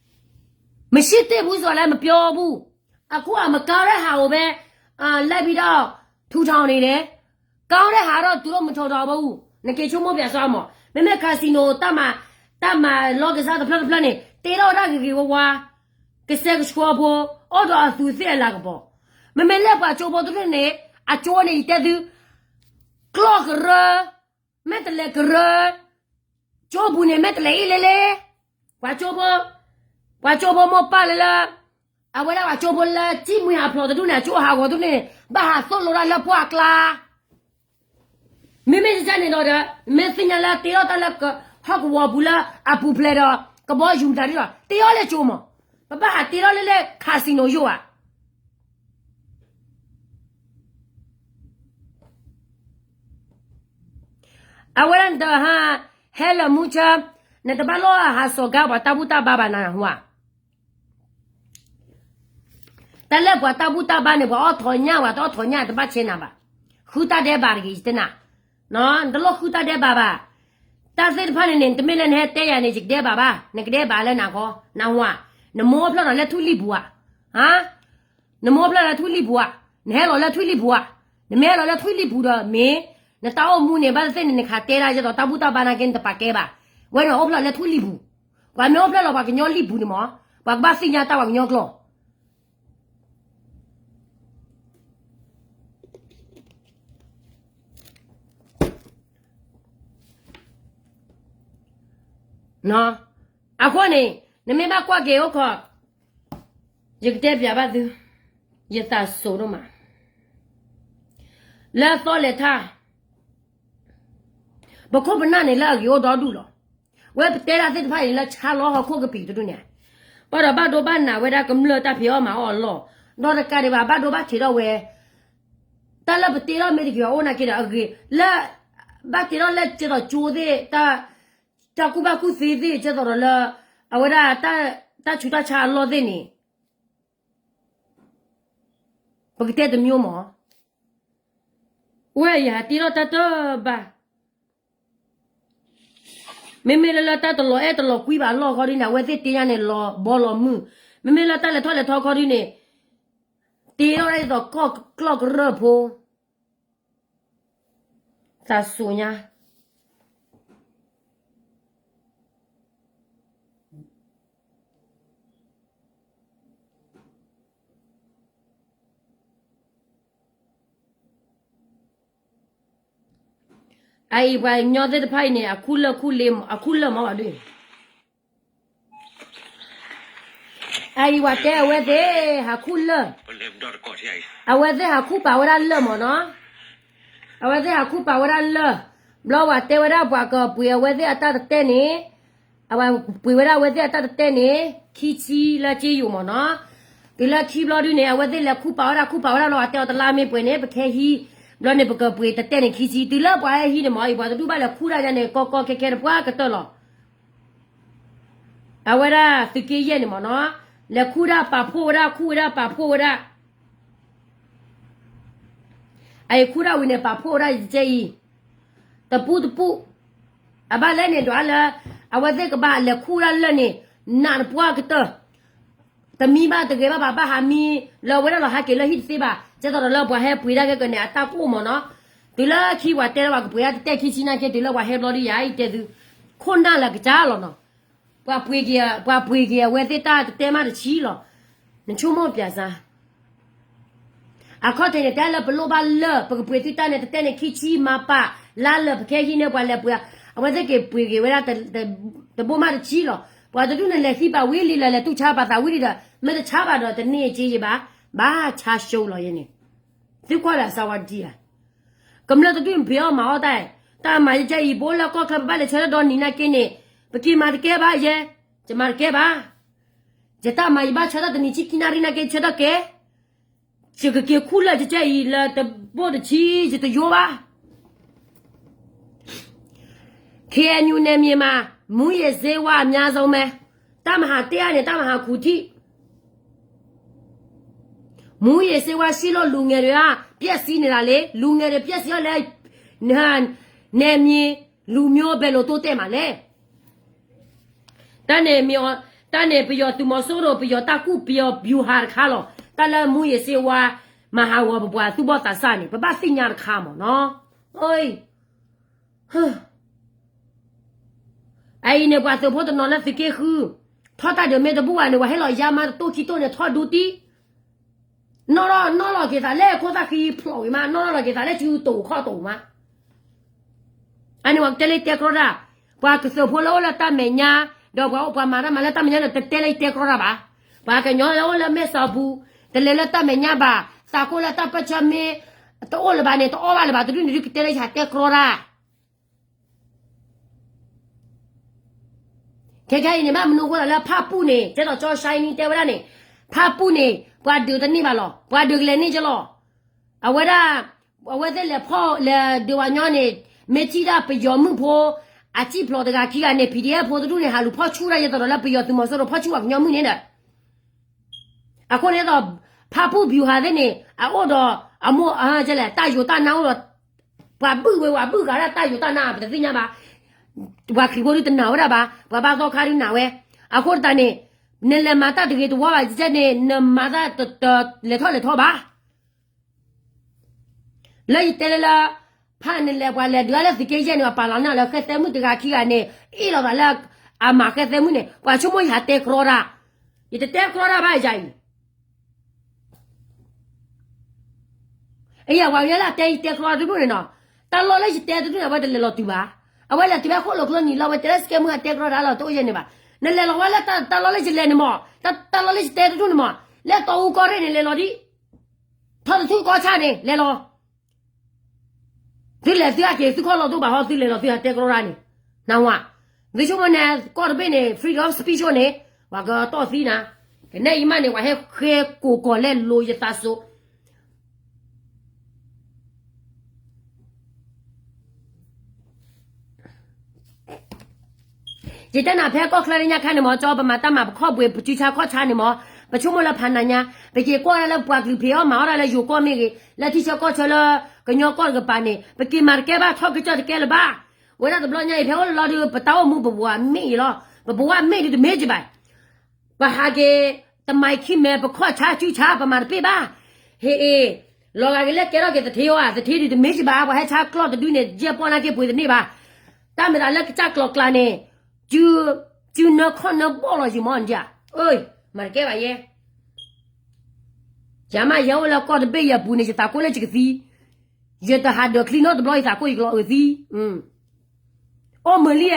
။ မရှိသင့်ဘူးဆိုတာလည်းမပြောဘူး။ အခုကမကောင်းတဲ့ဟာကိုပဲ အာ လိုက်ပြီးတော့ ထူထောင်နေတယ်။ ကောင်းတဲ့ဟာတော့သူတို့မထောင်ထောင်ဘူး။ နက့ၤဆိကမိၣ်ပြန်စမ်းမး။ မ့မ့ၢ် casino တၢ်မၤ တၢ်မၤလောင်းကစားတဖျၢၣ်တဖျၢၣ်န့ၣ် တ့ထီၣ်ဝဲဒၣ်ဂ့ၤဂ့ၤဝါဝါ ကစဲကဆှီဖိ အိၣ်ဒီးအသူးသ့ၣ်အလၤကပီၤ. မ့မ့ၢ်လၢပှၤကၠိဖိတဖျၢၣ်န့ၣ် အကၠိန့ၣ် ယတဲသု ကျီၢ်ကရၢ မဲာ်တလဲၤကရၢ ကၠိပူၤန့ၣ် မဲာ်တလဲၤအ့ၣ်လဲလဲ, ပှၤကၠိဖိ, ပှၤကၠိဖိမိၢ်ပၢ်လၢလၢ, အဝဲဒၣ်ပှၤကၠိဖိလၢ ကံၢ်မှံဟးဖျိးတဒူၣ်န့ၣ် အကၠိဟးဂီၤတဒူၣ်န့ၣ် ဘၣ်ဟးသိၣ်လိဒၣ်လၢပှၢ်အကျါ. မ့မ့ၢ်တၢ်န့ၣ်ဒီးဒီး မ့ၢ်သ့ၣ်ညါလၢတ့ထီၣ်တၢ်လၢ ဟီၣ်ကဝီၤပူၤလၢအပူၤဖျဲးဒီး ကဘီယူၤမတၤဒ်ဒီး တ့ထီၣ်လၢကၠိမး, ပဘၣ်ဟးတ့ထီၣ်လၢလၢ casino ယိၣ်ဘၣ်. အဝဲဒၣ်နတဟး ဟဲလၢမူဆၢ, နတဘၣ်လိၣ်ဟးစိာ်ကါပှၤတၢ်ဘူၣ်တၢ်ဘါဘၣ်နဟူဧါ. တၢ်လၢပှၤတၢ်ဘူၣ်တၢ်ဘါန့ၣ် ပှၤအိးထီၣ်ညၣ် ပှၤတအိးထီၣ်ညၣ်တဘၣ်ဆဲးနၤဘၣ်. ဃုတၢ်ဒဲးဘးတဂ့ၤ ယတဲနၤ, နတလိၣ်ဃုတၢ်ဒဲးဘးဘၣ်. တၢ်သ့ၣ်တဖၣ်န့ၣ်န့ၣ် တမ့ၢ်လၢနဟဲတဲယၤန့ၣ် ယကဒဲးဘးဘၣ်, နကဒဲးဘးလၢနဂီၢ် နဟူဧါ. နမိၢ်အိၣ်ဖျဲၣ်ထီၣ်လၢထွံၣ်လံၣ်ပူၤဧါ, နမိၢ်အိၣ်ဖျဲၣ်လၢထွံၣ်လံၣ်ပူၤဧါ, နဟဲလီၤလၢထွံၣ်လံၣ်ပူၤဧါ, နမ့ၢ်ဟဲလီၤလၢထွံၣ်လံၣ်ပူၤဒီးမ့ၢ် နတၢ်အိၣ်မူန့ၣ် ဘၣ်သ့ၣ်သ့ၣ်န့ၣ် နခးတဲဒၣ်ယဲသိးတၢ်ဘူၣ်တၢ်ဘါနာ်က့ နတပာ်ကဲဘၣ်. ဝဲန့ၣ်အိၣ်ဖျဲၣ်လီၤလၢထွံၣ်လံၣ်ပူၤ, ပှၤမ့ၢ်အိၣ်ဖျဲၣ်လီၤပှၤကညီလံၣ်ပူၤန့ၣ်မး, ပှၤကဘၣ်သ့ၣ်ညါတၢ်ပှၤကညီကျိာ် အဃိန့ၣ် နမ့ၢ်ဘၣ်ကွၢ်က့ၤအိၣ်ခိး, ယကတဲပျးဘၣ်သု, ယသးစိၤဒိၣ်မး, လၢသီလဲၤထါ, ပခိၣ်ပနၢ်န့ၣ်လၢအဂ့ၤအိၣ်ဒီဒူၣ်လီၤ. ဝဲပတဲဒၣ်သ့ၣ်တဖၣ်အံၤလၢဆါလီၤဟီၣ်ခိၣ်ကပံာ်တဒူၣ်န့ၣ်, ဘၣ်ဒီးဘၣ်ဒိဘၣ်နၢ်ဝဲဒၣ်ကမျၢၢ်တၢ်ဖံးအီၣ်မၤအီၣ်အလီၢ်, ဒီးတကးဒံးဘၣ် ဘၣ်ဒိဘၣ်ထံးထီၣ်ဝဲ တၢ်လၢပတ့ထီၣ်မ့ၢ်တက့ၤအအိၣ်နာ်က့ဒီးအဂ့ၤ, လၢ ဘၣ်တ့ထီၣ်လၢကဲသိးကၠိသ့ၣ်, တၢ်ကူၣ်ဘၣ်ကူၣ်သ့သ့ၣ် ကဲသိးဒီးလၢ အဝဲဒၣ် တၢ်ဆူးတၢ်ဆါအလီၢ်သ့ၣ်န့ၣ် ပကတဲတမျိုးမး, ဝဲယဟးတ့ထီၣ်တၢ်တဘၣ် မ့မ့ၢ်လၢလၢတၢ်တလီၤအဲၣ်တလီၤကွံဘၣ်အလီၢ်ခီဒ်န့ၣ် အဝဲသ့ၣ်တ့ညါန့ၣ် လီၤဘီလီၤမုၢ်, မ့မ့ၢ်လၢတၢ်လဲၤထီၣ်လဲၤထီခီဒ်န့ၣ် တ့ထီၣ်ဒ်သိးကျီၢ်ကရၢၢ်ဖိ သးစူၤညါ အအံၤပှၤကညီသ့ၣ်တဖၣ်အံၤန့ၣ် အခူလၢၢ်ခူလ့ အခူလၢၢ်မးဝဲဒၣ်, အအံၤပှၤတဲအဝဲသ့ၣ်ဟးခူလၢၢ်, အဝဲသ့ၣ်ဟးခူပာ်ဝဲဒၣ်လၢၢ်မးနီၤ, အဝဲသ့ၣ်ဟးခူပာ်ဝဲဒၣ်လၢၢ်, ဘျီပှၤတဲဝဲဒၣ်ပှၤကပှ့ၤအဝဲသ့ၣ်အတၢ်တတဲန့ၣ် အဝဲပှ့ၤဝဲဒၣ်အဝဲသ့ၣ်အတၢ်တတဲန့ၣ် ခံဆံလၢက့ယိာ်မးနီၤ, တုၤလၢခံဘျီဒုန့ၣ် အဝဲသ့ၣ်လဲၤခူပာ်ဝဲဒၣ်ခူပာ်ဝဲဒၣ်လီၤ ပှၤတဲအီၤတလါမ့ၢ်ပှဲၤန့ၣ် ပကဟဲဟံး, ဘျီန့ၣ် ပကပှ့ၤတတဲန့ၣ်ခံဆံ တုၤလၢပှၤဟဲဟံးန့ၣ်မး အံၤပှၤတဒူၣ်ဘၣ်လဲၤခူဒၣ်ညါန့ၣ် ကီကီခဲခဲတပှၢ်ကတၢၢ်လီၤ. အဝဲဒၣ်သုးက့ယဲၢ်န့ၣ်မးနီၤ, လဲၤခူဒၣ်ပာ်ဖှိၣ်ဝဲဒၣ် ခူဝဲဒၣ်ပာ်ဖှိၣ်ဝဲဒၣ် အအံၤခူဒၣ်ဝံၤန့ၣ် ပာ်ဖှိၣ်ဝဲဒၣ်ယကဲအံၤ, တပူၤတပူၤ, အဘၣ်လဲၣ်န့ၣ်ဒွးလၢ အဝဲသ့ၣ်ကဘၣ်လဲၤခူဒၣ်လၢၢ်န့ၣ် နးတပှၢ်ကတၢၢ်, တမံဘၣ်တဂဲၤဘၣ်ဘၣ် ဘၣ်ဟးမံလၢအဝဲဒၣ်လီၤဟးက့ၤလၢဟံၣ်တသ့ဘၣ် ကဲသိးဒီးလၢပှၤဟဲပှ့ၤဒၣ်ကဲကန့ၣ် အတၢ်ကအိၣ်မးနီၤ, တုၤလၢခံပှၤတဲလၢပှၤကပှ့ၤဒၣ်တတဲခံဆံနာ်က့ တုၤလၢပှၤဟဲဘျီဒုယၤအံၤတဲသု, ခိၣ်နၢ်လၢကစၢ်လီၤနီၤ, ပှၤပှ့ၤက့ၤ ပှၤပှ့ၤက့ၤအဝဲသ့ၣ်တၢ်တတဲမးတဆံလီၤ, နဆိကမိၣ်ပျးစါ အခီၣ်ထံးန့ၣ် တဲလၢပလိၣ်ဘၣ်လၢၢ် ပကပှ့ၤသုတၢ်န့ၣ် တတဲန့ၣ်ခံဆံမၤပာ် လါလၢာ်ပကဟဲဟံးန့ၢ်ပှၤလဲၤပှ့ၤ, အဝဲသ့ၣ်က့ၤပှ့ၤက့ၤဝဲဒၣ် တဘိမးတဆံလီၤ. ပှၤတဒူၣ်န့ၣ် လဲၤသံပာ်ဝံၤလံလၢ လဲၤတူၢ်ဆါပာ်သးဝံၤလံဒီး မ့ၢ်တဆါဘၣ်ဒီးတန့ၢ်စ့ယဘၣ်, ဘၣ်ဆါရှုံးလီၤယဲန့ၣ်, သုကွၢ်လၢအစါဝါဒံဧါ. ကမျၢၢ်တဒူၣ်ဖံးအီၣ်မၤအီၣ်တၢ်, တၢ်မၤယကဲအံၤ ပအိၣ်လၢကီၢ်ချၢ ပဘၣ်လဲၤဆၢထၢၣ်ဒီနံၤနာ်က့န့ၣ်, ပက့ၤမၤတကဲဘၣ်ယဲ, ယမၤတကဲဘၣ် ယတၢ်မၤယဘၣ်ဆၢထၢၣ်တနံၤဆံခံနၣ်ရံၣ်နာ်က့ ဆၢထၢၣ်ကဲ, ယကက့ၤခူလၢာ်ကကဲအံၤ လၢတဘိတဆံ ယတယိဘၣ်. ခ့ၣ်အဲၣ်ယူၣ် နယ်မြေမှာ မူးယစ်ဆေးဝါးအများဆုံးပဲ, တပ်မဟာတစ်ကနေ တပ်မဟာခုထိ မူးယစ်ဆေးဝါးရှိလို့ လူငယ်တွေက ပျက်စီးနေတာလေ, လူငယ်တွေ ပျက်စီးတော့လဲ နယ်မြေ လူမျိုး ဘယ်လိုတိုးတက်မှာလဲ. တၢ်န့ၣ်မ့ၢ်အီၤ, တၢ်န့ၣ်ပယီၤသုးမီၤစိရိၤ ပယီၤတၢ်ကူၣ် ပယီၤ ဗျူဟာ တခါလီၤ. တၢ်လၢမူးယစ်ဆေးဝါး မၤဟးဂီၤပပှၤသူၣ်ဘီၣ်သးစၢ်န့ၣ် ပဘၣ်သ့ၣ်ညါတခါမၢ်နီၤ. အအံၤန့ၣ် ပှၤသုးဖိတနီၤလၢသုးက့ဃု ထီၣ်တၢ်ဒုးမ့ၢ်တဘူၣ်ဘၣ်န့ၣ် ပှၤဟဲလီၤယါမါတတိၢ်ခံတိၢ်န့ၣ် ထီၣ်ဒူတံၢ် နီၣ်လီၤ နီၣ်လီၤက့ၤသးလၢခိၣ်သၣ်ဃံဖျိးဂ့ၤမး, နီၣ်လီၤက့ၤသးလၢစုတိၤခီၣ်တိၤမး. အန့ၣ်ပှၤကတဲလၢတဲကြီတၢ်, ပှၤကသုးဖိလၢအိၣ်လၢတၢ်မဲာ်ညါ, ဒီးပှၤအိၣ်ပှၤမၤတၢ်မၤလၢတၢ်မဲာ်ညါန့ၣ် တတဲလၢယတဲကြီတၢ်ဘၣ်. ပှၤကညီလၢအိၣ်လၢမဲၢ်စီၤပူၤ, တလဲၤလၢတၢ်မဲာ်ညါဘၣ်, သးခိၣ်လၢတၢ်ပၢၢ်ဆၢမ့ၢ် တအိၣ်လၢၤဘၣ်န့ၣ် တအီၣ်ဘၣ်လၢၤဘၣ်, တဒူၣ်န့ၣ်ဒုးကတဲလၢယတဲကြီတၢ် ခဲခဲအံၤန့ၣ် ဘၣ်မနုၤအဃိသးလၢဖၣ်ပူၣ်န့ၣ် ကဲသိးကၠီ Shiny တဲဝဲဒၣ်န့ၣ်, ဖၣ်ပူၣ်န့ၣ် ပှၤဒုးတန့ၢ်ဘၣ်လီၤ, ပှၤဒုးကလဲၤန့ၢ်ကလီၤ. အဝဲဒၣ်, အဝဲသ့ၣ်လဲၤဖီၣ်လဲၤဒုးပှၤညီန့ၣ်, မ့ၢ်ထံၣ်ဒၣ်ပယီၤမုၣ်ဖိ အစံၣ်ဖျိးတဂၤခံဂၤန့ၣ် PDF ဖိတဒူၣ်န့ၣ် ဟးလူၤဖီၣ်ဆူၣ်ဒၣ်ယဲသိးဒီးလၢပယီၤသုးမီၤစိရိၤဖီၣ်ဆူၣ်ပှၤကညီမုၣ်န့ၣ်ဒီး အဃိန့ၣ်သိး, ဖၣ်ပူၣ် ဗျူဟာ သ့ၣ်န့ၣ် အအိၣ်ဒီး, အမိၢ်, တၢ်ယိာ်တၢ်နါအိၣ်ဒီး, ပှၤဘုၣ်ဝဲ ပှၤဘုၣ်ဂၤဒၣ်တၢ်ယိာ်တၢ်နါ ပတသ့ၣ်ညါဘၣ်. ပှၤခရံာ်ဖိဒုးတနာ်ဝဲဒၣ်ဘၣ်, ပှၤဘါသီခါဒုးနာ်ဝဲ. အဃိသတးန့ၣ်, နလဲၤမၤတၢ်တဂ့ၤတဝါဘၣ်ကဲန့ၣ် နမၤတၢ်တလဲၤထီၣ်လဲၤထီဘၣ် လၢယတဲလၢလၢ, ဖဲနလဲၤပှၤလဲၤဒုးအါလၢသုးက့ယဲၢ်န့ၣ် ပှၤပာ်လီၤန့ၢ်လၢဃဲသဲမုၣ်တဂၤခံဂၤန့ၣ် အ့ၣ်လိာ်သးလၢ, အမၤဃဲသဲမုၣ်န့ၣ် ပှၤဆိကမိၣ်ယတဲကြီတၢ်, ယတတဲကြီတၢ်ဘၣ်ယၤအံၤ အယၤပှၤကညီလၢအတဲယတဲကြီတဒူၣ်န့ၣ်နီၤ, တၢ်လီၢ်လၢယတဲတဒူၣ်န့ၣ် အဝဲတလဲၤလီၤတုၤဘၣ်. အဝဲလဲၤတုၤဖဲခိၣ်လိာ်ကျိနံၤလီၤ အဝဲတဲလၢစကဲမုၢ်အတဲကြီတၢ်လီၤတအိၣ်ယဲၢ်န့ၣ်ဘၣ်. နလဲၤလီၤဝဲလၢတၢ်လီၢ်လၢယလဲၤန့ၣ်မး, တၢ်လီၢ်လၢယတဲတဒူၣ်န့ၣ်မး, လၢတီအူကီၢ်ရ့ၣ်န့ၣ် လဲၤလီၤဒံး, ထီၣ်တထူၣ်ကီၢ်ဆၣ်န့ၣ် လဲၤလီၤ သုလဲၤသုဟဲက့ၤသုခီၣ်လီၤဒိၣ်ဘၣ်ဟီ သုလဲၤလီၤသုဟးတဲကြီတၢ်န့ၣ်, နဝၤ, သုဆိကမိၣ်န့ၣ် ကီၢ်တဘ့ၣ်န့ၣ် freedom speech န့ၣ်, ပှၤကတီၢ်သံနၤ, ကနဲအံၤမးန့ၣ် ပှၤဟဲဃ့ကိၢ်ကီၢ်လဲၤလိာ်ယသးစိၤ ယတဲနၤဖဲကီၢ်ချၢလၢညါခါန့ၣ်မး ကၠီပမၤတၢ်မၤပခီၣ်ပှ့ၤ ပစုဆါခီၣ်ဆါန့ၣ်မး, ပဆိကမိၣ်လၢဖးနးညါ, ပက့ၤကွၢ်ဒၣ်လၢပှၤကလုာ်ဖံးအီၣ်မၤအီၣ်ဒၣ်လၢယိၤကီၢ်မ့ၢ်ဂ့ၤ, လၢထံဆၢကီၢ်ဆၢလၢ ကညီကီၢ်တကပၤန့ၣ် ပက့ၤမၤတကဲဘၣ် ထီၣ်ကစၢၢ်တကဲလၢၤဘၣ်. ဝဲဒၣ်တဘျီညါအံၤ ဖဲအိၣ်လီၤဒုး ပတၢ်အိၣ်မူပပဝးမ့ၢ်အံၤလီၤ, ပပဝးမ့ၢ်ဒုးတမ့ၢ်ကဘၣ် ပဟးက့ၤ တမၤခံမဲာ် ပခီၣ်ဆါစုဆါ ပမၤတပ့ၢ်ဘၣ်. ဟ့ၣ်အ့ၣ်, လီၤဂာ်က့ၤလၢကဲထီၣ်က့ၤသထ့ဧါ, သထ့ဒုးတမ့ၢ်ကဘၣ်, ပှၤဟဲဆါကျီၢ်တဒုန့ၣ် ယဲၢ်ပီၢ်နာ်က့ၤပှ့ၤတန့ၢ်ဘၣ်. တၢ်မ့ၢ်သးလၢကစၢ်ကျီၤကျါန့ၣ်, စု, စုနၢခီၣ်နၢဘီၣ်လီၤယံၤမးန့ၣ်ဧါ, အၢ, မၤတကဲဘၣ်ယဲ ယမ့ၢ်ယဲအိၣ်လၢကီၢ်တဘ့ၣ်ယဲၢ်ပူၤန့ၣ် ယသးကိၢ်လၢယကသံ, ယတဟးဒၢးချံနီတဘျီ ယသးကိၢ်ယကလီၤအၢသံ. အိၣ်မုာ်လံ,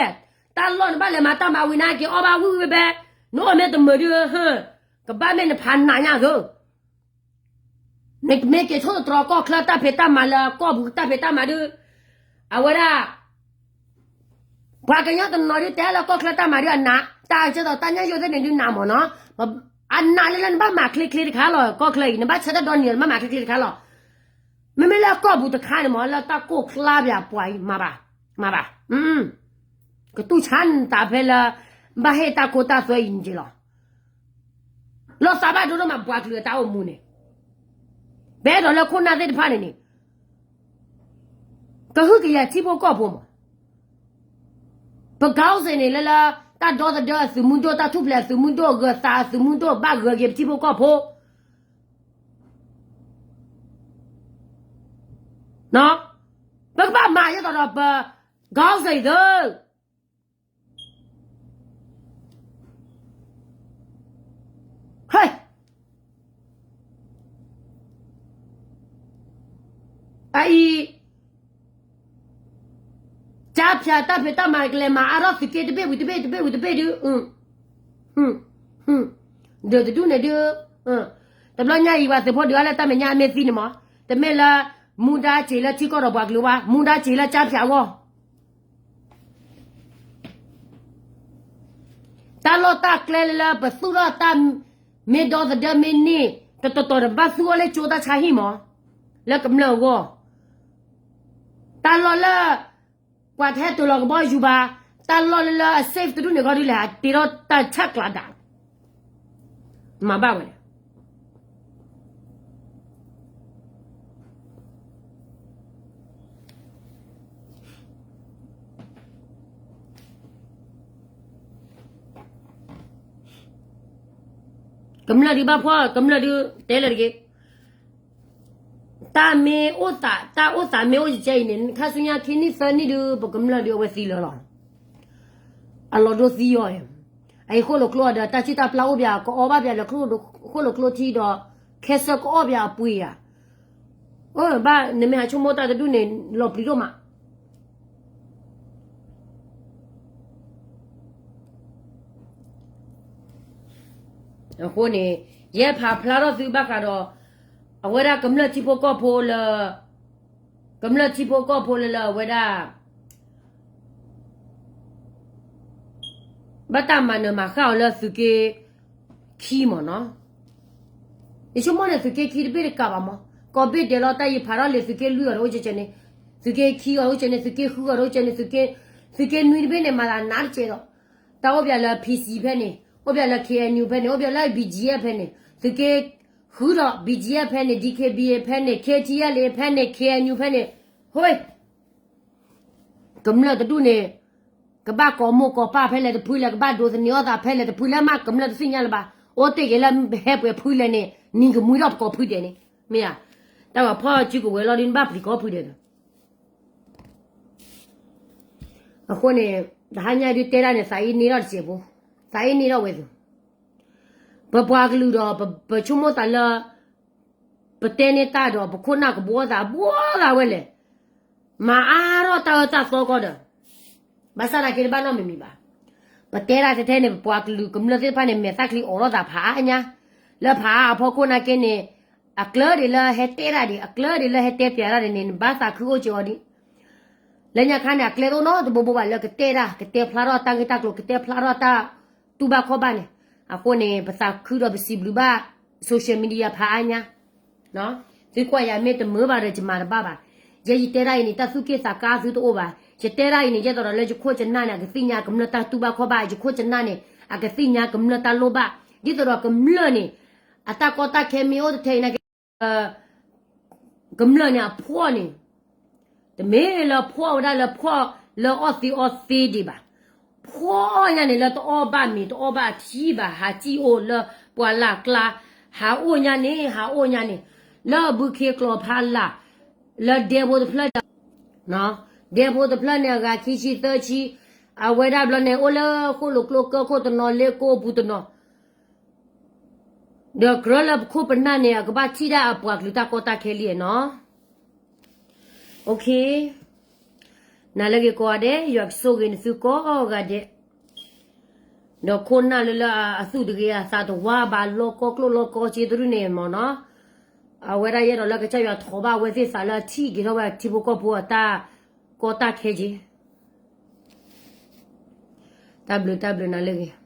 တၢ်လီၢ်နဘၣ်လဲၤမၤတၢ်မၤဝံၤနာ်က့ၤအီၣ်ဘၣ်ဝံၣ်ဝံၣ်ဘဲ, နအိၣ်မ့ၢ်တမုာ်ဒုး, ကဘၣ်မ့ၢ်နဖးနးညါသၢ နမ့ၢ်က့ၤဆိၣ်သတြီၤကီၢ်ချၢတၢ်ဖံးတၢ်မၤလၢကီၢ်ပူၤတၢ်ဖံးတၢ်မၤဒုး, အဝဲဒၣ် ပှၤကညီတနီၤဒုးတဲလၢကီၢ်ချၢတၢ်မၤဒုးအနး, တၢ်ကဲသိးတၢ်ညၣ်ယိၣ်သ့ၣ်န့ၣ်ဒုးနးမးနီၤ, အနးလၢလၢနဘၣ်မၤချ့ချ့တခါလီၤ ကီၢ်ချၢအံၤ နဘၣ်ဆၢတၢ်ဒီနံၤနဘၣ်မၤချ့ချ့တခါလီၤ. မ့မ့ၢ်လၢကီၢ်ပူၤတခါန့ၣ်မး လၢတၢ်ကိၢ်ကျါပှၤပှၤအံၤ မၤဘၣ်, မၤဘၣ်, ကတူၢ်ဆါနသးဖဲလၢ ဘၣ်ဟ့ၣ်တၢ်ခိတၢ်သွဲအံၤန့ၣ်က့ၤလီၤ. လီၤသးဘၣ်ဒိဒိၣ်မးပှၤကလုာ်အတၢ်အိၣ်မူန့ၣ်, ပအဲၣ်ဒိးလၢခိၣ်နၢ်သ့ၣ်တဖၣ်န့ၣ်န့ၣ် ကဟုကယာ်ထံဖိကီၢ်ဖိမး, ပကီၢ်စ့ၣ်န့ၣ်လၢလၢ တၢ်ဒီသဒၢအသုးမုၢ်ဒိၣ် တၢ်ထူၣ်ဖျဲးအသုးမုၢ်ဒိၣ် ဂၢၤသးအသုးမုၢ်ဒိၣ် ဘၣ်ဂၢၤက့ၤပထံဖိကီၢ်ဖိ ပကဘၣ်မၤယဲသိးဒီးပ ကီၢ်စ့ၣ်သၢ ဟဲ အအံၤ ကၠါဖၠးတၢ်ဖံးတၢ်မၤကလဲၤမၤအါထီၣ်သုးက့တဘ့ၣ်ဝံၤတဘ့ၣ်တဘ့ၣ်ဝံၤတဘ့ၣ်ဒုး, ဒုးတဒူၣ်န့ၣ်ဒုး, တဘျီညါအံၤပှၤသုးဖိဒုးအါလၢတၢ်မဲာ်ညါအမ့ၢ်သံန့ၣ်မး, တမ့ၢ်လၢ မူဒါစ့ၤလၢထံကီၢ်ဒီးပှၤကလုာ်ဘၣ်, မူဒါစ့ၤလၢကၠါဖၠးအဂီၢ် တၢ်လီၢ်တၢ်ကျဲလၢပသူၣ်ထီၣ်တၢ်မ့ၢ်ဒီသဒၢမ့ၢ်န့ၢ် တတီၤတီၤတဘၣ်သူအီၤလၢကၠိတၢ်ဆါဟံၣ်မး, လၢကမျၢၢ်အဂီၢ်, တၢ်လီၢ်လၢ ပှၤတဟဲတိၤလီၤကဘီယူၤဘၣ်, တၢ်လီၢ်လၢလၢအ safe တဒူၣ်န့ၣ်ခီဒုးလဲၣ် ဟးတ့ထီၣ်တၢ်ဆၣ်ကျးဒၣ်, မၤဘၣ်ဝဲန့ၣ် တၢ်လီၢ်လၢအ safe တဒူၣ်န့ၣ်ခီဒုးလဲၣ် ဟးတ့ထီၣ်တၢ်ဆၣ်ကျးဒၣ်, မၤဘၣ်ဝဲန့ၣ် ကမျၢၢ်ဒုးဘၣ်ဖှီၣ် ကမျၢၢ်ဒုးတဲလၢတဂ့ၤ, တၢ်မ့ၢ်အိၣ်သး တၢ်အိၣ်သးမ့ၢ်အိၣ်ကဲအံၤန့ၣ် ခါဆူညါခံနံၣ်သၢနံၣ်ဒုး ပကမျၢၢ်ဒုးအဝဲသံလၢာ်လီၤ. အလီၢ်ဒိသံအီၤ, အအံၤဃိၣ်လိာ်ကျိဒီး တၢ်စံၣ်တၢ်ပျၢ်အိၣ်ပၠး ကအီၣ်ဘၣ်ပၠးလၢ ဃိၣ်လိာ်ကျိထံဒီး ခဲစၢၣ်ကအီၣ်ပၠးအပှ့ၤဧါ. အဘၣ် နမ့ၢ်ဟးဆိကမိၣ်တၢ်တဒူၣ်န့ၣ် လီၤပျံၤဒိၣ်မး. အဃိန့ၣ် ယဲဖးဖျါထီၣ်သုဘၣ်ဃးဒီး အဝဲဒၣ်ကမျၢၢ်ထံဖိကီၢ်ဖိလၢ ကမျၢၢ်ထံဖိကီၢ်ဖိလၢလၢအဝဲဒၣ် ဘၣ်တၢ်မၤနၢၤမၤဃၣ်အီၤလၢသုးက့ခံမ့ၢ်နီၤ. ယဆိကမိၣ်န့ၣ် သုးက့ခံတဘ့ၣ်တကးဘၣ်မး, ကီၢ်ဘ့ၣ်ဒဲးလီၤတၢ်ယဖးထီၣ်လံ သုးက့လွံၢ်အီၤတအိၣ်ကဲကဲန့ၣ်, သုးက့ခံအီၤတအိၣ်ကဲန့ၣ်, သုးက့ဃုအီၤတအိၣ်ကဲန့ၣ်, သုးက့နွံတဘ့ၣ်န့ၣ် မၤသးနးတကဲဒီး တၢ်အိၣ်ပၠးလၢ P C ဖဲန့ၣ်, အိၣ်ပၠးလၢ K N U ဖဲန့ၣ်, အိၣ်ပၠးလၢ B G F ဖဲန့ၣ်, သုးက့ဃုဒီး B G F ဖဲန့ၣ်, D K B A ဖဲန့ၣ်, K T L A ဖဲန့ၣ်, K N U ဖဲန့ၣ်, ဟိ ကမျၢၢ်တဒူၣ်န့ၣ် ကဘၣ်ကိးမိၢ်ကိးပၢ်ဖဲလဲၣ်တဖုလဲၣ်, ကဘၣ်ဒိးသန့ၤအီၣ်သးဖဲလဲၣ်တဖုလဲၣ်မး ကမျၢၢ်တသ့ၣ်ညါလၢၤဘၣ်. အိၣ်တ့ၢ်က့ၤလၢဟဲပှဲၤဖုလဲၣ်န့ၣ် နံၤကမှံထီၣ်ပကိးဖုဒဲးန့ၣ်, မ့ၢ်ဧါ. တၢ်ဂီၤဖီၣ်စုကဝဲၤလီၤဒုး နဘၣ်ပျံၤကိးဖုဒဲးဒီး အဃိန့ၣ် တဟါညါဒုးတဲဒၣ်န့ၣ် သးအ့န့ၢ်ထီၣ်တစဲးဖိ, သးအ့န့ၢ်ထီၣ်ဝဲသု ပပှၤကလုာ်ဒီး ပဆိကမိၣ်သးလၢ ပတဲန့ၢ်တၢ်ဒီး ပခိၣ်နၢ်ကဘှီသး ဘှီသးဝဲလဲၣ်, မၤအါထီၣ်တၢ်အၢတၢ်သီကီးဒီး ဘၣ်ဆၣ်သနာ်က့တဘၣ်နီတမံၤမံၤဘၣ်. ပတဲတၢ်ထဲထဲန့ၣ် ပပှၤကလုာ်ကမျၢၢ်သ့ၣ်တဖၣ်န့ၣ် မဲာ်သၣ်ချံအိးထီၣ်သးဖးအါညါ, လၢဖးအါအဖီခိၣ်နာ်က့န့ၣ် အကျၢၤဒံးလၢဟဲတဲတၢ်ဒံး, အကျၢၤဒံးလၢဟဲတဲပၠးတၢ်ဒံးန့ၣ် နဘၣ်သးခုအိၣ်က့ၤအီၤဒံး. လၢညါခါန့ၣ် အကျဲတအိၣ်နီတဘိဘိဘၣ် လၢကတဲတၢ်, ကတဲဖျါထီၣ်တၢ်ဂ့ၢ်တၢ်ကျိၤ, ကတဲဖျါထီၣ်တၢ်တူၢ်ဘၣ်ခီၣ်ဘၣ်န့ၣ်. အဃိန့ၣ် ပသးခုဒီးပစံးဘျုးဘၣ် social media ဖးအါညါ. သုကွၢ်ယၤမ့ၢ်တမုာ်ဘၣ်ဒီး ယမၤတဘၣ်ဘၣ်. ယဲယတဲတၢ်အံၤန့ၣ် တၢ်သူၣ်က့ၣ်သးကါသုတအိၣ်ဘၣ်. ယတဲတၢ်အံၤန့ၣ် ယဲသိးဒီးလၢယခိၣ်ယနၢ်န့ၣ် အကသ့ၣ်ညါကမျၢၢ်တၢ်တူၢ်ဘၣ်ခီၣ်ဘၣ်, ယခိၣ်ယနၢ်န့ၣ် အကသ့ၣ်ညါကမျၢၢ်တၢ်လိၣ်ဘၣ်. ဒ်သိးဒီးကမျၢၢ်န့ၣ် အတၢ်ကီတၢ်ခဲမ့ၢ်အိၣ်တထဲအံၤနာ်က့ ကမျၢၢ်န့ၣ်အဖှီၣ်န့ၣ် တမ့ၢ်လၢဖှီၣ်ဝဲဒၣ်လၢဖှီၣ်လၢအီၣ်သ့အီသ့ဒံးဘၣ်. ဖှီၣ်ညါန့ၣ် လၢတအီၣ်ဘၣ်မ့ၤ တအီၣ်ဘၣ်ထံဘၣ် ဟးစံၣ်အိၣ်လၢပှၢ်လၢ်ကျါ, ဟးအိၣ်ညါန့ၣ် ဟးအိၣ်ညါန့ၣ် လၢအဘုခ့ကျိာ်ဖးလၢ်, လၢဒဲဖိတဖျၢၣ်ဒီး ဒဲဖိတဖျၢၣ်န့ၣ် အဂၤခံဆံသၢဆံ, အဝဲဒၣ်ဘျီန့ၣ် အိၣ်လၢဃိၣ်လိာ်ကျိကၢၢ်ခိၣ်တနီၤ လ့ကိပူၤတနီၤ ဒီးကြၢးလၢပခိၣ်ပနၢ်န့ၣ် အကဘၣ်ထံၣ်ဒၣ်အပှၤကလုာ်တၢ်ကီတၢ်ခဲလံနီၤ. နၤလၢဂ့ၤကိးဂၤဒဲး, ယွၤကဆိၣ်ဂ့ၤနသုကိးဂၤဒဲး, ဒီးခိၣ်နၢ်လၢလၢအသူၣ်တဂ့ၤအသးတဝါဘၣ် လီၢ်ကီၢ်ကျိၣ်လီၢ်ကီၢ်စ့တရူၢ်န့ၣ်မ့ၢ်နီၤ, အဝဲဒၣ်ယအဲၣ်ဒိးလၢကစၢ်ယွၤထိးဘၣ်အဝဲသ့ၣ်သးလၢအထံၣ်က့ၤထီၣ်ဝဲထံဖိကီၢ်ဖိအတၢ်ကီတၢ်ခဲက့ၤ တၢ်ဘျုးတၢ်ဘျုးနၤလၢဂ့ၤ.